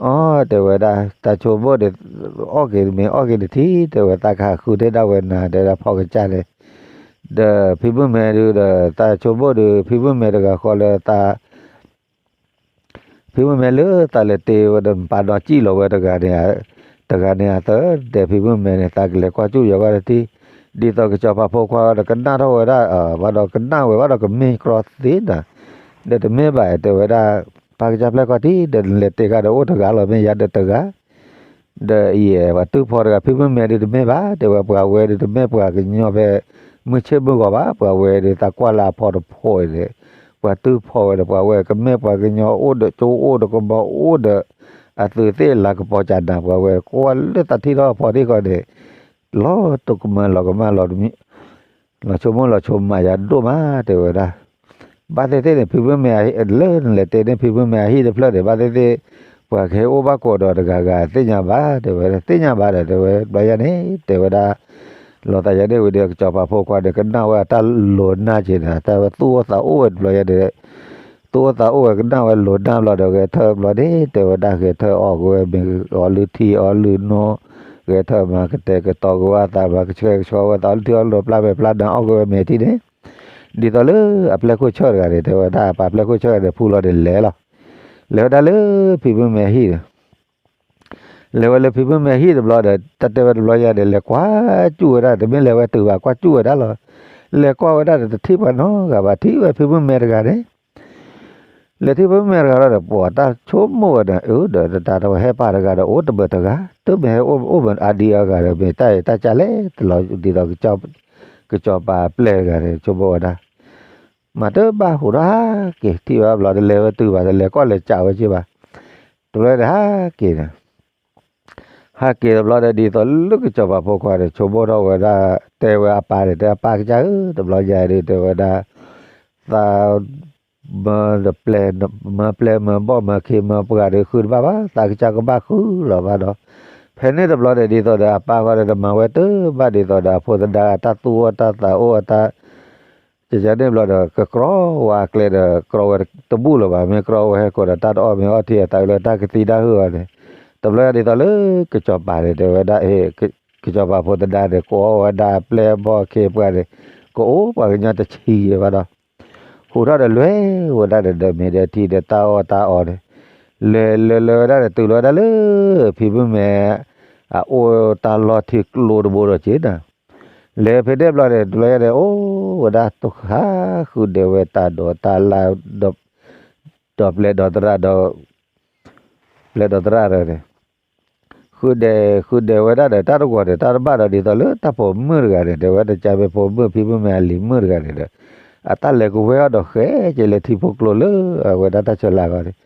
အီ တဲဝဲဒၣ် တၢ်ဆိကမိၣ်ဒီး အီၣ်က့ၤမ့ၢ်အီၣ်က့ၤတထံၣ် တဲဝဲ သးကဟးဃုန့ၢ်ဒၣ်ဝဲနၤ တဲဒၣ်ဖီကစၢ်န့ၣ်, ဒီးဖံမုၣ်မဲဒုးဒီး တၢ်ဆိကမိၣ်ဒီး ဖံမုၣ်မဲတဂၤဃီလၢသး ဖံမုၣ်မဲလၢသးလဲၤတ့ဝဲဒီး ပာ်ဒီးစံၣ်လီၤဝဲတဂၤန့ၣ်, တဂၤန့ၣ်အသၢ တဲဖံမုၣ်မဲန့ၣ် သးကလဲၤကွၢ်စူၣ်ယီၤဘၣ်တထံၣ်, ဒ်သိးကစီၤပၤဖိခွါဒီးကနၣ်ထီၣ်ဝဲဒၣ် ဘၣ်ဒီးကနၣ်ဝဲဘၣ်ဒီးကမ့ၢ်ကြီသ့နၤ, ဒီးတမ့ၢ်ဘၣ် တဲဝဲဒၣ်, ပၢ်ကစၢ်ပျဲၢ်ခီၣ်ထံး ဒီးနလဲၤတ့ဃာ်ဒီးအိၣ်တဂၤလီၤ မ့ၢ်ယၤဒီးတဂၤ ဒီးအံၤ ပှၤတူၢ်ဖီတဂၤ ဖံမုၣ်မဲဒုးတမ့ၢ်ဘၣ် တဲဝဲ ပှၤဝဲဒုးတမ့ၢ်ပှၤကညီဖဲ မုၢ်ဆ့ၣ်မုၢ်ဂီၤဘၣ် ပှၤဝဲဒုးသးကွၢ်လၢအဖီတဖီအံၤန့ၣ်, ပှၤတူၢ်ဖီဝဲဒီး ပှၤဝဲကမ့ၢ်ပှၤကညီအိၣ်ဒီးကၠိအိၣ်ဒီးကမီၤအိၣ်ဒီး အသုးသ့ၣ်လၤကပီၤကနၤ ပှၤဝဲကွၢ်လၢသးထံၣ်ထီၣ်အဖီတံၢ်ဃီန့ၣ်, လီၤတကမၢလီၤကမၣ်လီၤ လီၤဆိကမိၣ်လီၤဆိကမးယၤဒိၣ်မး တဲဝဲဒၣ် ဘၣ်သ့ၣ်သ့ၣ်န့ၣ် ဖံမုၣ်မဲ လၢနလဲၤတ့န့ၣ် ဖံမုၣ်မဲအဟံၣ်တဖျၢၣ်န့ၣ် ဘၣ်သ့ၣ်သ့ၣ် ပှၤကဟဲအိၣ်ဘၣ်ကိးဒီးတဂၤဂၤသ့ၣ်ညါဘၣ် တဲဝဲ သ့ၣ်ညါဘၣ်ဒီး တဲဝဲ ဘျီယဲန့ၣ် တဲဝဲဒၣ် လီၤသးယဲန့ၣ်ဝံၤဒီး ကစီၤပၤဖိခွါဒီး ကနၣ်ဝဲအတၢ်လိၤနၢ်က့ၤန့ၣ် တၢ်ဝဲသူၣ်အိၣ်သးအိၣ်ဝဲတဘျီယဲဒီး သူၣ်အိၣ်သးအိၣ်ဝဲ ကနၣ်ဝဲလိၤနၢ်ဘျီဒီး ဂဲၤထၢၣ်ဘျီန့ၣ် တဲဝဲဒၣ် ဂဲၤထၢၣ်အီၣ်က့ၤဝဲမ့ၤ အီလုၢ်ထံအီလုၢ်နိ ဂဲၤထၢၣ်မၤကတဲာ်ကတီၤက့ၤဝဲအသး မၤကဆှဲကဆှီဝဲသး အီလုၢ်ထံအီလုၢ်နိ ပျၢ်မဲာ်ပျၢ်နါအီၣ်က့ၤဝဲမဲာ်ထံန့ၣ် ဒ်သိးလၢအပျဲၢ်ခိၣ်ဆၢၣ်တဂၤန့ၣ် တဲဝဲဒၣ် ပှၤပျဲၢ်ခိၣ်ဆၢၣ်တဂၤန့ၣ် ဖူလီၤဒီးလဲၤလီၤ လဲၤဝဲဒၣ်လၢဖံမုၣ်မဲဟံၣ်န့ၣ် လဲၤဝဲလၢဖံမုၣ်မဲဟံၣ်တဘျီဒီး တၢ်တဲဝဲတဘျီယဲဒီး လဲၤကွၢ်စူၣ်ဝဲဒၣ် တမ့ၢ်လဲၤဝဲတုၤဘၣ် ကွၢ်စူၣ်ဝဲဒၣ်လီၤ လဲၤကွၢ်ဝဲဒၣ်ဒီး တထံၣ်ပှၤနီတဂၤဘၣ် ထံၣ်ဝဲဖံမုၣ်မဲတဂၤန့ၣ် လဲၤထံၣ်ဖံမုၣ်မဲတဂၤလီၤဒီး ပှၤတၢ်ဆိကမိၣ်ဝဲဒီး အၢ ဒီးတၢ်တဝဲဟဲပာ်တဂၤဒီး အိၣ်တမုာ်တဂၤ တမ့ၢ်ဟဲအိၣ်မုာ်အါဒံအါဂၤဒီး မ့ၢ်တၢ်အံၤတၢ်ကၢ်လဲၣ် တလီၤဒ်သိး ကစီၤပၤအပျဲၢ်တဂၤန့ၣ် ဆိကမိၣ်ဝဲဒၣ် မၤတဘၣ်ဟူးထီၣ်ဟးက့ၤ ထံၣ်ဝဲဘျီဒီး လဲၤဝဲတုၤဘၣ်ဒီး လဲၤကွၢ်လဲၤစံးဝဲက့ၤဘၣ် တဘျီဒီးဟးက့ၤန့ၣ် ဟးက့ၤတဘျီဒီး ဒ်သိးလၢကစီၤပၤဖိခွါန့ၣ် ဆိကမိၣ်ထီၣ်ဝဲဒၣ် တဲဝဲအပၢ်န့ၣ် တဲအပၢ်ကစၢ်ဧၢ တဘျီညါဒီး တဲဝဲဒၣ် သး မၢတပျဲၢ် မၢပျဲၢ်မၢဘီၣ်မၢခ့မၢပှၢ်ဒီး ဃုတဘၣ်ဘၣ် သးကစၢ်ကဘၣ်ဃုလီၤဘၣ်ဒီး ဖဲန့ၣ်တဘျီဒီး ဒ်သိးဒီးအပၢ်ဃီဒီး တမၤဝဲတဘၣ် ဒ်သိးဒီးအဖိသဒါအတၢ်သူၣ်အိၣ်တၢ်သးအိၣ်အတၢ် ကယၤန့ၣ်ဘျီဒီး ကကြီဝဲအကျဲဒီး ကြီဝဲတဘူၣ်လၢၤဘၣ် မ့ၢ်ကြီဝဲဟဲကိးဒီး တၢ်တအီၣ်မ့ၤအီထံအသးလၢ တၢ်ကသံတၢ်ဟုၣ်အီၤန့ၣ် တဘျီဒ်သိးလၢကစီၤပၤန့ၣ် တဲဝဲဒၣ် ကစီၤပၤဖိသဒါန့ၣ် ကိးဝဲဒၣ်ပျဲၢ်ဘီၣ်ခ့ပှၢ်န့ၣ် ကအိၣ်ပှၤကညီတဆံယဲၢ်ဘၣ်ဒီး ဟူးထီၣ်ဒီးလဲၤဝဲဒၣ်ဒီး ဒီးမ့ၤဒီးထံဒီးတၢ်အီၣ်တၢ်အီန့ၣ် လဲၤလဲၤလဲၤဝဲဒၣ်ဒီး တုၤလီၤဝဲဒၣ်လၢ ဖံမုၣ်မဲ အအိၣ်တၢ်လီၢ်ထံကျိတဘိဒီးက့ၤနၤ လဲၤဖဲန့ၣ်ဘျီန့ၣ် တဘျီယဲန့ၣ် အိၣ်ဝဲဒၣ်တခါ ဃုဒဲးဝဲတၢ်ဒိးတၢ်လၢ် ဒီးပျဲၢ်ဒီးသရၣ်ဒီး ပျဲၢ်ဒီးသရၣ်ဒီးန့ၣ် ဃုဒဲးဃုဒဲးဝဲဒၣ်ဒီး တၢ်တဂီၤန့ၣ် တၢ်တဘၣ်ဒီး ဒ်သိးလၢတၢ်ပိာ်မုၣ်တဂၤန့ၣ် တဲဝဲတကးမ့ၢ်ပိာ်မုၣ် ဖံမုၣ်မဲအလံၤမုၣ်တဂၤန့ၣ်ဒီး အတၢ်လဲၤကဝဲအီၤဒီးဃဲက့ၤလၢထံဖိကျိၤလၢအဝဲဒၣ်တၢ်ဆၢလၢ်ဂီၢ်န့ၣ်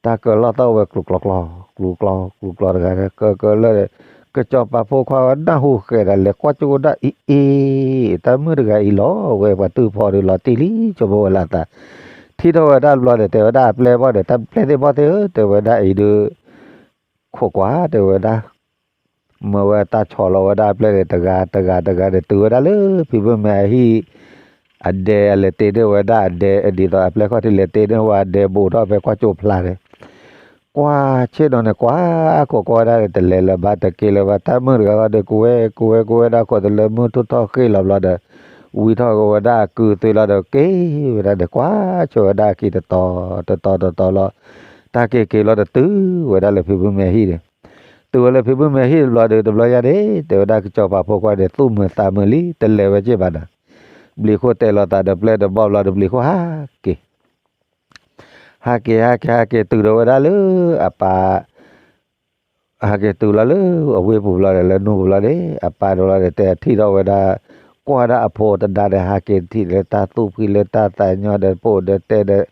တၢ်ကၢၤလီၤသီၣ်ဝဲကျူၤကျီကျီ ကျူၤကျီကျူၤကျီတဂၤန့ၣ် ကၢၤကၢၤလၢ ကစီၤပၤဖိခွါဝဲနၢ်ဟူဃဲၤဒီး လဲၤကွၢ်ကၠိဒၣ်အံၤအ့ တၢ်မုၣ်တဂၤအံၤလီၤဝဲ ပှၤတူၢ်ဖီဒီးလီၤတံၢ်လံ ဆိကမိၣ်ဝဲလၢအသး ထံၣ်ထီၣ်ဝဲဒၣ်တဘျီန့ၣ် တဲဝဲဒၣ်အပျဲၢ်ဘီၣ်ဒီး တၢ်ပျဲၢ်သ့ၣ်ဘီၣ်သ့ၣ်ဧၢ တဲဝဲဒၣ်အံၤဒီး ခိးကွၢ် တဲဝဲဒၣ် မၢဝဲတၢ်ဆီၣ်လီၤဝဲဒၣ်အပျဲၢ်န့ၣ် တဂၤတဂၤတဂၤန့ၣ် တုၤဝဲဒၣ်လၢဖံမုၣ်မဲအဟံၣ် အဒဲအလဲၤတ့န့ၢ်ဝဲဒၣ်အဒဲ ဒ်သိးအပျဲၢ်ခီၣ်ထံးလဲၤတ့န့ၢ်ဝဲအဒဲဘူးထီၣ်ဖဲကွၢ်ကၠိဖျါန့ၣ် ကွၢ်ဆ့ၣ်နီၤန့ၣ် ကွၢ်ခိးကွၢ်ဝဲဒၣ်န့ၣ် တလဲၤလၢၤဘၣ်တက့ၤလၢၤဘၣ် တၢ်မုၣ်တဂၤဃီဒီး ကဝဲကဝဲကဝဲဒၣ်ခိးတလၢမုၢ်ထူၣ်ထီၣ်ဃ့ၢ်လီၤဘျီဒီး ဝံထီၣ်ကဝဲဒၣ်အကုၢ်သွံလီၤဒီး က့ၤဝဲဒၣ်ဒီး ကွၢ်ဆိဝဲဒၣ်အခံတတီၤတတီၤတတီၤလီၤ တၢ်က့ၤက့ၤလီၤဒီးတုၤဝဲဒၣ်လၢဖံမုၣ်မဲဟံၣ်န့ၣ် တုၤဝဲလၢဖံမုၣ်မဲဟံၣ်တဘျီဒီး တဘျီညါန့ၣ် တဲဝဲဒၣ်ကစီၤပၤဖိခွါန့ၣ် သူၣ်မုာ်သးမုာ်လံ တလဲၤဝဲက့ၤဘၣ်နၤ ဘျံးခိၣ်တဲလီၤသးဒီးပျဲၢ်ဒီးဘီၣ်ဘျီဒီး ဘျံးခိၣ်ဟးက့ၤ ဟးက့ၤ ဟးက့ၤ ဟးက့ၤ တုၤဒီးဝဲဒၣ်လၢအပၢ် ဟဲက့ၤတုၤလီၤလၢအဝ့ၢ်ပူၤဘျီဒီး လၢနူၢ်ပူၤဘျီန့ၣ် အပၢ်တဘျီဒီး တဲထံၣ်ထီၣ်ဝဲဒၣ် ကွၢ်ဒၣ်အဖိတဒါဒီး ဟဲက့ၤထံၣ်လၢတၢ်သူၣ်ဖှံလၢတၢ်သးညီဒီး ပအိၣ်ဒီးတဲဒီး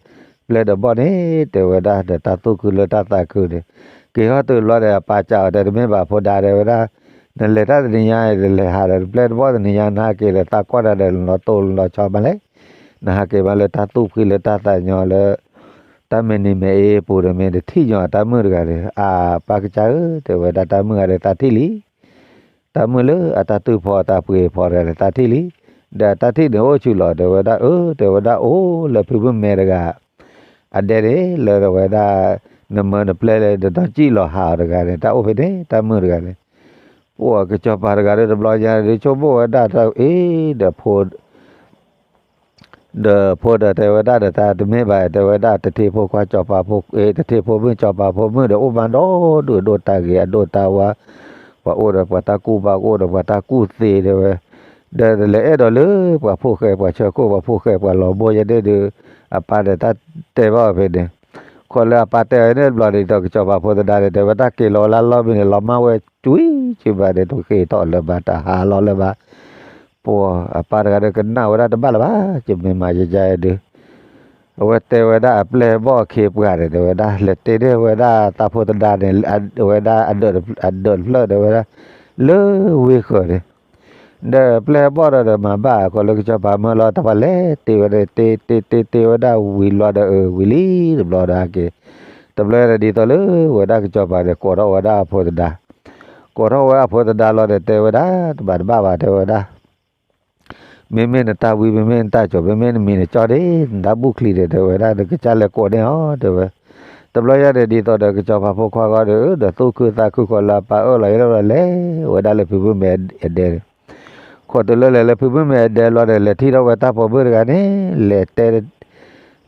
ပျဲၢ်ဒီးဘီၣ်န့ၣ် တဲဝဲဒၣ်ဒီး တၢ်သူၣ်ခုလၢတၢ်သးခုန့ၣ် က့ၤထီၣ်တုၤဘျီဒီး အပၢ်စံးအီၤတဲ တမ့ၢ်ဘၣ်ဖိဒါ တဲဝဲဒၣ်, နလဲၤတၢ်တနံၤညါအံၤ နလဲၤဟးဒီးပျဲၢ်ဒီးဘီၣ်တနံၤညါ နဟဲက့ၤဒီး သးကွၢ်တၢ်ဒီး နလီၤတိၢ်လီၤဆီမးလဲၣ်, နဟဲက့ၤမးလၢတၢ်သူၣ်ဖှံလၢတၢ်သးညီလၢ တၢ်မဲာ်နံၤမဲာ်အ့ပူၤဒီး မ့ၢ်တထံၣ်ညီအတၢ်မုၣ်တဂၤဒီး အပၢ်ကစၢ်ဧၢ, တဲဝဲဒၣ် တၢ်မုၣ်ဂၤဒီးသးထံၣ်လံ တၢ်မုၣ်လၢအတၢ်သူၣ်ဖှံအတၢ်ပှ့ၤဖှိၣ်တဂၤန့ၣ် သးထံၣ်လံ, ဒီးတၢ်ထံၣ်န့ၣ်အိၣ်ဆူၣ်လီၤ တဲဝဲဒၣ်, အၢ တဲဝဲဒၣ် အိၣ်လၢဖံမုၣ်မဲတဂၤ အဒဲန့ၣ် လၢဝဲဒၣ် နမၢနပျဲၢ်လၢ နဒီကံၣ်လီၤဟးအီၤတဂၤန့ၣ် တၢ်အိၣ်ဖဲန့ၣ် တၢ်မုၣ်တဂၤန့ၣ်, အိၣ်ကစီၤပၤတဂၤဒီး တဘျီညါဒီး ဆိကမိၣ်ဝဲဒၣ်တၢ်အံၤဒီး ဖိ ဒီးဖိဒီးတဲဝဲဒၣ်ဒီး တၢ်တမ့ၢ်ဘၣ် တဲဝဲဒၣ် တထံဖိခွါစီၤပၤဖိ အ့ တထံဖိမုၣ်စီၤပၤဖိမုၣ်ဒီး အိၣ်မးဒီဒူၣ်အဒိၣ်တၢ်ဂ့ၤအဒိၣ်တၢ်ဝါ, ပှၤအိၣ်ဒီးပှၤတၢ်ကူၣ်ဘၣ် ကအိၣ်ဒီးပှၤတၢ်ကူၣ်သ့ တဲဝဲ, ဒီးလဲၤအဲၣ်ဒိးလၢပှၤဖိၣ်ဃဲပှၤဆၢခိၣ် ပှၤဖိၣ်ဃဲပှၤလီၤဘိယဲဒၣ်ဒီး အပၢ်ဒီးတၢ်တဲဘၣ်ဝဲဖဲန့ၣ်, ခီလၢအပၢ်တဲဝဲန့ၣ်တဘျီန့ၣ်ဒီး ကစီၤပၤဖိသဒါန့ၣ် တဲဝဲတၢ်က့ၤလီၤဝဲလၢလီၢ်မံန့ၣ် လီၤမၢ်ဝဲကွံာ်က့ဘၣ်န့ၣ် တဃ့ၢ်ထီၣ်လၢၤဘၣ် တဟးလီၤလၢၤဘၣ် ပှၤအပၢ်တဂၤဒီးကနၣ်ဝဲဒၣ်တဘၣ်လၢၤဘၣ် ယမ့ၢ်မၤယယဲဒုး, အဝဲတဲဝဲဒၣ်အပျဲၢ်ဘီၣ်အခ့အပှၤန့ၣ် တဲဝဲဒၣ် လဲၤတဲန့ၢ်ဝဲဒၣ်သးဖိသဒါန့ၣ် ဝဲဒၣ်အဒၢးတဖျၢၣ် တဲဝဲဒၣ် လၢဝ့ၢ်ဃၢၤန့ၣ်, ဒီးပျဲၢ်ဘီၣ်ဒီးမၤဘၣ်အဃိလၢကစီၤပၤမၢလီၤတၢ်ပှၤလဲၤတ့ဝဲဒၣ် တ့တ့တ့တ့ဝဲဒၣ်ဝံၤလီၤဒီး အဝံၤလံတဘျီဒီးဟဲက့ၤ, တဘျီဒီးဒ်သိးလၢဝဲဒၣ်ကစီၤပၤန့ၣ် ကိးထီၣ်ဝဲဒၣ်အဖိသဒါ ကိးထီၣ်ဝဲအဖိသဒါလီၤဒီးတဲဝဲဒၣ် တဘၣ်တဘၣ်ဘၣ် တဲဝဲဒၣ်, မ့မ့ၢ်နတၢ်ဝံ မ့မ့ၢ်နတၢ်စိာ် မ့မ့ၢ်နမံၤနကၠီန့ၣ် နတၢ်ဘူၣ်ချံန့ၣ် တဲဝဲဒၣ် နကစၢ်လဲၤကိးန့ၢ်အီၤ တဲဝဲ, တဘျီညါန့ၣ် ဒ်သိးဒီးကစီၤပၤဖိခွါဂီၢ်ဒီး ဒီးသူၣ်ခုသးခုဃီလၢအပၢ်အၢၣ်လီၤယဲၢ်လီၤလဲၤဝဲဒၣ်လၢဖံမုၣ်မဲအဒဲန့ၣ်, ခိးတုၤလၢလဲၤလၢဖံမုၣ်မဲအဒဲလီၤန့ၣ် လဲၤထံၣ်ထီၣ်ဝဲတၢ်ပိာ်မုၣ်တဂၤန့ၣ် လဲၤ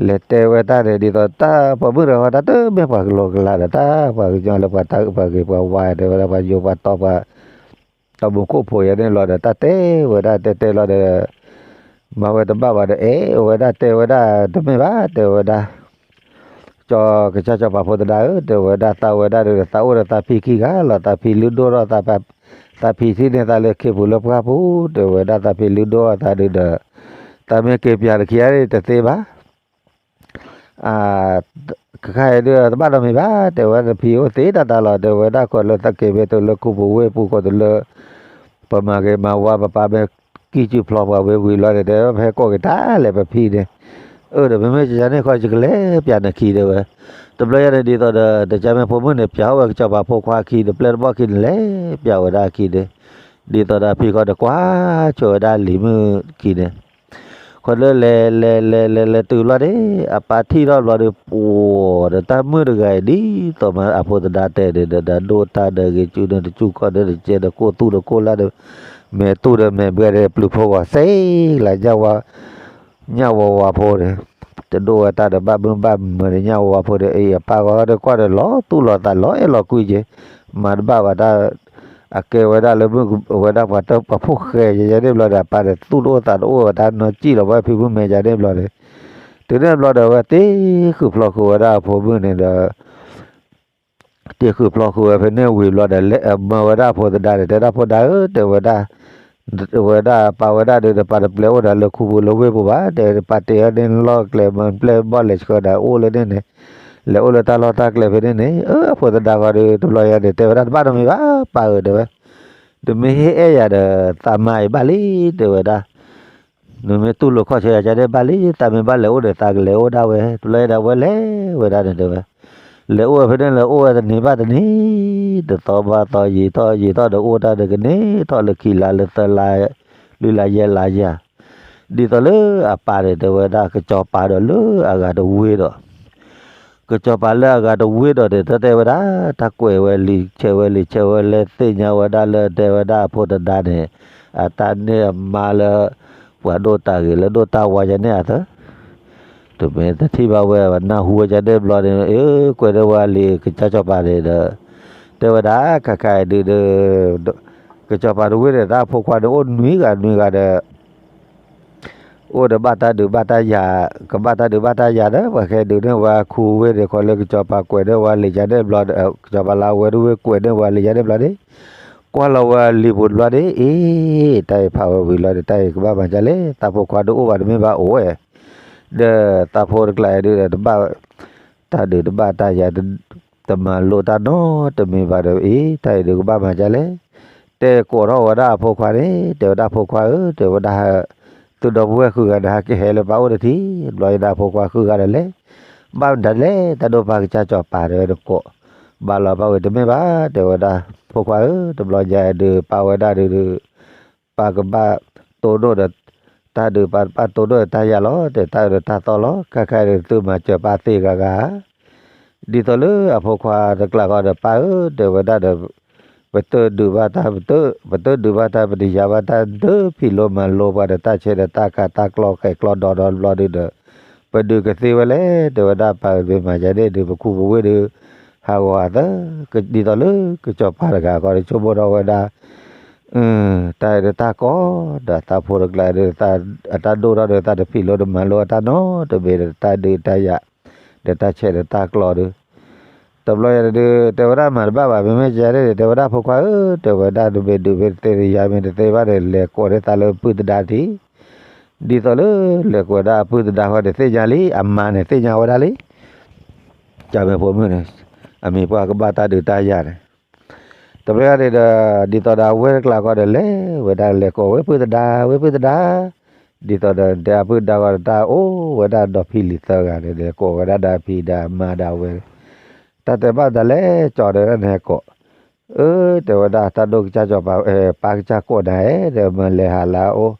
လဲၤတဲဝဲတၢ်န့ၣ် ဒ်သိးတၢ်ပိာ်မုၣ်တဂၤဃီ တၢ်တမ့ၢ်ပှၤကလီကလီဒီး တၢ်ပှၤကညီလၢပှၤတၢ်အုၣ်ပှၤဂ့ၤပှၤဝါ တဲဝဲဒၣ် ပှၤယိၤပှၤတီပှၤ တၢ်မူခိၣ်ဖိယဲန့ၣ်ဘျီဒီး တၢ်တဲဝဲဒၣ်တဲတဲလီၤဒီး မၤဝဲတဘၣ်ဘၣ်ဒီး အဲၣ်ဝဲဒၣ်တဲဝဲဒၣ် တမ့ၢ်ဘၣ် တဲဝဲဒၣ် ကစၢ်စီၤပၤဖိသဒါဧၢ တဲဝဲဒၣ် သးဝဲဒၣ်ဒီး သးအိၣ်ဒီးသးဖံခံဂၤလီၤ သးဖံလုၢ်ဒိၣ်ထီၣ်သး သးဖံထံၣ်န့ၢ်သးလၢခ့ပူၤလၢပှၢ်ပူၤ တဲဝဲဒၣ် သးဖံလုၢ်ဒိၣ်ထီၣ်သးဒုးဒီး သးမ့ၢ်က့ၤပၠးတခံဂၤန့ၣ် တသ့ဘၣ် ကခါအံၤဒုး တဘၣ်နီတမံၤဘၣ် တဲဝဲ နဖံအိၣ်သ့တၢ်တၢ်လီၤ တဲဝဲဒၣ် ခီလၢသးက့ၤမ့ၢ်တုၤလၢခူပူၤဝ့ၢ်ပူၤ ခီတုၤလၢ ပမၤဂ့ၤမၤဝါ ပပၢ်မ့ၢ်ကံၢ်စုဖျီပှၤဝဲဝံၤလီၤန့ၣ် တဲဝဲ ပဟဲကိးက့ၤတၢ်လဲၣ်ပဖံန့ၣ် အၢ ဒီးမ့မ့ၢ်ကယၤန့ၣ်ဃီ ယကလဲၤပၠးနခံ တဲဝဲ တဘျီယၤန့ၣ် ဒ်သိးဒီး တကါမ့ၢ်ဖိမုၣ်န့ၣ် ပၠးထီၣ်ဝဲကစီၤပၤဖိခွါခံ ဒီးပျဲၢ်တဘီၣ်ခံန့ၣ် လဲၤပၠးဝဲဒၣ်ခံန့ၣ် ဒ်သိးဒီးအဖံဃီဒီးကွၢ်ဆိဝဲဒၣ်လံၤမုၣ်ခံန့ၣ် ခီလၢလဲၤလဲၤလဲၤလဲၤလဲၤတုၤလီၤန့ၣ် အပၢ်ထံၣ်ထီၣ်ဘျီဒီး ပှၤဒီးတၢ်မုၣ်တဂၤအံၤ ဒ်သိးမ့ၢ်အဖိသဒါတဲန့ၣ်ဒီး ဒီးဒိၣ်တၢ်ဒီးဂ့ၤ စုန့ၣ်တစုခီၣ်န့ၣ်တကဲဒီး ကိၢ်သူၣ်ဒီးကိၢ်လၢ်ဒီး မဲာ်တူၢ်ဒီးမဲာ်ဘှဲဒီး ပျုၤဖိဂီၤသ့လၢညၣ်ဝါ ညၣ်ဝါဝါဖိန့ၣ် တဒိၣ်ဝဲတၢ်ဒီးဘၣ်မုၢ်ဘၣ်မုၢ်ဒီး ညၣ်ဝါဝါဖိဒီး အံၤအပၢ်ဂီၢ်ဒီးကွၢ်ဒီးလီၤသူၣ်လီၤသးလီၤအဲၣ်လီၤကွံက့ၤ မၤတဘၣ်ဘၣ်တၢ် အကဲဝဲဒၣ်လၢမုၢ်ဝဲဒၣ်ပှၤတၢ်ပှၤဖိၣ်ဃဲယဲယဲန့ၣ်ဘျီဒီး အပၢ်ဒီးသူၣ်တအိၣ်သးတအိၣ်ဝဲတၢ်နီၢ်ကံၣ်လီၤ ဝဲဖံမုၣ်မဲယဲန့ၣ်ဘျီန့ၣ် တုၤန့ၣ်ဘျီဒီး အဝဲတ့ဃုာ်ဖျီဃုာ်ဝဲဒၣ်အဖိမုၣ်န့ၣ်ဒီး တ့ဃုာ်ဖျီဃုာ်ဝဲဖဲန့ၣ်ဝံၤဘျီဒီး လဲၤမၢဝဲဒၣ်အဖိသဒါန့ၣ် တဲဒၣ်ဖိဒါဧၢ တဲဝဲဒၣ် ဝဲဒၣ်ပၢ်ဝဲဒၣ်ဒီး ပၢ်တပျဲအိၣ်ဒီးလၢခူပူၤလၢဝ့ၢ်ပူၤဘၣ် တဲပၢ်တ့အီၤန့ၣ်လီၢ်ကျဲ မ့ၢ်ပျဲၢ်ဘီၣ်လဲၤဆှၢဒီးအိၣ်လၢန့ၣ်န့ၣ် လဲၤအိၣ်လၢတၢ်လီၢ်တၢ်ကျဲဖဲန့ၣ်န့ၣ် အၢ အဖိသဒါဃီဒီး တဘျီယၤန့ၣ် တဲဝဲဒၣ်တဘၣ်နီတမံၤဘၣ် ပၢ်ဧၢ တဲဝဲ နမ့ၢ်ဟ့ၣ်အဲၣ်ယၤဒီး သးမါအံၤဘၣ်လံ တဲဝဲဒၣ် နမ့ၢ်တူၢ်လိာ်ခီၣ်ဆၢယၤကန့ၣ်ဘၣ်လံ သးမ့ၢ်ဘၣ်လဲၤအိၣ်ဒီးသးကလဲၤအိၣ်ဒၣ်ဝဲ တဘျီယၤဒီးဝဲလဲၤဝဲဒၣ်န့ၣ်တဲဝဲ လဲၤအိၣ်ဝဲဖဲန့ၣ်လဲၤအိၣ်ဝဲတနံၤဘၣ်တနံၤ တသီဘၣ်သီယံာ်ထီၣ်ယံာ်ထီၣ်ဒီးအိၣ်တၢ်ဒီးကန့ၢ်ထီၣ်လၢခံလါလၢသၢလါ လွံၢ်လါယဲၢ်လါယၤ ဒ်သိးလၢအပၢ်န့ၣ်တဲဝဲဒၣ် ကစီၤပၤဒီးလၢအဂၤတဝ့ဒီး ကစီၤပၤလၢအဂၤတဝ့ဒီးန့ၣ် တၢ်တဲဝဲဒၣ် တၢ်ကွဲးဝဲလံာ်ဆဲးဝဲလံာ်ဆဲးဝဲလၢသ့ၣ်ညါဝဲဒၣ်လၢတဲဝဲဒၣ်အဖိသဒါန့ၣ် အတၢ်န့ၢ်အမါလၢ ပှၤဒိၣ်တၢ်ဂ့ၤလၢဒိၣ်တၢ်ဝါယဲန့ၣ်အသၢ တမ့ၢ်တထံၣ်ဘၣ်ဝဲ နၢ်ဟူဝဲယန့ၣ်ဘျီန့ၣ် အၢ ကွဲးဒၣ်ဝဲလံာ်ကစၢ်စီၤပၤန့ၣ်ဒီး တဲဝဲဒၣ် ခါခါအံၤဒုးဒီး ကစီၤပၤတဝ့န့ၣ် တၢ်ဖိခွါန့ၣ် အိၣ်နွံဂၤနွံဂၤဒီး အိၣ်ဒီးဘၣ်တၢ်ဒုးဘၣ်တၢ်ယၤ, ကဘၣ်တၢ်ဒုးဘၣ်တၢ်ယၤဒီး ပှၤကဟဲဒုးန့ၢ်ဝဲခူဝ့ၢ်ဒီး ခီလၢကစီၤပၤကွဲးန့ၢ်ဝဲလံာ်ယါန့ၣ်ဘျီ, ကစီၤပၤလၢအဝဲတဝ့ၢ်ကွဲးန့ၢ်ဝဲလံာ်ယါန့ၣ်ဘျီန့ၣ်, ကွၢ်လီၤဝဲလံာ်ပူၤတဘျီန့ၣ်, အ့, တၢ်အံၤဖးဝဲဝံၤလီၤဒီး တၢ်အံၤကဘၣ်မၤဒ်လဲၣ်, သးဖိခွါတအိၣ်ဘၣ်တမ့ၢ်ဘၣ်အိၣ်ဝဲ, ဒီးသးဖိတကျါအံၤဒုးဒီး တဘၣ် တၢ်ဒုးတဘၣ်တၢ်ယၤ တမၤလိတၢ်နီတမံၤဘၣ်ဒီး အ့ တၢ်အံၤဒုးကဘၣ်မၤဒ်လဲၣ်. တဲကိးထီၣ်ဝဲဒၣ်အဖိခွါန့ၣ် တဲဝဲဒၣ်ဖိခွါဧၢ, တဲဝဲဒၣ် သုဒီပုၢ်ဝဲၢ်ဃုဂၤန့ၣ် ဟဲက့ၤဟဲလၢပၢ်အိၣ်တထံး, တဘျီညါဒီးအဖိခွါဃုဂၤဒီးလဲၤ, ဘၣ်မတၤလဲၣ် တၢ်ဒိၣ်ပၢ်ကစၢ်စီၤပၤတဲဝဲတကိး, ဘၣ်လီၤပၢ်ဝဲတမ့ၢ်ဘၣ်, တဲဝဲဒၣ် ဖိခွါဧၢ, တဘျီညါဒုးပၢ်ဝဲဒၣ်ဒုး ပၢ်ကဘၣ်တိၢ်နီၣ်ဒီး တၢ်ဒုးပၢ်တဘၣ်တိၢ်နီၣ်ဒီးတၢ်ယၤလီၤ, တဲတၢ်အၢဒီးတၢ်သီလီၤ, ခဲခါအံၤဒုးသုမၤစၢၤပၢ်သ့ဂၤဂၤဧါ. ဒ်သိးလၢအဖိခွါတကျါဃီဒီး ပၢ်ဧၢ, တဲဝဲဒၣ်ဒီး ပတဒုးဘၣ်တၢ်, ပတဒုးဘၣ်တၢ်, ပတယၤဘၣ်တၢ်, ဒုးဖံးလိမၤလိပှၤဒီးတၢ်ဆဲးဒီးတၢ်ကၤတၢ်ကျီဃဲးကျီဒီဒီတဘျီဒုးဒီး ပဒုးကသ့ဝဲလဲၣ်, တဲဝဲဒၣ်ပၢ်ဝဲတမ့ၢ်မၤဒ်န့ၣ်ဒုး ပခူပဝ့ၢ်ဒုး ဟးဂီၤအသး, ဒ်သိးလၢကစီၤပၤတဂၤဃီဒီး ဆိကမိၣ်ထီၣ်ဝဲဒၣ် တၢ်အံၤဒီးတၢ်ကီ, ဒီးသးဖိတကျါဒီး အတၢ်ဒိၣ်ထီၣ်ဒီး သးတဖံးလိတမၤလိအတၢ်နီတမံၤဒီး တၢ်ဒုးတၢ်ယၤ ဒီးတၢ်ဆဲးဒီးတၢ်ကျီဒီး တဘျီယၤဒုး တဲဝဲဒၣ်မၤတဘၣ်ဘၣ်, မ့မ့ၢ်ကဲန့ၣ် တဲဝဲဒၣ်ဖိခွါဧၢ, တဲဝဲဒၣ်တမ့ၢ်ဒုးမ့ၢ်တသ့ တယၤမ့ၢ်တသ့ဘၣ်ဒီး လဲၤကိးန့ၢ်သးလၢပုၢ်သဒါတထံး, ဒ်သိးလၢလဲၤကိးဝဲဒၣ်အပုၢ်သဒါဃီဒီး သ့ၣ်ညါလံ, အမါန့ၣ်သ့ၣ်ညါဝဲဒၣ်လံ, ကၢ်မဲာ်ဖိမုၣ်န့ၣ် အမံၤပှၢ်ကဘၣ်တၢ်ဒုးတၢ်ယၤန့ၣ် တဘျီယၤန့ၣ်ဒီး ဒ်သိးဒီးအဝဲတကျါဃီဒီး လဲၤဝဲဒၣ်လဲၤကိးဝဲပုၢ်သဒါ, ဝဲပုၢ်သဒါ, ဒ်သိးဒီးတဲအပုၢ်သဒါဃီဒီး တၢ်အိၣ်ဝဲဒၣ်ဒီးဖံလံၤသၢဂၤန့ၣ်ဒီး ကိးဝဲဒၣ်ဒီးအဖံဒီးအမါဒီးအဝဲ, တၢ်တဲဘၣ်သးလဲၤကၠီဒီးန့ၣ်ကိး, အၢ တဲဝဲဒၣ် တၢ်ဒိၣ်ကစၢ်စီၤပၤ ပၢ်ကစၢ်ကိးနၤဧၢ, ဒီးမ့ၢ်လဲၤဟးလၢအအိၣ်,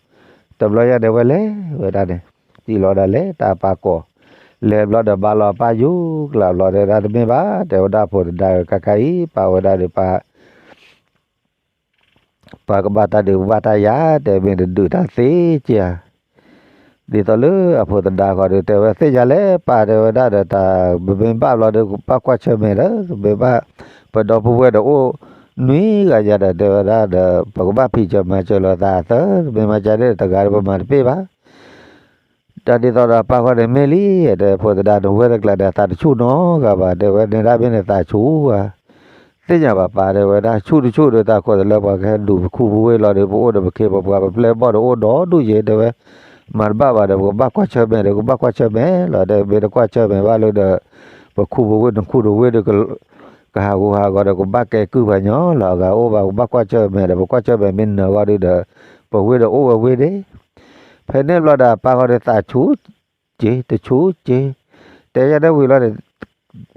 တဘျီယၤန့ၣ်ဝဲလဲၤဝဲဒၣ်န့ၣ်, စံၣ်လီၤဒၣ်လဲာ်တၢ်ပၢ်ကိး, လဲၤဘျီဒီးဘါလီၤပၢ်ယူၤကျါဘျီ တဲဝဲဒၣ်တမ့ၢ်ဘၣ်, တဲဝဲဒၣ်ဖိသဒါဧၢ, ခဲခါအံၤ ပၢ်ဝဲဒၣ်ဒီးပၢ် ပၢ်ကဘၣ်တၢ်ဒုးကဘၣ်တၢ်ယၤ, တဲမ့ၢ်တဒုးတၢ်သ့က့ၤဧါ. ဒ်သိးလၢအဖိသဒါဃီဒီး တဲဝဲသ့ၣ်ညါလဲၣ် ပၢ်တဲဝဲဒၣ်ဒီး တၢ်ပမ့ၢ်ဘၣ်ဘျီဒီး ပဘၣ်ကွၢ်ဆၢၣ်မဲာ်ဒီး ပမ့ၢ်ဘၣ် ပဒီပုၢ်ဝဲၢ်ဒီးအိၣ်နွံဂၤယၤဒီး တဲဝဲဒၣ်ဒီး ပကဘၣ်ဖံးစၢၤမၤစၢၤလိာ်သးအသး တမ့ၢ်မၤကဲန့ၣ် တဂၤဒီးပမၤတပ့ၢ်ဘၣ် တၢ်ဒ်သိးဒီးပၢ်ဃီန့ၣ်မ့ၢ်လံ, တဲဖိသဒါန့ၣ်ဝဲတကျါဒီး သးတဆူၣ်နီတဂၤဘၣ်, တဲဝဲန့ၣ်ဒၣ်မ့ၢ်န့ၣ်သးဆူၣ်ဧါ, သ့ၣ်ညါဘၣ်ပၢ်တဲဝဲဒၣ် ဆူၣ်တဆူၣ်ဒီး တၢ်ခိၣ်သလၢပှၤကဟဲဒုးပခူပဝ့ၢ်လီၤဒီး ပအိၣ်ဒီးပခ့ပပှၤ ပပျဲၢ်ဘီၣ်ဒီးအိၣ်ဒီးဒူၣ်ယဲ တဲဝဲ, မၤတဘၣ်ဘၣ်ဒီး ပကဘၣ်ကွၢ်ဆၢၣ်မဲာ်ဒီး ကဘၣ်ကွၢ်ဆၢၣ်မဲာ်လီၤ, တဲမ့ၢ်တကွၢ်ဆၢၣ်မဲာ်ဘၣ်လၢဒီး ပခူပဝ့ၢ်နခူတဝ့ၢ်ဒီး ကဟးဂူာ်ဟးဂီၤဒီး ကဘၣ်ကဲကုၢ်ပှၤညီလီၤ, အဂၤအိၣ်ဘၣ် ကဘၣ်ကွၢ်ဆၢၣ်မဲာ်ဒီး ပကွၢ်ဆၢၣ်မဲာ်မ့ၢ်နၢၤဂီၢ်ဒုးဒီး ပဝ့ၢ်ဒီးအိၣ်ဝဲဝ့ၢ်န့ၣ် ဖဲန့ၣ်ဘျီဒီး အပၢ်ဃီဒီးသးဆူၣ်က့ၤ တဆူၣ်က့ၤ, တဲယၤဒၣ်ဝံၤလီၤန့ၣ်,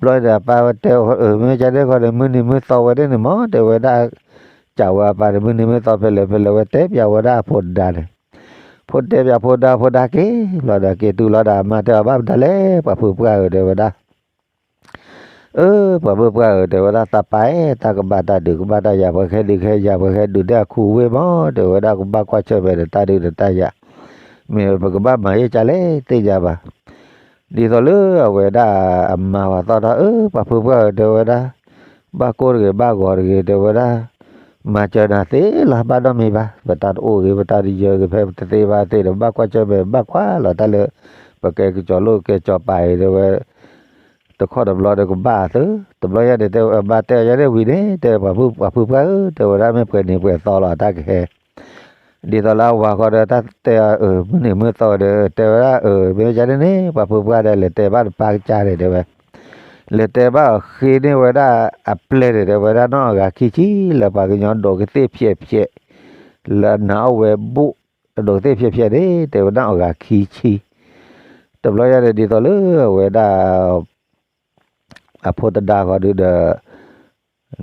ဘျီဒီးအပၢ်ဝဲတဲအီၤ မ့ၢ်ကဲန့ၣ်ဃီဒီး မုၢ်နံၤမုၢ်သီဝဲန့ၣ်န့ၣ်မ့ၢ် တဲဝဲဒၣ်, ကးဝဲအပၢ်န့ၣ် မုၢ်နံၤမုၢ်သီဖဲလဲၣ်ဖဲလဲၣ်ဝဲ တဲပျးဝဲဒၣ်အဖိသဒါန့ၣ်, ဖိတဲပျးဖိသဒါ ဖိဒါက့ၤ ဘျီဒီးက့ၤတုၤလီၤဒီး အမါတဲအီၤ ဘၣ်မတၤလဲၣ် ပှၤဖုပှၢ်ဧၢ တဲဝဲဒၣ် အၢ ပှၤဖုပှၢ်ဧၢ တဲဝဲဒၣ် သးပၢ်အဲၣ် တၢ်ကဘၣ်တၢ်ဒုးကဘၣ်တၢ်ယၤ ပှၤကဟဲဒုးကဟဲယၤ ပှၤကဟဲဒုးန့ၢ်အခူဝ့ၢ်မ့ၢ် တဲဝဲဒၣ် ကဘၣ်ကွၢ်ဆၢၣ်မဲာ်ဒီးတၢ်ဒုးဒီးတၢ်ယၤ, မ့ၢ်ပကဘၣ်မၤယဲၢ်ကလဲၣ် သ့ၣ်ညါဘၣ် ဒ်သိးလၢအဝဲဒၣ်အမါဝဲသီၣ်ထီၣ် အၢ ပှၤဖုပှၢ်ဧၢ တဲဝဲဒၣ်, ဘၣ်ကိၢ်တဂ့ၤ ဘၣ်ဂီၤတဂ့ၤ တဲဝဲဒၣ်, မၤစၢၤနၤသ့လီၤ ဘၣ်ဒီးမ့ၢ်ဘၣ်, ပတၢ်တအိၣ်ဂ့ၤ ပတၢ်တယၢၤဂ့ၤ ဖဲပတသ့ဘၣ်သ့ဒီး ဘၣ်ကွၢ်ဆၢၣ်မဲာ် ဘၣ်ကွၢ်လီၤတၢ်လၢ ပကဲကစီၤလိၣ်ကဲစီၤပၤအံၤ တဲဝဲ တခီတဘျီဒီးကဘၣ်အသး, တဘျီယဲန့ၣ် တဲဝဲ ဘၣ်တဲအီၤယဲန့ၣ်ဝံၤန့ၣ် တဲပှၤဖုပှၢ်ဧၢ တဲဝဲဒၣ် မ့ၢ်ပှဲၤနံၤပှဲၤသီလီၤ တၢ်ကဟဲ ဒ်သိးလၢအဝၤဃီဒီး တၢ်တဲအီၤ အၢ မုၢ်နံၤမုၢ်သီဒီး တဲဝဲဒၣ် အၢ မ့ၢ်ကန့ၣ်န့ၣ် ပှၤဖုပှၢ်ဒီး လဲၤတဲဘၣ်တပၢ်ကစၢ်န့ၣ် တဲဝဲ, လဲၤတဲဘၣ်အီၤဃ့န့ၢ်ဝဲဒၣ်အပျဲၢ်န့ၣ် တဲဝဲဒၣ် နီၢ်အဂၤခံဆံ လၢပှၤကညီဒိးကသ့ၣ်ဖျဲးဖျဲး လၢနၤအီၣ်ဝဲဘိၣ် ဒိးကသ့ၣ်ဖျဲးဖျဲးန့ၣ် တဲဝဲဒၣ် နီၢ်အဂၤခံဆံ, တဘျီယဲန့ၣ် ဒ်သိးလၢအဝဲဒၣ် အဖိသဒါဃီဒုဒီး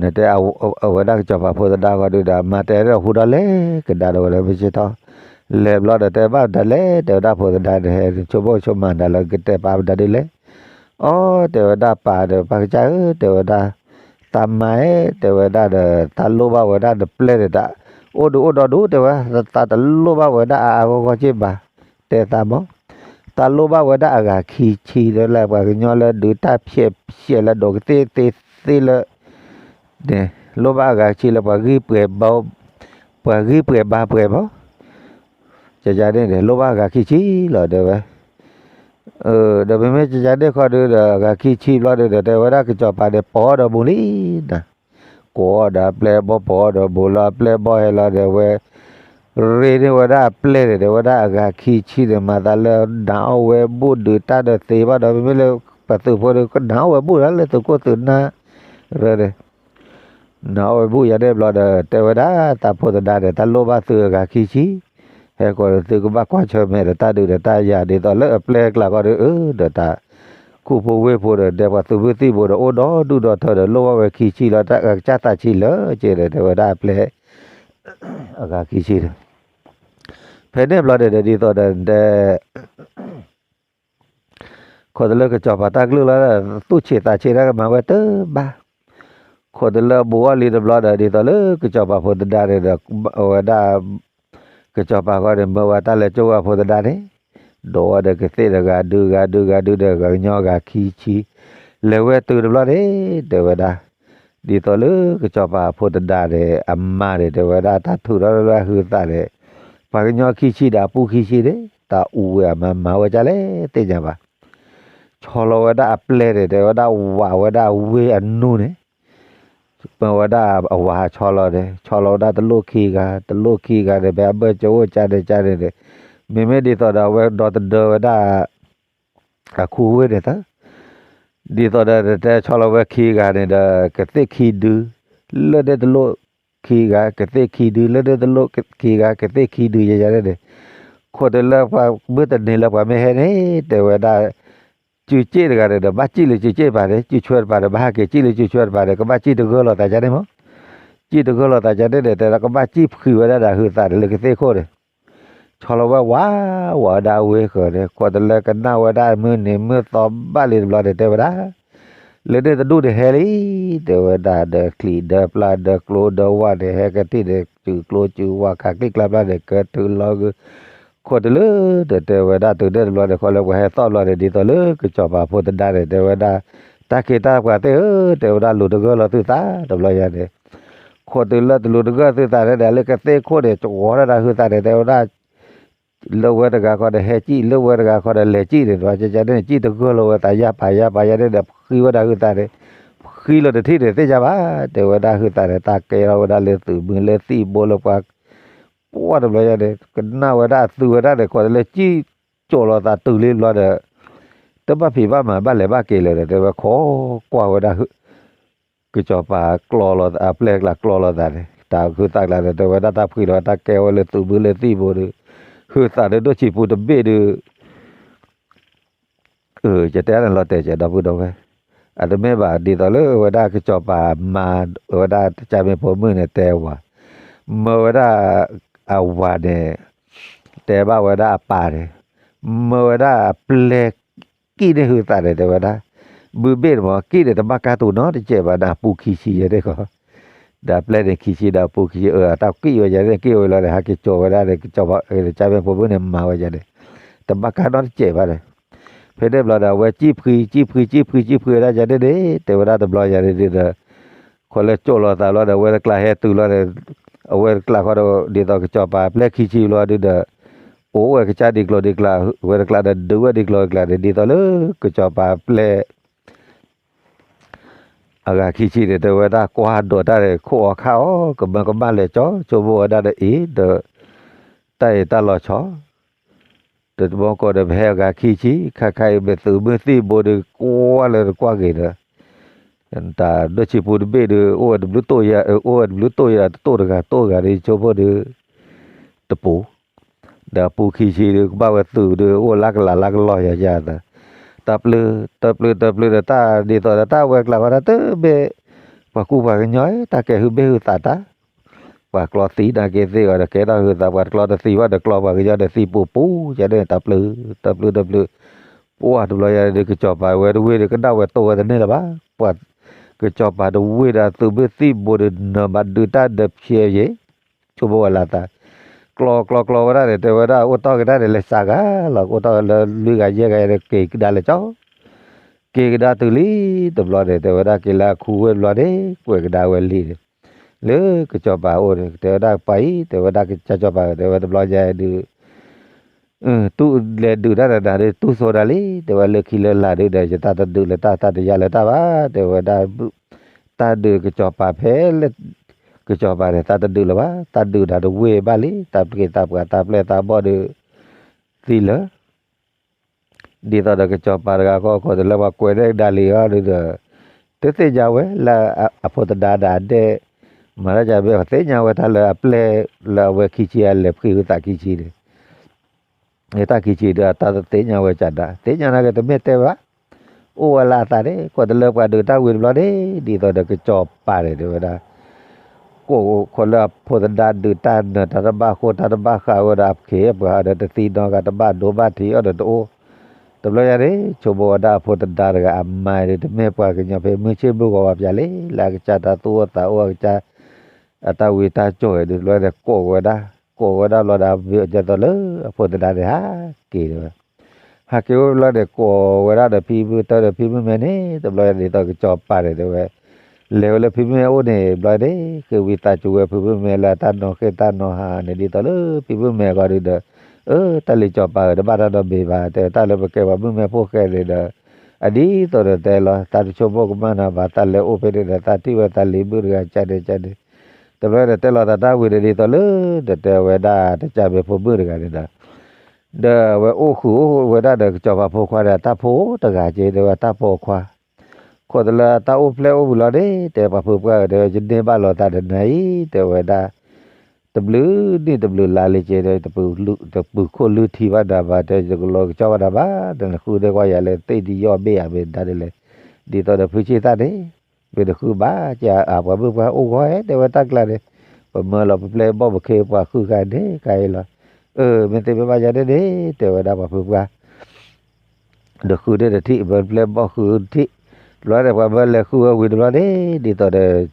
နတဲအဝဲဒၣ်ကစီၤပၤဖိသဒါဃီဒုဒီး အမါတဲဒီးဟူထီၣ်လဲၤကဒါဒီးဝဲလၢမုၢ်ဆ့ၣ်ထီၣ်, လဲၤဘျီဒီးတဲဘၣ်မတၤလဲၣ် တဲဝဲဒၣ်ဖိသဒါန့ၣ် ဟဲဆိကမိၣ်ဆိကမးနၤလၢကတဲပၢ်မတၤဒုလဲၣ်, အီ တဲဝဲဒၣ်ပၢ်ဒီးပၢ်ကစၢ်ဧၢ တဲဝဲဒၣ်, သးမါအဲၣ် တဲဝဲဒၣ်ဒီး သးလိၣ်ဘၣ်ဝဲဒၣ်နပျဲၢ်န့ၣ် အိၣ်ဒုးအိၣ်ဒီဒူၣ် တဲဝဲ, သးတလိၣ်ဘၣ်ဝဲဒၣ်အါအါဂီၢ်ဂီၢ်က့ဘၣ်, တဲသးမး သးလိၣ်ဘၣ်ဝဲဒၣ်အဂၤခံဆံလၢ ပှၤကညီလၢဒုးတၢ်ဖျဲးဖျဲးလၢဒိးကသ့ၣ်သ့သ့လၢ န့ၣ် လိၣ်ဘၣ်အဂၤခံဆံလၢပှၤဂံၢ်ပှဲၤဘါ, ပှၤဂံၢ်ပှဲၤဘါပှဲၤမး, ကကန့ၣ်ဒီး လိၣ်ဘၣ်အဂၤခံဆံလီၤ တဲဝဲ. ဒီးမ့မ့ၢ်ကကန့ၣ်ဃီဒုးဒီး အဂၤခံဆံဘျီဒုးဒီး တဲဝဲဒၣ်ကစီၤပၤန့ၣ် ပိာ်အီၤဒီးဘူးလံနၤ, ကိးအီၤဒီးအပျဲၢ်အဘီၣ် ပိာ်အီၤဒီးဘူးလီၤ အပျဲၢ်အဘီၣ်ဟဲလီၤဒီး ဝဲရ့န့ၢ်ဝဲဒၣ်အပျဲၢ်န့ၣ် တဲဝဲဒၣ်အဂၤခံဆံန့ၣ် မၤသးလၢနးအီၣ်ဝဲဘူးဒုးတၢ်ဒီးသ့ဘၣ်ဒီး မ့မ့ၢ်လၢပသုးဖိဒီး ကနးအီၣ်ဝဲဘူးလၢသုးခိၣ်သုးနၢ်ရၢန့ၣ် နးအီၣ်ဝဲဘူးယၤန့ၣ်ဘျီဒီး တဲဝဲဒၣ်တၢ်ဖိသဒါန့ၣ် တၢ်လိၣ်ဘၣ်သုအဂၤခံဆံ, ဟဲဃီဒီးသုကဘၣ်ကွၢ်ဆၢၣ်မဲာ်ဒီးတၢ်ဒုးဒီးတၢ်ယၤ ဒ်သိးလၢအပျဲၢ်ကျါဃီဒီး အၢ ဒီးတၢ်ခူဖိဝ့ၢ်ဖိဒီး ဒဲပှၤသုးမုၢ်သံၣ်ဘိဒီး အိၣ်ဒီဒူၣ်ဒီထၢဒီး လိၣ်ဘၣ်ဝဲခံဆံလီၤ တၢ်ကစၢ်သးဆံးလၢက့ဒီး တဲဝဲဒၣ်အပျဲၢ် အဂၤခံဆံန့ၣ် ဖဲန့ၣ်ဘျီဒီး ဒ်သိးဒီး ခိးတလၢကစီၤပၤတၢ်ကလုၢ်လီၤဒီး သူၣ်ဆံးသးဆံးတၢ်ကမၤဝဲတဘၣ်. ခိးတလၢဘူးအီၤလံတဘျီဒီး ဒ်သိးလၢကစီၤပၤဖိသဒါန့ၣ်ဒီး အဝဲဒၣ် ကစီၤပၤဃီန့ၣ် မၢဝဲတၢ်လဲၤကၠိဝဲဖိသဒါန့ၣ် ဒိးဝဲဒီးကသ့ၣ်တဂၤဒုးဂၤဒုးဂၤဒုးဒီး ပှၤကညီဂၤခံဆံ လဲၤဝဲတုၤတဘျီန့ၣ် တဲဝဲဒၣ် ဒ်သိးလၢကစီၤပၤဖိသဒါန့ၣ် အမါန့ၣ် တဲဝဲဒၣ်တၢ်ထုးထီၣ်လၢဟုသးန့ၣ် ပှၤကညီခံဆံဒီးအပူၤခံဆံန့ၣ် တၢ်အူဝဲအမါမၤဝဲဒ်လဲၣ်သ့ၣ်ညါဘၣ်. ဆီလီၤဝဲဒၣ်အပျဲၢ်န့ၣ် တဲဝဲဒၣ်ဝးဝဲဒၣ်ဝ့ၢ်အနူန့ၣ် မၢဝဲဒၣ်အဝၤဆီလီၤန့ၣ် ဆီလီၤဝဲဒၣ်တလိၣ်ခံဂၤ တလိၣ်ခံဂၤန့ၣ် ဖဲအဘၢၣ်စၢၤအိၣ်ကၢန့ၣ်ကၢန့ၣ်န့ၣ် မ့မ့ၢ်ဒ်သိးဒီးအဝဲဒီသဒၢဝဲဒၣ် အခူဝ့ၢ်န့ၣ်သၢ ဒ်သိးဒီးတဲဆီလီၤဝဲခံဂၤန့ၣ်ဒီး ကသ့ၣ်ခံဒု လၢန့ၣ်တလိၣ်ခံဂၤ ကသ့ၣ်ခံဒု လၢန့ၣ်တလိၣ်ခံဂၤ ကသ့ၣ်ခံဒုယဲယဲန့ၣ်န့ၣ် ခိးတလၢပှၤမုၢ်တနံၤလၢပှၤမ့ၢ်ဟဲန့ၣ် တဲဝဲဒၣ် စုစ့ၣ်တဂၤန့ၣ်ဒီး ဘၣ်စံၣ်လၢစုစ့ၣ်တပၤန့ၣ် စုဆွဲတပၤဒီး ဘၣ်ဟဲက့ၤစံၣ်လၢစုဆွဲတပၤန့ၣ် ကဘၣ်စံၣ်တဂၢၢ်လိာ်သးကန့ၣ်မး စံၣ်တဂၢၢ်လိာ်သးကန့ၣ်န့ၣ် တဲဒၣ်ကဘၣ်စံၣ်ဖှံးဝဲဒၣ်ဒီးဟုသးန့ၣ်လၢကသ့ၣ်ခိၣ်န့ၣ် ဆီလီၤဝဲဝး ဝးဝဲဒၣ်အဝ့ၢ်ဃၢၤန့ၣ် ခိးတလၢကနၣ်ဝဲဒၣ်မုၢ်နံၤမုၢ်သီဘၣ်လံတဘျီန့ၣ် တဲဝဲဒၣ် လၢန့ၣ်တဒူၣ်န့ၣ်ဟဲလံ တဲဝဲဒၣ်ဒီးချံးဒီးပျၢ်ဒီးကျိဒီးဝၣ်န့ၣ် ဟဲကထံၣ်န့ၣ် စုကျိစုဝၣ်ခးကျံၣ်ကျါဘျီန့ၣ် ကထုးလီၤဂုာ် ခိးတလၢဒီးတဲဝဲဒၣ်တုၤန့ၣ်တဘျီန့ၣ် ခီလၢပှၤဟဲသီၣ်ဘျီန့ၣ် ဒ်သိးလၢကစီၤပၤဖိသဒါန့ၣ် တဲဝဲဒၣ် တၢ်ခ့တၢ်ပှၤသ့ၣ်ဧၢ တဲဝဲဒၣ်လူၤတဂၢၢ်လိာ်သုသးတဘျီယါန့ၣ် ခိးတုၤလၢတလူၤတဂၢၢ်သုသးန့ၣ်ဒီး လၢကသ့ၣ်ခိၣ်န့ၣ် ကဝီၤထီၣ်တၢ်ဟုသးန့ၣ် တဲဝဲဒၣ် လၢဝဲတဂၤခီဒီးဟဲကံၣ် လၢဝဲတဂၤခီဒီးလဲၤကံၣ်န့ၣ် တဲဝဲဒၣ်န့ၣ် ကံၣ်တဂၢၢ်လိာ်ဝဲသးယါပာ်ယါပာ်ယါန့ၣ်ဒီး ဖှံဝဲဒၣ်ဟုသးန့ၣ် ဖှံလီၤတထံၣ်န့ၣ် သ့ၣ်ညါဘၣ် တဲဝဲဒၣ်ဟုသးန့ၣ် တၢ်ကဲထီၣ်ဝဲဒၣ်လၢသုးမုၢ်လၢသံၣ်ဘိလၢပှၤ ပှၢ်တဘျီယါန့ၣ် ကနၣ်ဝဲဒၣ်အသုဝဲဒၣ်န့ၣ် ခိးတုၤလၢကံၣ်ကၠိာ်လိာ်သးတုၤလံတဘျီဒီး တဘၣ်ဖံးဘၣ်မၤဘၣ်လဲၤဘၣ်က့ၤလၢၤဒီး တဲဝဲခိးကွၢ်ဝဲဒၣ် ကစီၤပၤကျီလိာ်သး အပျဲၢ်ကျါကျီလိာ်သးန့ၣ် တၢ်ဟုသးကျါန့ၣ် တဲဝဲဒၣ်တၢ်ဖှံလီၤဝဲ တၢ်ကဲဝဲလၢသုးမုၢ်လၢသံၣ်ဘိဒီး ဟုသးဒီးဒိၣ်ဆံးပူၤတဘ့ၣ်ဒီး အၢ ယတဲန့ၣ်လီၤတဲာ်ကဲ ဒီပုၢ်ဒီဝဲၢ်, အတမ့ၢ်ဘၣ် ဒ်သိးလၢအဝဲဒၣ်ကစီၤပၤမၤ အဝဲဒၣ်တၢ်မ့ၢ်ဖိမုၣ်န့ၣ် တဲဝၤ, မၢဝဲဒၣ်အဝၤန့ၣ် တဲဘၣ်ဝဲဒၣ်အပၢ်န့ၣ်, မၢဝဲဒၣ်အပျဲၢ် ကံၣ်န့ၢ်ဟုသးန့ၣ် တဲဝဲဒၣ်, ဘုဘ့ၣ်န့ၣ်မ့ၢ် ကံၣ်န့ၣ် တဘၣ်ကါတူာ်နီတစဲးဘၣ် နၢ်ပူၤခံဆံယဲၢ်န့ၣ်ဃီ ဒီးအပျဲၢ်န့ၣ်ခံဆံ ဒီးအပူၤခံဆံ အတၢ်ကံၣ်ဝဲယဲၢ်န့ၣ် ကံၣ်ဝဲလီၤန့ၣ် ဟဲက့ၤကၠိာ်ဝဲဒၣ်န့ၣ် ကစီၤပၤ တၢ်မ့ၢ်ဖိမုၣ်န့ၣ် မၤဝဲယဲၢ်န့ၣ် တဘၣ်ကါနီတစဲးဘၣ်န့ၣ်, ဖဲန့ၣ်ဘျီဒီး အဝဲကံၣ်ဖှံ ကံၣ်ဖှံ ကံၣ်ဖှံ ကံၣ်ဖှံဝဲဒၣ်ယဲၢ်န့ၣ်န့ၣ် တဲဝဲဒၣ်တဘျီယဲၢ်န့ၣ်ဒီး ခိးလၢကၠိာ်လိာ်သးလီၤဒီး အဝဲတကျးဟဲတုၤလီၤန့ၣ်, အဝဲတကျးဃီဒီး ဒ်သိးကစီၤပၤအပျဲၢ်ခံဆံဘျီဒုဒီး အိၣ်ဝဲကစၢ်ဒံးကျိၤဒံးကျါ အဝဲတကျးဒီးဒုးဝဲဒံးကျိၤဒံးကျါန့ၣ် ဒ်သိးလၢကစီၤပၤအပျဲၢ် အဂၤခံဆံန့ၣ် တဲဝဲဒၣ်ကွၢ်ဒိးတၢ်န့ၣ် ခိၣ်အီၤခါအီၤ ကမၢကမၣ်လဲၤကၠီ ဆိကမိၣ်ဝဲဒၣ်ဒီးအံၤဒီး တၢ်အံၤတၢ်လီၤဆီ တဘီကီးဒီး ပဟဲအဂၤခံဆံ ခါခါအံၤ မ့ၢ်သုးမုၢ်သံၣ်ဘိဒီး ကွၢ်လၢတကွၢ်ဂ့ၤဒီး တၢ်ဒိၣ်ဆံးပူၤတဘ့ၣ်ဒီး အိၣ်ဝဲတဘျုးတိၢ်ယဲၢ် အိၣ်ဝဲတဘျုးတိၢ်ယဲၢ်ဒီး တတိၢ်တဂၤတိၢ်တဂၤဒီး ဆိကမိၣ်ဒီး တပူၤ ဒီးအပူၤခံဆံဒီး ကဘၣ်ဝဲသုးဒီး အိၣ်လၢကလးလၢကလီၢ်ယၤယၤသး တၢ်ပျုၤ တၢ်ပျုၤ တၢ်ပျုၤဒီး တၢ်ဒ်သိးဒီး တၢ်ဝဲကျးဝဲဒၣ်တဘ့ၣ် ပှၤကူပှၤကညီ တၢ်ကဲဟုဘ့ၣ်ဟုသးတၢ် ပှၤကျီသံနာ်က့သ့ၣ်အီၤဒီး ကဲထီၣ်ဟုသး ပှၤကျီတသံဘၣ်ဒီး ကျီပှၤကညီဒီးသံပူၤပူၤ ယဲန့ၣ် တၢ်ပျုၤ တၢ်ပျုၤ တၢ်ပျုၤ ပှၢ်တဘျီယဲၢ်ဒီး ကစီၤပၤဝဲတဝ့ၢ်ဒီး ကနၣ်ဝဲတိၢ်ဝဲတန့ၢ်လၢၤဘၣ် ပှၤ ကစီၤပၤတဝ့ၢ်ဒီးသုးမုၢ်သံၣ်ဘိဒီး နၢၤဘၣ်ဒုးတၢ်ဒီးဖျဲးယံၤ ဆိကမိၣ်ဝဲလၢသး ကျီကျီကျီဝဲဒၣ်န့ၣ် တဲဝဲဒၣ်အိၣ်တီၢ်ကဒါန့ၣ် လဲၤစးဂၤလီၤ အိၣ်တီၢ်လၢလွံၢ်ဂၤယဲၢ်ဂၤဒီး က့ၤကဒါလဲၤကၠီ က့ၤကဒါတုၤလံတဘျီန့ၣ် တဲဝဲဒၣ်က့ၤလၢအခူဝ့ၢ်တဘျီန့ၣ် ကွဲးကဒါဝဲလံန့ၣ် လၢကစီၤပၤအိၣ်န့ၣ် တဲဝဲဒၣ်ပှၤအံၤ တဲဝဲဒၣ်ကစၢ်စီၤပၤ တဲဝဲတဘျီညါဒုး တူၢ်လဲၤဒုးတၢ်ဒီးနၤဒီး တူၢ်စိဒၣ်လံ တဲဝဲ, လၢခံလၢလာ်ဒုးဒီး ယတၢ်တဒုးလၢတၢ် တၢ်တယါလၢတၢ်ဘၣ် တဲဝဲဒၣ်. တၢ်ဒုးကစီၤပၤဖဲလၢ ကစီၤပၤန့ၣ် တၢ်တဒုးလၢၤဘၣ်, တၢ်ဒုးဒီးတဝ့ၢ်ဘၣ်လံ, တၢ်ပှ့ၤတၢ်ပှၤ တၢ်ပျဲၢ်တၢ်ဘီၣ်ဒီး သံလၢ ဒ်သိးဒီးကစီၤပၤတဂၤဃီ ခိၣ်တလၢပှၤကွဲးဒၣ်ဒၣ်လံအီၤဒီး တသ့ၣ်ညါဝဲလၢအဖိသဒါဒီးအဒဲၣ် မၤတၢ်ကဘဲၣ် သ့ၣ်ညါဝဲတၢ်လၢအပျဲၢ်လၢအဝဲခံဆံအလဲၤဖှံဝံသးခံဆံန့ၣ် တၢ်ခံဆံဒီးအတၢ်သ့ၣ်ညါဝဲကဒါ သ့ၣ်ညါနာ်က့တမ့ၢ်တဲဘၣ် အိၣ်ဝဲလၢအသးန့ၣ် ခိၣ်တလၢပှၤဒုးတၢ်ဝံၤတဘျီန့ၣ် ဒ်သိးဒီးကစီၤပၤန့ၣ် တဲဝဲဒၣ် ကိးခိၣ်လၢအဖိသဒါဒုးတၢ်နၢၤ တၢ်တဘၣ်ဃိ တၢ်တဘၣ်ဃးဝဲဒီးအက့ၢ်အပှၤဒီး တသံနီတဂၤ တဘၣ်ဒိဘၣ်ထံးအီၤဒီးတအိၣ် တဘျီညါန့ၣ် ဆိကမိၣ်ဝဲဒၣ်အဖိသဒါတဂၤအမါဒီး တမ့ၢ်ပှၤကညီဖဲမုၢ်ဆ့ၣ်မုၢ်ဂီၤဘၣ်ပၠးလံ လၢအကစၢ်တၢ်သူၣ်အိၣ်သးအိၣ် အကစၢ် အတၢ်ဝံတၢ်စိာ်ဒီး တဘျီန့ၣ် ကိးဝဲဒၣ် ကိးဝဲဒၣ်ဘျီဒီး ဒ်သိးလၢအဖိသဒါန့ၣ် ဟးက့ၤတဲဝဲ ဟးက့ၤအိၣ်ဘျီန့ၣ် ကိးဝဲဒၣ်ဒီးဖံမုၢ်တၢ်ဒီးဖံမုၢ်မဲန့ၣ် တဘျီဒ်သိးကစီၤပၤန့ၣ် တဲဝဲ လဲၤဝဲလၢဖံမုၢ်မဲအိၣ်န့ၣ် ဘျီန့ၣ် ဃ့ဝံသးစူၤဝဲဖံမုၢ်မဲလၢအတၢ်နီၤဃ့ၢ်တၢ်နီၤဟးန့ၣ် ဒ်သိးလၢဖံမုၢ်မဲအဂီၢ်ဒီး အၢ တၢ်လံၤစီၤပၤဧၢ တဘၣ်တၢ်နီတမံၤဘၣ် တဲတၢ်လၢပကဲပှၤမုၣ်မဲဖိဃဲန့ၣ်ဒီး အဒ်သိးဒီးတဲလီၤ သးတဆိကမိၣ်ကမၣ်နၤဘၣ် သးလဲၤအိၣ်ဖဲန့ၣ်ဒီး သးထံၣ်ဝဲသးလံၤမုၣ်တဂၤကန့ၣ်ကန့ၣ် တဘျီန့ၣ် တဲလီၤသးတၢ်ဝံၤန့ၣ် ဒ်သိးလၢ တတဲဝဲဒၣ်တကၢ်မ့ၢ်ဖိမုၣ်တဂၤန့ၣ်ဒီး ဒီးအဝဲအိၣ်ဃုာ်အိၣ်ဝဲဒၣ်ဒီးကစီၤပၤဖိခွါန့ၣ် အတၢ်ဖိတဂၤက့ၤ တဲဝဲတၢ်ဖိခွါ ခိၣ်တလၢတၢ်အိၣ်ဖျဲၣ်အိၣ်ဝံၤလီၤန့ၣ် တဲပှၤဖုပှၢ်ဧၢ တဲဝဲ ယန့ၢ်ဘၣ်လီၤသးဒီးနၤအံၤ တဲဝဲဒၣ် တဘျုးနံၣ်တဘျုးလါလံက့ၤဒီး တပုၢ်ခိၣ်လုၢ်ထံဘၣ်နၤဘၣ် တဲ ယကလီၤကကၠီဘၣ်နၤဘၣ် နဃုန့ၢ်ကွၢ်ယၤလၢသ့ၣ်ဒံးယီၣ်ဘ့ၣ်ယၤမ့ၢ်ဒါဒ်လဲၣ် ဒ်သိးဒီးဖုဆ့ၣ်သၣ်န့ၣ် မ့ၢ်တဃုဘၣ် ကပှၤမုၣ်ပှၢ်အိၣ်ဂီၢ်ဧဲ တဲဝဲတၢ်ကျါန့ၣ် ပမၢလီၤပပျဲၢ်ဘီၣ်ပခ့ပှၤဃုခါန့ၣ်ခါအံၤလီၤ အၢ မ့ၢ်သ့မ့ၢ်ဘၣ်ယၤန့ၣ်န့ၣ် တဲဝဲဒၣ်ပှၤဖုပှၢ် ဒီးဃုန့ၣ်တထံၣ် မၢပျဲၢ်ဘီၣ်ဃုထံၣ် ဘျီန့ၣ် ပှၤမၢလဲၤဃုဝဲဝံၤတဘျီန့ၣ် ဒ်သိးဒီး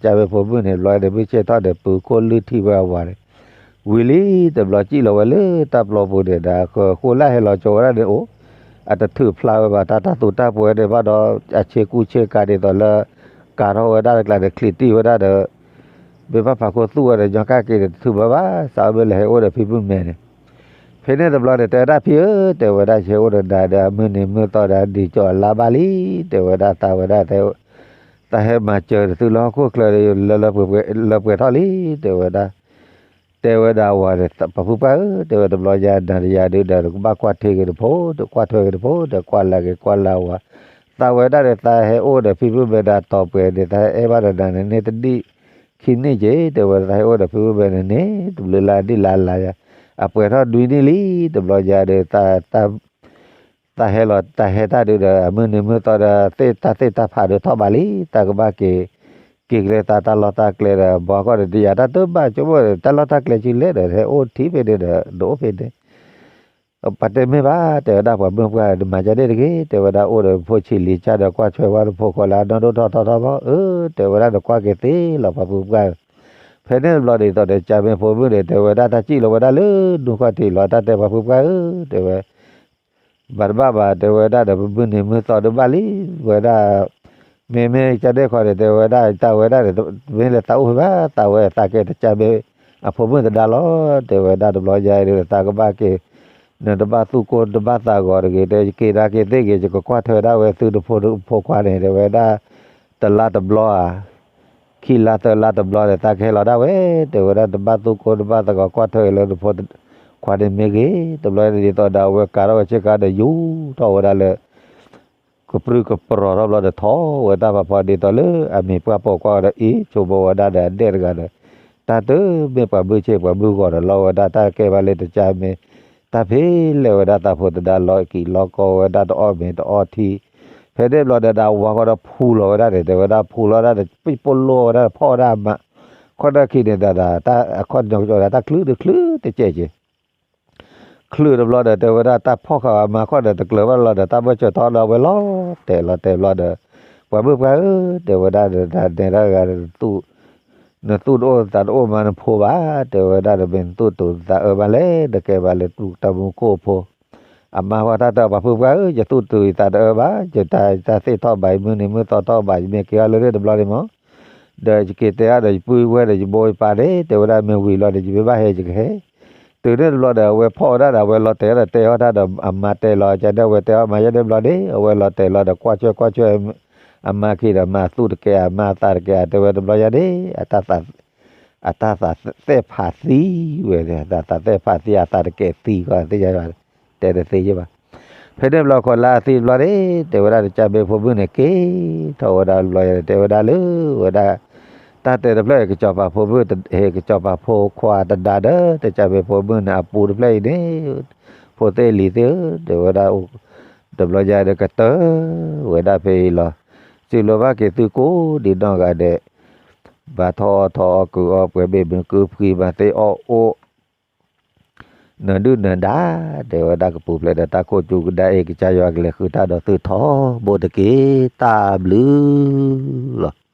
ကၢ်မ့ၢ်ဖိမုၣ်န့ၣ် ဘျီန့ၣ် မုၢ်ဆ့ၣ်ထီၣ်န့ၣ် ပုၢ်ခိၣ်လုၢ်ထံဝဲအဝၤန့ၣ် ဝံၤလံတဘျီ စံၣ်လီၤဝဲလၢတၢ်ပျီပူၤန့ၣ်ဒီး ဃိလၢဟဲလီၤကၠီဝဲဒၣ်န့ၣ်အိၣ် အတထုးဖျါဝဲဘၣ် တၢ်တၢ်သူတၢ်ပှဲၤန့ၣ်ဘၣ်ဒီး အဆ့ကူဆ့ကၤဒ်သိးလၢ ကၤထီၣ်ဝဲဒၣ်တကျါန့ၣ် ချံးတံၢ်ဝဲဒၣ်ဒီး မ့ၢ်ဘၣ်ဖးခိၣ်သူၣ်ဝဲဒီး ညီကၢ်က့ၤန့ၣ် တထုးဘၣ်ဘၣ် သးအီၣ်မ့ၢ်လဲၤဟဲအိၣ်ဒီးဖံမုၣ်မဲန့ၣ် ဖဲန့ၣ်တဘျီန့ၣ် တဲဝဲဒၣ်ဖံဧၢ တဲဝဲဒၣ် ယဟဲအိၣ်ဒီးနၤဒီး အမုၢ်နံၤမုၢ်သီဒီး အနံၤကၠီအလါဘၣ်လံ တဲဝဲဒၣ် သးဝဲဒၣ် သးဟဲမၤစၢၤနသုလၢဟီၣ်ခိၣ်ချၢ လၢလၢပှဲၤပှဲၤလၢပှဲၤထီၣ်လံ တဲဝဲဒၣ် တဲဝဲဒၣ်အဝၤန့ၣ် ပှၤဖုပှၢ်ဧၢ တဲဝဲတဘျီညါ နၤတယၤဒုးဒီး နကဘၣ်ကွၢ်ထွဲက့ၤနဖိ ကွၢ်ထွဲက့ၤနဖိဒီး ကွၢ်လၢက့ၤကွၢ်လၢအဝၤ သးဝဲဒၣ်န့ၣ် သးဟဲအိၣ်ဒီးဖံမုၣ်မဲဒီးအတီၤပှဲၤန့ၣ် သးဟဲအဲၣ်ဘၣ်ဒီးနၤန့ၣ် န့ၢ်တနံၣ်ခံနံၣ်က့ၤ တဲဝဲ သးဟဲအိၣ်ဒီးဖံမုၣ်မဲန့ၣ်န့ၣ် တဘျုးလါနံၣ်လါလါယၤ အပှဲၤထီၣ်နွံနံၣ်လံ တဘျီညါဒီး သးဟဲလီၤ တၢ်ဟဲတၢ်ဒုးဒီး အမုၢ်နံၤမုၢ်သီဒီး သ့ၣ်တၢ်သ့ၣ်တၢ်ဖးဒုးထီၣ်ဘးလံ တၢ်ကဘၣ်က့ၤ က့ၤကျဲသးတၢ်လီၢ်တၢ်ကျဲဒီး ဘီကီၢ်ဒီးတယၤတၢ်တဘၣ် ဆိကမိၣ်ဒီး တၢ်လီၢ်တၢ်ကျဲဆံလဲၣ်ဒီး ဟဲအိၣ်ထံဖဲန့ၣ်ဒီး နအိၣ်ဖဲန့ၣ် ပတဲမ့ၢ်ဘၣ် တဲဝဲဒၣ်ပှၤမုၣ်ပှၢ် နမၤဒ်န့ၣ်တဂ့ၤ တဲဝဲဒၣ် အိၣ်ဒီးဖိဆံးလံၤကၢ်ဒီး ကွၢ်ထွဲဝဲနဖိခွါလၢအနီၢ်ဒိၣ်ထီၣ်ထီထီၣ်ဘီ အၢ တဲဝဲဒၣ် နကွၢ်က့ၤသ့လီၤပှၤဖုပှၢ်ဧၢ ဖဲန့ၣ်တဘျီဒ်သိးဒီး ကၢ်မ့ၢ်ဖိမုၣ်န့ၣ် တဲဝဲဒၣ် တၢ်စံၣ်လီၤဝဲဒၣ်လၢနူၢ်ခီၣ်ထံးလီၤ တၢ်တဲပှၤဖုပှၢ်ဧၢ တဲဝဲ ဘၣ်တဘၣ်ဘၣ် တဲဝဲဒၣ်ဒီး ပမုၢ်နံၤမုၢ်သီတဘၣ်လံ ဝဲဒၣ် မ့မ့ၢ်ကၢ်ဒဲၣ်ခီန့ၣ် တဲဝဲဒၣ် တၢ်ဝဲဒၣ်န့ၣ် မ့ၢ်လၢသးအိၣ်ဖဲဘၣ် သးဝဲသးကဲတကၢ်မ့ၢ် အဖိမုၣ်သဒါလီၤ တဲဝဲဒၣ်တဘျီညါအံၤဒီး သးကဘၣ်က့ၤ နတဘၣ်သူၣ်ကိၢ်တဘၣ်သးဂီၤတဂ့ၤ တဲ ယက့ၤနာ်က့ၤသ့ၣ်ဂ့ၤ ယကကွၢ်ထွဲဒၣ်ဝဲသုနဖိခွါန့ၣ် တဲဝဲဒၣ် တလါတဘျီဧါ ခံလါသၢလါတဘျီန့ၣ် သးကဟဲလီၤဒၣ်ဝဲ တဲဝဲဒၣ် တဘၣ်သူၣ်ကိၢ်တဘၣ်သးဂီၤ ကွၢ်ထွဲလၢနဖိခွါန့ၣ်မ့ၢ်ဂ့ၤ တဘျီန့ၣ်ဒ်သိးဒီး အဝဲကၤထီၣ်ဝဲဆ့ကၤဒီး ယူၤထီၣ်ဝဲဒၣ်လၢ ကပြုၢ်ကပြီၤထီၣ်ဘျီဒီး ထီၣ်ဝဲတၢ်ဖးဖီ ဒ်သိးလၢအမံၤပှၢ်ပိာ်ကွၢ်ဝဲဒီး အ့ၣ် ဆိကမိၣ်ဝဲဒၣ်ဒီးအဒဲၣ်တဂၤဒီး တၢ်တမ့ၢ်ပှၤမုၢ်ဆ့ၣ်ပှၤမုၢ်ဂီၤဒီး လီၤဝဲဒၣ်တၢ်ကဲဘၣ်လၢတကၢ်မ့ၢ် တၢ်ဖဲလဲၣ်ဝဲဒၣ်သးဖိသဒါလီၤကံၣ်လီၤကီဝဲဒၣ်တအီၣ်မ့ၤတအီၣ်ထံ ဖဲန့ၣ်ဘျီဒီး အဝၤဃီဒီးဖူလီၤဝဲဒၣ်န့ၣ် တဲဝဲဒၣ်ဖူလီၤဝဲဒၣ်ဒီး ပိၢ်ပိၢ်လိဝဲဒၣ် ဖီၣ်ဝဲဒၣ်အမါ ခီၣ်နၢ်ခံန့ၣ်ဒီး တၢ်အခီၣ်ညီကၠီဒီး တၢ်ချုးတချုးတကဲးက့ၤ ချုးတဘျီဒီး တဲဝဲဒၣ်တၢ်ဖီၣ်ဃာ်အမါခီၣ်ဒီး တကျၢၤဘၣ်လီၤဒီး တၢ်ဘၢၣ်စၢၤထီၣ်ဒီး အဝဲလီၤတဲာ်လီၤတဲာ်ဘျီဒီး ပှၤမုၣ်ပှၢ်ဧၢ တဲဝဲဒၣ်ဒီး တၢ်နဲတၢ်ဂၤဒီး နသူၣ်တအိၣ်သးတအိၣ်မးနဖိဘၣ် တဲဝဲဒၣ်ဒီး မ့ၢ်နသူၣ်တူၤသးအၢမးလဲၣ် နကဲဘၣ်လၢတၢ်မူခိၣ်ဖိ အမါဃီတၢ်တဲ ပှၤဖုပှၢ်ဧၢ ယသူၣ်တူၤယသးတအၢဘၣ် ယတၢ်သ့ၣ်ထီၣ်ဘး ယမုၢ်နံၤမုၢ်သီထီၣ်ဘး ယမ့ၢ်က့ၤအီၤလၢန့ၣ်တဘျီန့ၣ်မး ဒီးယက့ၤတဲအီၤဒီး ယပုၢ်ယဝဲၢ်ဒီးယမိၢ်ယပၢ်န့ၣ် တဲဝဲဒၣ်မ့ၢ်ဝံၤလီၤဒီး ယမ့ၢ်ဘၣ်ဟဲယကဟဲ တုၤန့ၣ်တဘျီဒီး အဝဲဖီၣ်ဝဲဒၣ်ဒီး အဝဲလီၤတဲာ်ဒီးတဲအီၣ်တၢ်ဒီး အမါတဲလီၤကန့ၣ် အဝဲတဲအီၣ်မါယဲန့ၣ်ဘျီန့ၣ် အဝဲလီၤတဲာ်လီၤဒီး ကွၢ်ဆွဲကွၢ်ဆွဲ အမါခံဒီး မၤသူၣ်တကဲဧါ မၤသးတကဲဧါ တဲဝဲတဘျီယဲန့ၣ် အတၢ်သးသဲၣ်ဖးသံဝဲ, တၢ်သးသဲၣ်ဖးသံ အသးတကဲသံကီး သ့ၣ်ညါဘၣ်, တဲတသ့ယဲဘၣ်. ဖဲန့ၣ်ဘျီဃီလၢအသံတဘျီန့ၣ် တဲဝဲဒၣ် တၢ်ကၢ်မ့ၢ်ဖိမုၣ်န့ၣ် က့ၤထီၣ်ဝဲဒၣ်တဘျီယဲန့ၣ် တဲဝဲဒၣ်လၢဝဲဒၣ် တၢ်တဲတဖျၢၣ် ဟ့ၣ်ကစီၤပၤဖိမုၣ် ဟ့ၣ်ကစီၤပၤဖိခွါတဒါဒီး တၢ်ကၢ်မ့ၢ်ဖိမုၣ်န့ၣ် အပူၤတဖျၢၣ်အံၤန့ၣ် ဖိသ့ၣ်လံၤသ့ၣ်ဧၢ တဲဝဲဒၣ် တဘျီယဲဒီးကတၢၢ်ဝဲဒၣ်ဖဲအံၤလီၤ. စံးဘျုးဘၣ်က့ၤသုကိးဒံးနီၢ်ဂၤဒဲး ဘၣ်ထီၣ်အီၣ်ထီၣ်အီၣ်ကုၢ်အီၣ်ပှဲၤ ဘ့ၣ်မုာ်ကုၢ်ဖှံ မၤသ့အီၣ်အိၣ် နဒုၣ်နဒါ တဲဝဲဒၣ် ကပူၤဖျဲးဒီးတၢ်ခိၣ်ကၠူကဒါ အ့ၣ် ကစၢ်ယွၤကလဲၤဃုတၢ်ဒီးသုထီဘိတက့ၢ် တၢ်ဘျုးလီၤ.